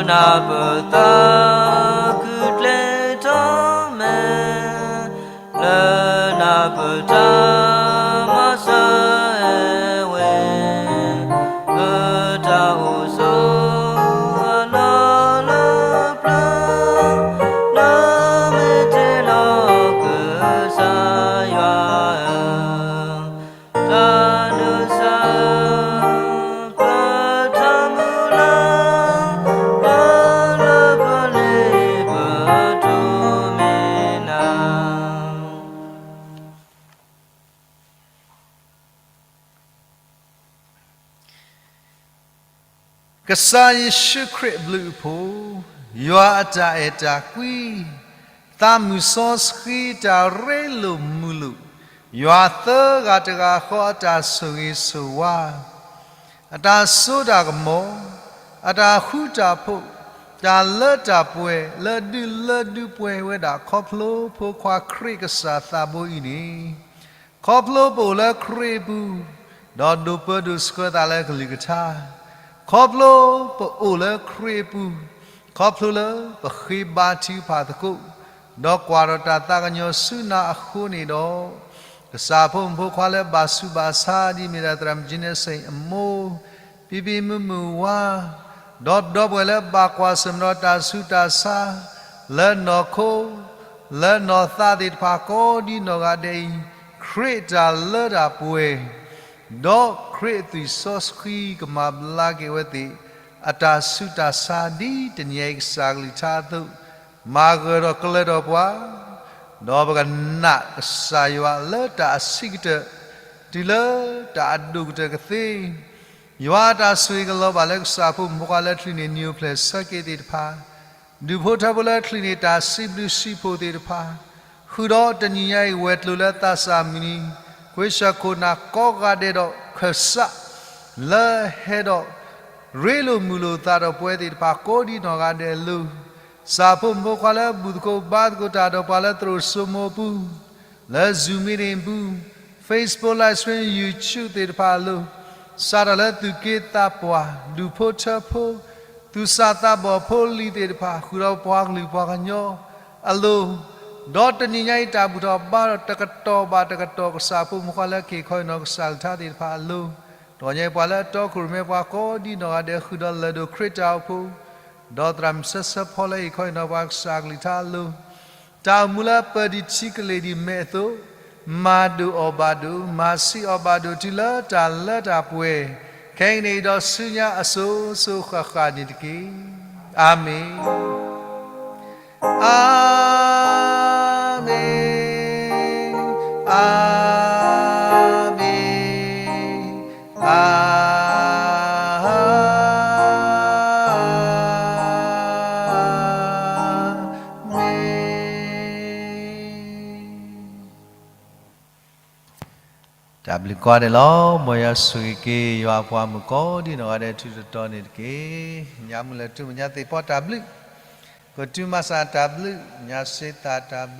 နၢ်ပၢၢ်သးခုကျဲထီၣ်မဲာ် လၢနၢ်ပၢၢ်တၢ်မၤစၢၤအဲၣ်ဝဲ, လၢတၢ်အိၣ်ဆိးအလီၢ်လၢပျၢၤ, လၢမ့ၢ်တ့ၢ်လီၤကစၢ်ယွၤဧၢ, တၢ်ဒိးစၢ် ပတၢ်မုၢ်လၢ် ပလၢပလ့ပထိးမံနၤ. ကစၢ်ယ့ၣ်ၡူးခရံာ်အဘျုးအဖှိၣ်, ယွၤအတၢ်အဲၣ်တၢ်ကွံ, သးမုၢ်စီဆှံတၢ်ရ့လိာ်မုာ်လိာ်, ယွၤသၢဂၤတဂၤဃီအတၢ်ဆိၣ်ဂ့ၤဆိၣ်ဝါ အတၢ်စိတၢ်ကမီၤ, အတၢ်ဃူတၢ်ဖိး, တၢ်လၢတၢ်ပှဲၤ လၢဒုးလၢဒုးပှဲၤဝဲဒၣ် ခီဖျိဖိခွါခရံာ်ကစၢ်သးဘိအံၤန့ၣ်, ခီဖျိပအိၣ်လၢခရံာ်အပူၤ, ဒီးဒိးပၢဒိးဆှၢသးလၢကလုၢ်ကထါ, ခီဖျိပအိၣ်လၢခရံာ်အပူၤ, ခီဖျိလၢပဃ့ဘါထုကဖၣ်သကိး, ဒီးကွၢ်ဒီးတၢ်သးကညီၤဆူနၤအဃိန့ၣ်ဒီး, ကစၢ်ဖိမုၣ်ဖိခွါလၢဘၣ်ဆူးဘၣ်ဆါဒ်မ့ၢ်ဒၣ်သရၣ်မုၣ်ကၠံန့စ့ၣ်အမိၢ်, ဖံဖံမုၢ်မုၢ်ဝါ, ဒီးဒီပုၢ်ဝဲၢ်လၢဘၣ်ကွၢ်ဆၢၣ်မဲာ်ဒီးတၢ်ဆူးတၢ်ဆါ, လၢနီၢ်ခိ, လၢနီၢ်သးသ့ၣ်တဖၣ်ကိးဒ်နီၢ်ဂၤဒဲးအံၤ, ခရံာ်တၢ်လၢတၢ်ပှဲၤ, ဒီးခရံာ်အသွံၣ်စီဆှံကမၤဘျါက့ၤဝဲသ့ၣ် အတၢ်ဆူးတၢ်ဆါဒ်တနံၤအံၤကစၢ်ကလုၢ်ကထါအသိး, မၤဂၢၢ်ဒီးကလၢထီၣ်ပှၤ, ဒီးပကနာ်ကစၢ်ယွၤလၢတၢ်အဆံးကတၢၢ်, တုၤလၢတၢ်အဒိၣ်ကတၢၢ်ကသ့, ယွၤအတၢ်ဆိၣ်ဂ့ၤကလီၤဘၣ်လၢကစၢ်ဖိမုၣ်ဖိခွါလၢချုးန့ၢ်နံၣ်အိၣ်ဖျဲၣ်ဆၢက့ၤသ့ၣ်တဖၣ်, ဒူၣ်ဖိထၢဖိလၢချုးန့ၢ်တၢ်စံးဘျုးစံးဖှိၣ်သ့ၣ်တဖၣ်, ဃုာ်ဒီးတနံၤညါအံၤဝဲၤကျိၤလၢသးစၢ်မုၢ်နံၤ, ခွ့ၡၢၣ်ခိၣ်နၢ်ကိးဂၤဒဲးဒီးခၢၣ်စး, လၢဟဲဒီး ရ့လိာ်မုာ်လိာ်သးဒီးပဝဲသ့ၣ်တဖၣ်ကိးဒ်နီၢ်ဂၤဒဲးအလိၤ, ကစၢ်ဖိမုၣ်ဖိခွါလၢဘူၣ်သကိးဘါသကိးတၢ်ဒီးပှၤလၢသရိာ်စိမိၤအပူၤ, လၢ Zoom meeting ပူၤ, Facebook Live Stream, YouTube သ့ၣ်တဖၣ်အလိၤ, စးထီၣ်လၢသူၣ်က့သးပှၢ်, ဒူၣ်ဖိထၢဖိ, သူၣ်စၢ်သးဘီၣ်ဖိလံၤသ့ၣ်တဖၣ်, ဃုာ်ဒီးပှၤကလုာ်ပှၤကညီအလိၤ, ဒီးတနံၤညါအံၤတၢ်ဘူၣ်ထီၣ်ဘါထီၣ်တကတီၢ်ဘၣ်တကတီၢ် ကစၢ်ဖိမုၣ်ဖိခွါလၢကဟ့ၣ်ခီဟ့ၣ်နီၤကစၢ်ကလုၢ်ကထါသ့ၣ်တဖၣ်အလိၤ, တဂီၤညါအံၤပှၤလၢအတီခိၣ်ရိၣ်မဲပှၤကိးဒ်နီၢ်ဂၤဒဲးဃုာ်ဒီးလၢၢ်ဒိၣ်ခရံာ်တၢ်အိၣ်ဖှိၣ်, ဒီးသရၣ်မုၣ်ဆၢဆၢဖီလၢဟ့ၣ်ခီဟ့ၣ်နီၤပှၤကစၢ်ကလုၢ်ကထါအလိၤ, တၢ်အိၣ်မူလၢပၢၢ်ဒံးထံကလ့ၢ်ဒံးမဲာ်အသိး, မၤဒိၣ်အီၣ်ဘၣ်ဒိၣ်, မၤဆံးအီၣ်ဘၣ်ဒိၣ် တုၤလၢတၢ်လၢတၢ်ပှဲၤ, ခဲအံၤန့ၣ်ဒီးဆူညါအစိၤစိၤဃၣ်ဃၣ်န့ၣ်တက့ၢ်. အၤမ့ၣ်, အၤမ့ၣ်, အၤ တၢ်ဘျုးကိးဂၤဒဲးလီၤ. မ်ယွၤဆိၣ်ဂ့ၤက့ၤ ယွၤအပှၤမုၣ်ကိးဒံနီၢ်ဂၤဒဲး ထူးထူးတီၤတီၤန့ၣ်တက့ၢ်. ညၣ်မုၢ်လၢ်တုၤမုၢ်ညါသ့ၣ်ဖီတၢ်ဘျုး, ကတုၤမၤစၢ်တၢ်ဘျုး, ညၣ်စ့သးတၢ်ဘျုး,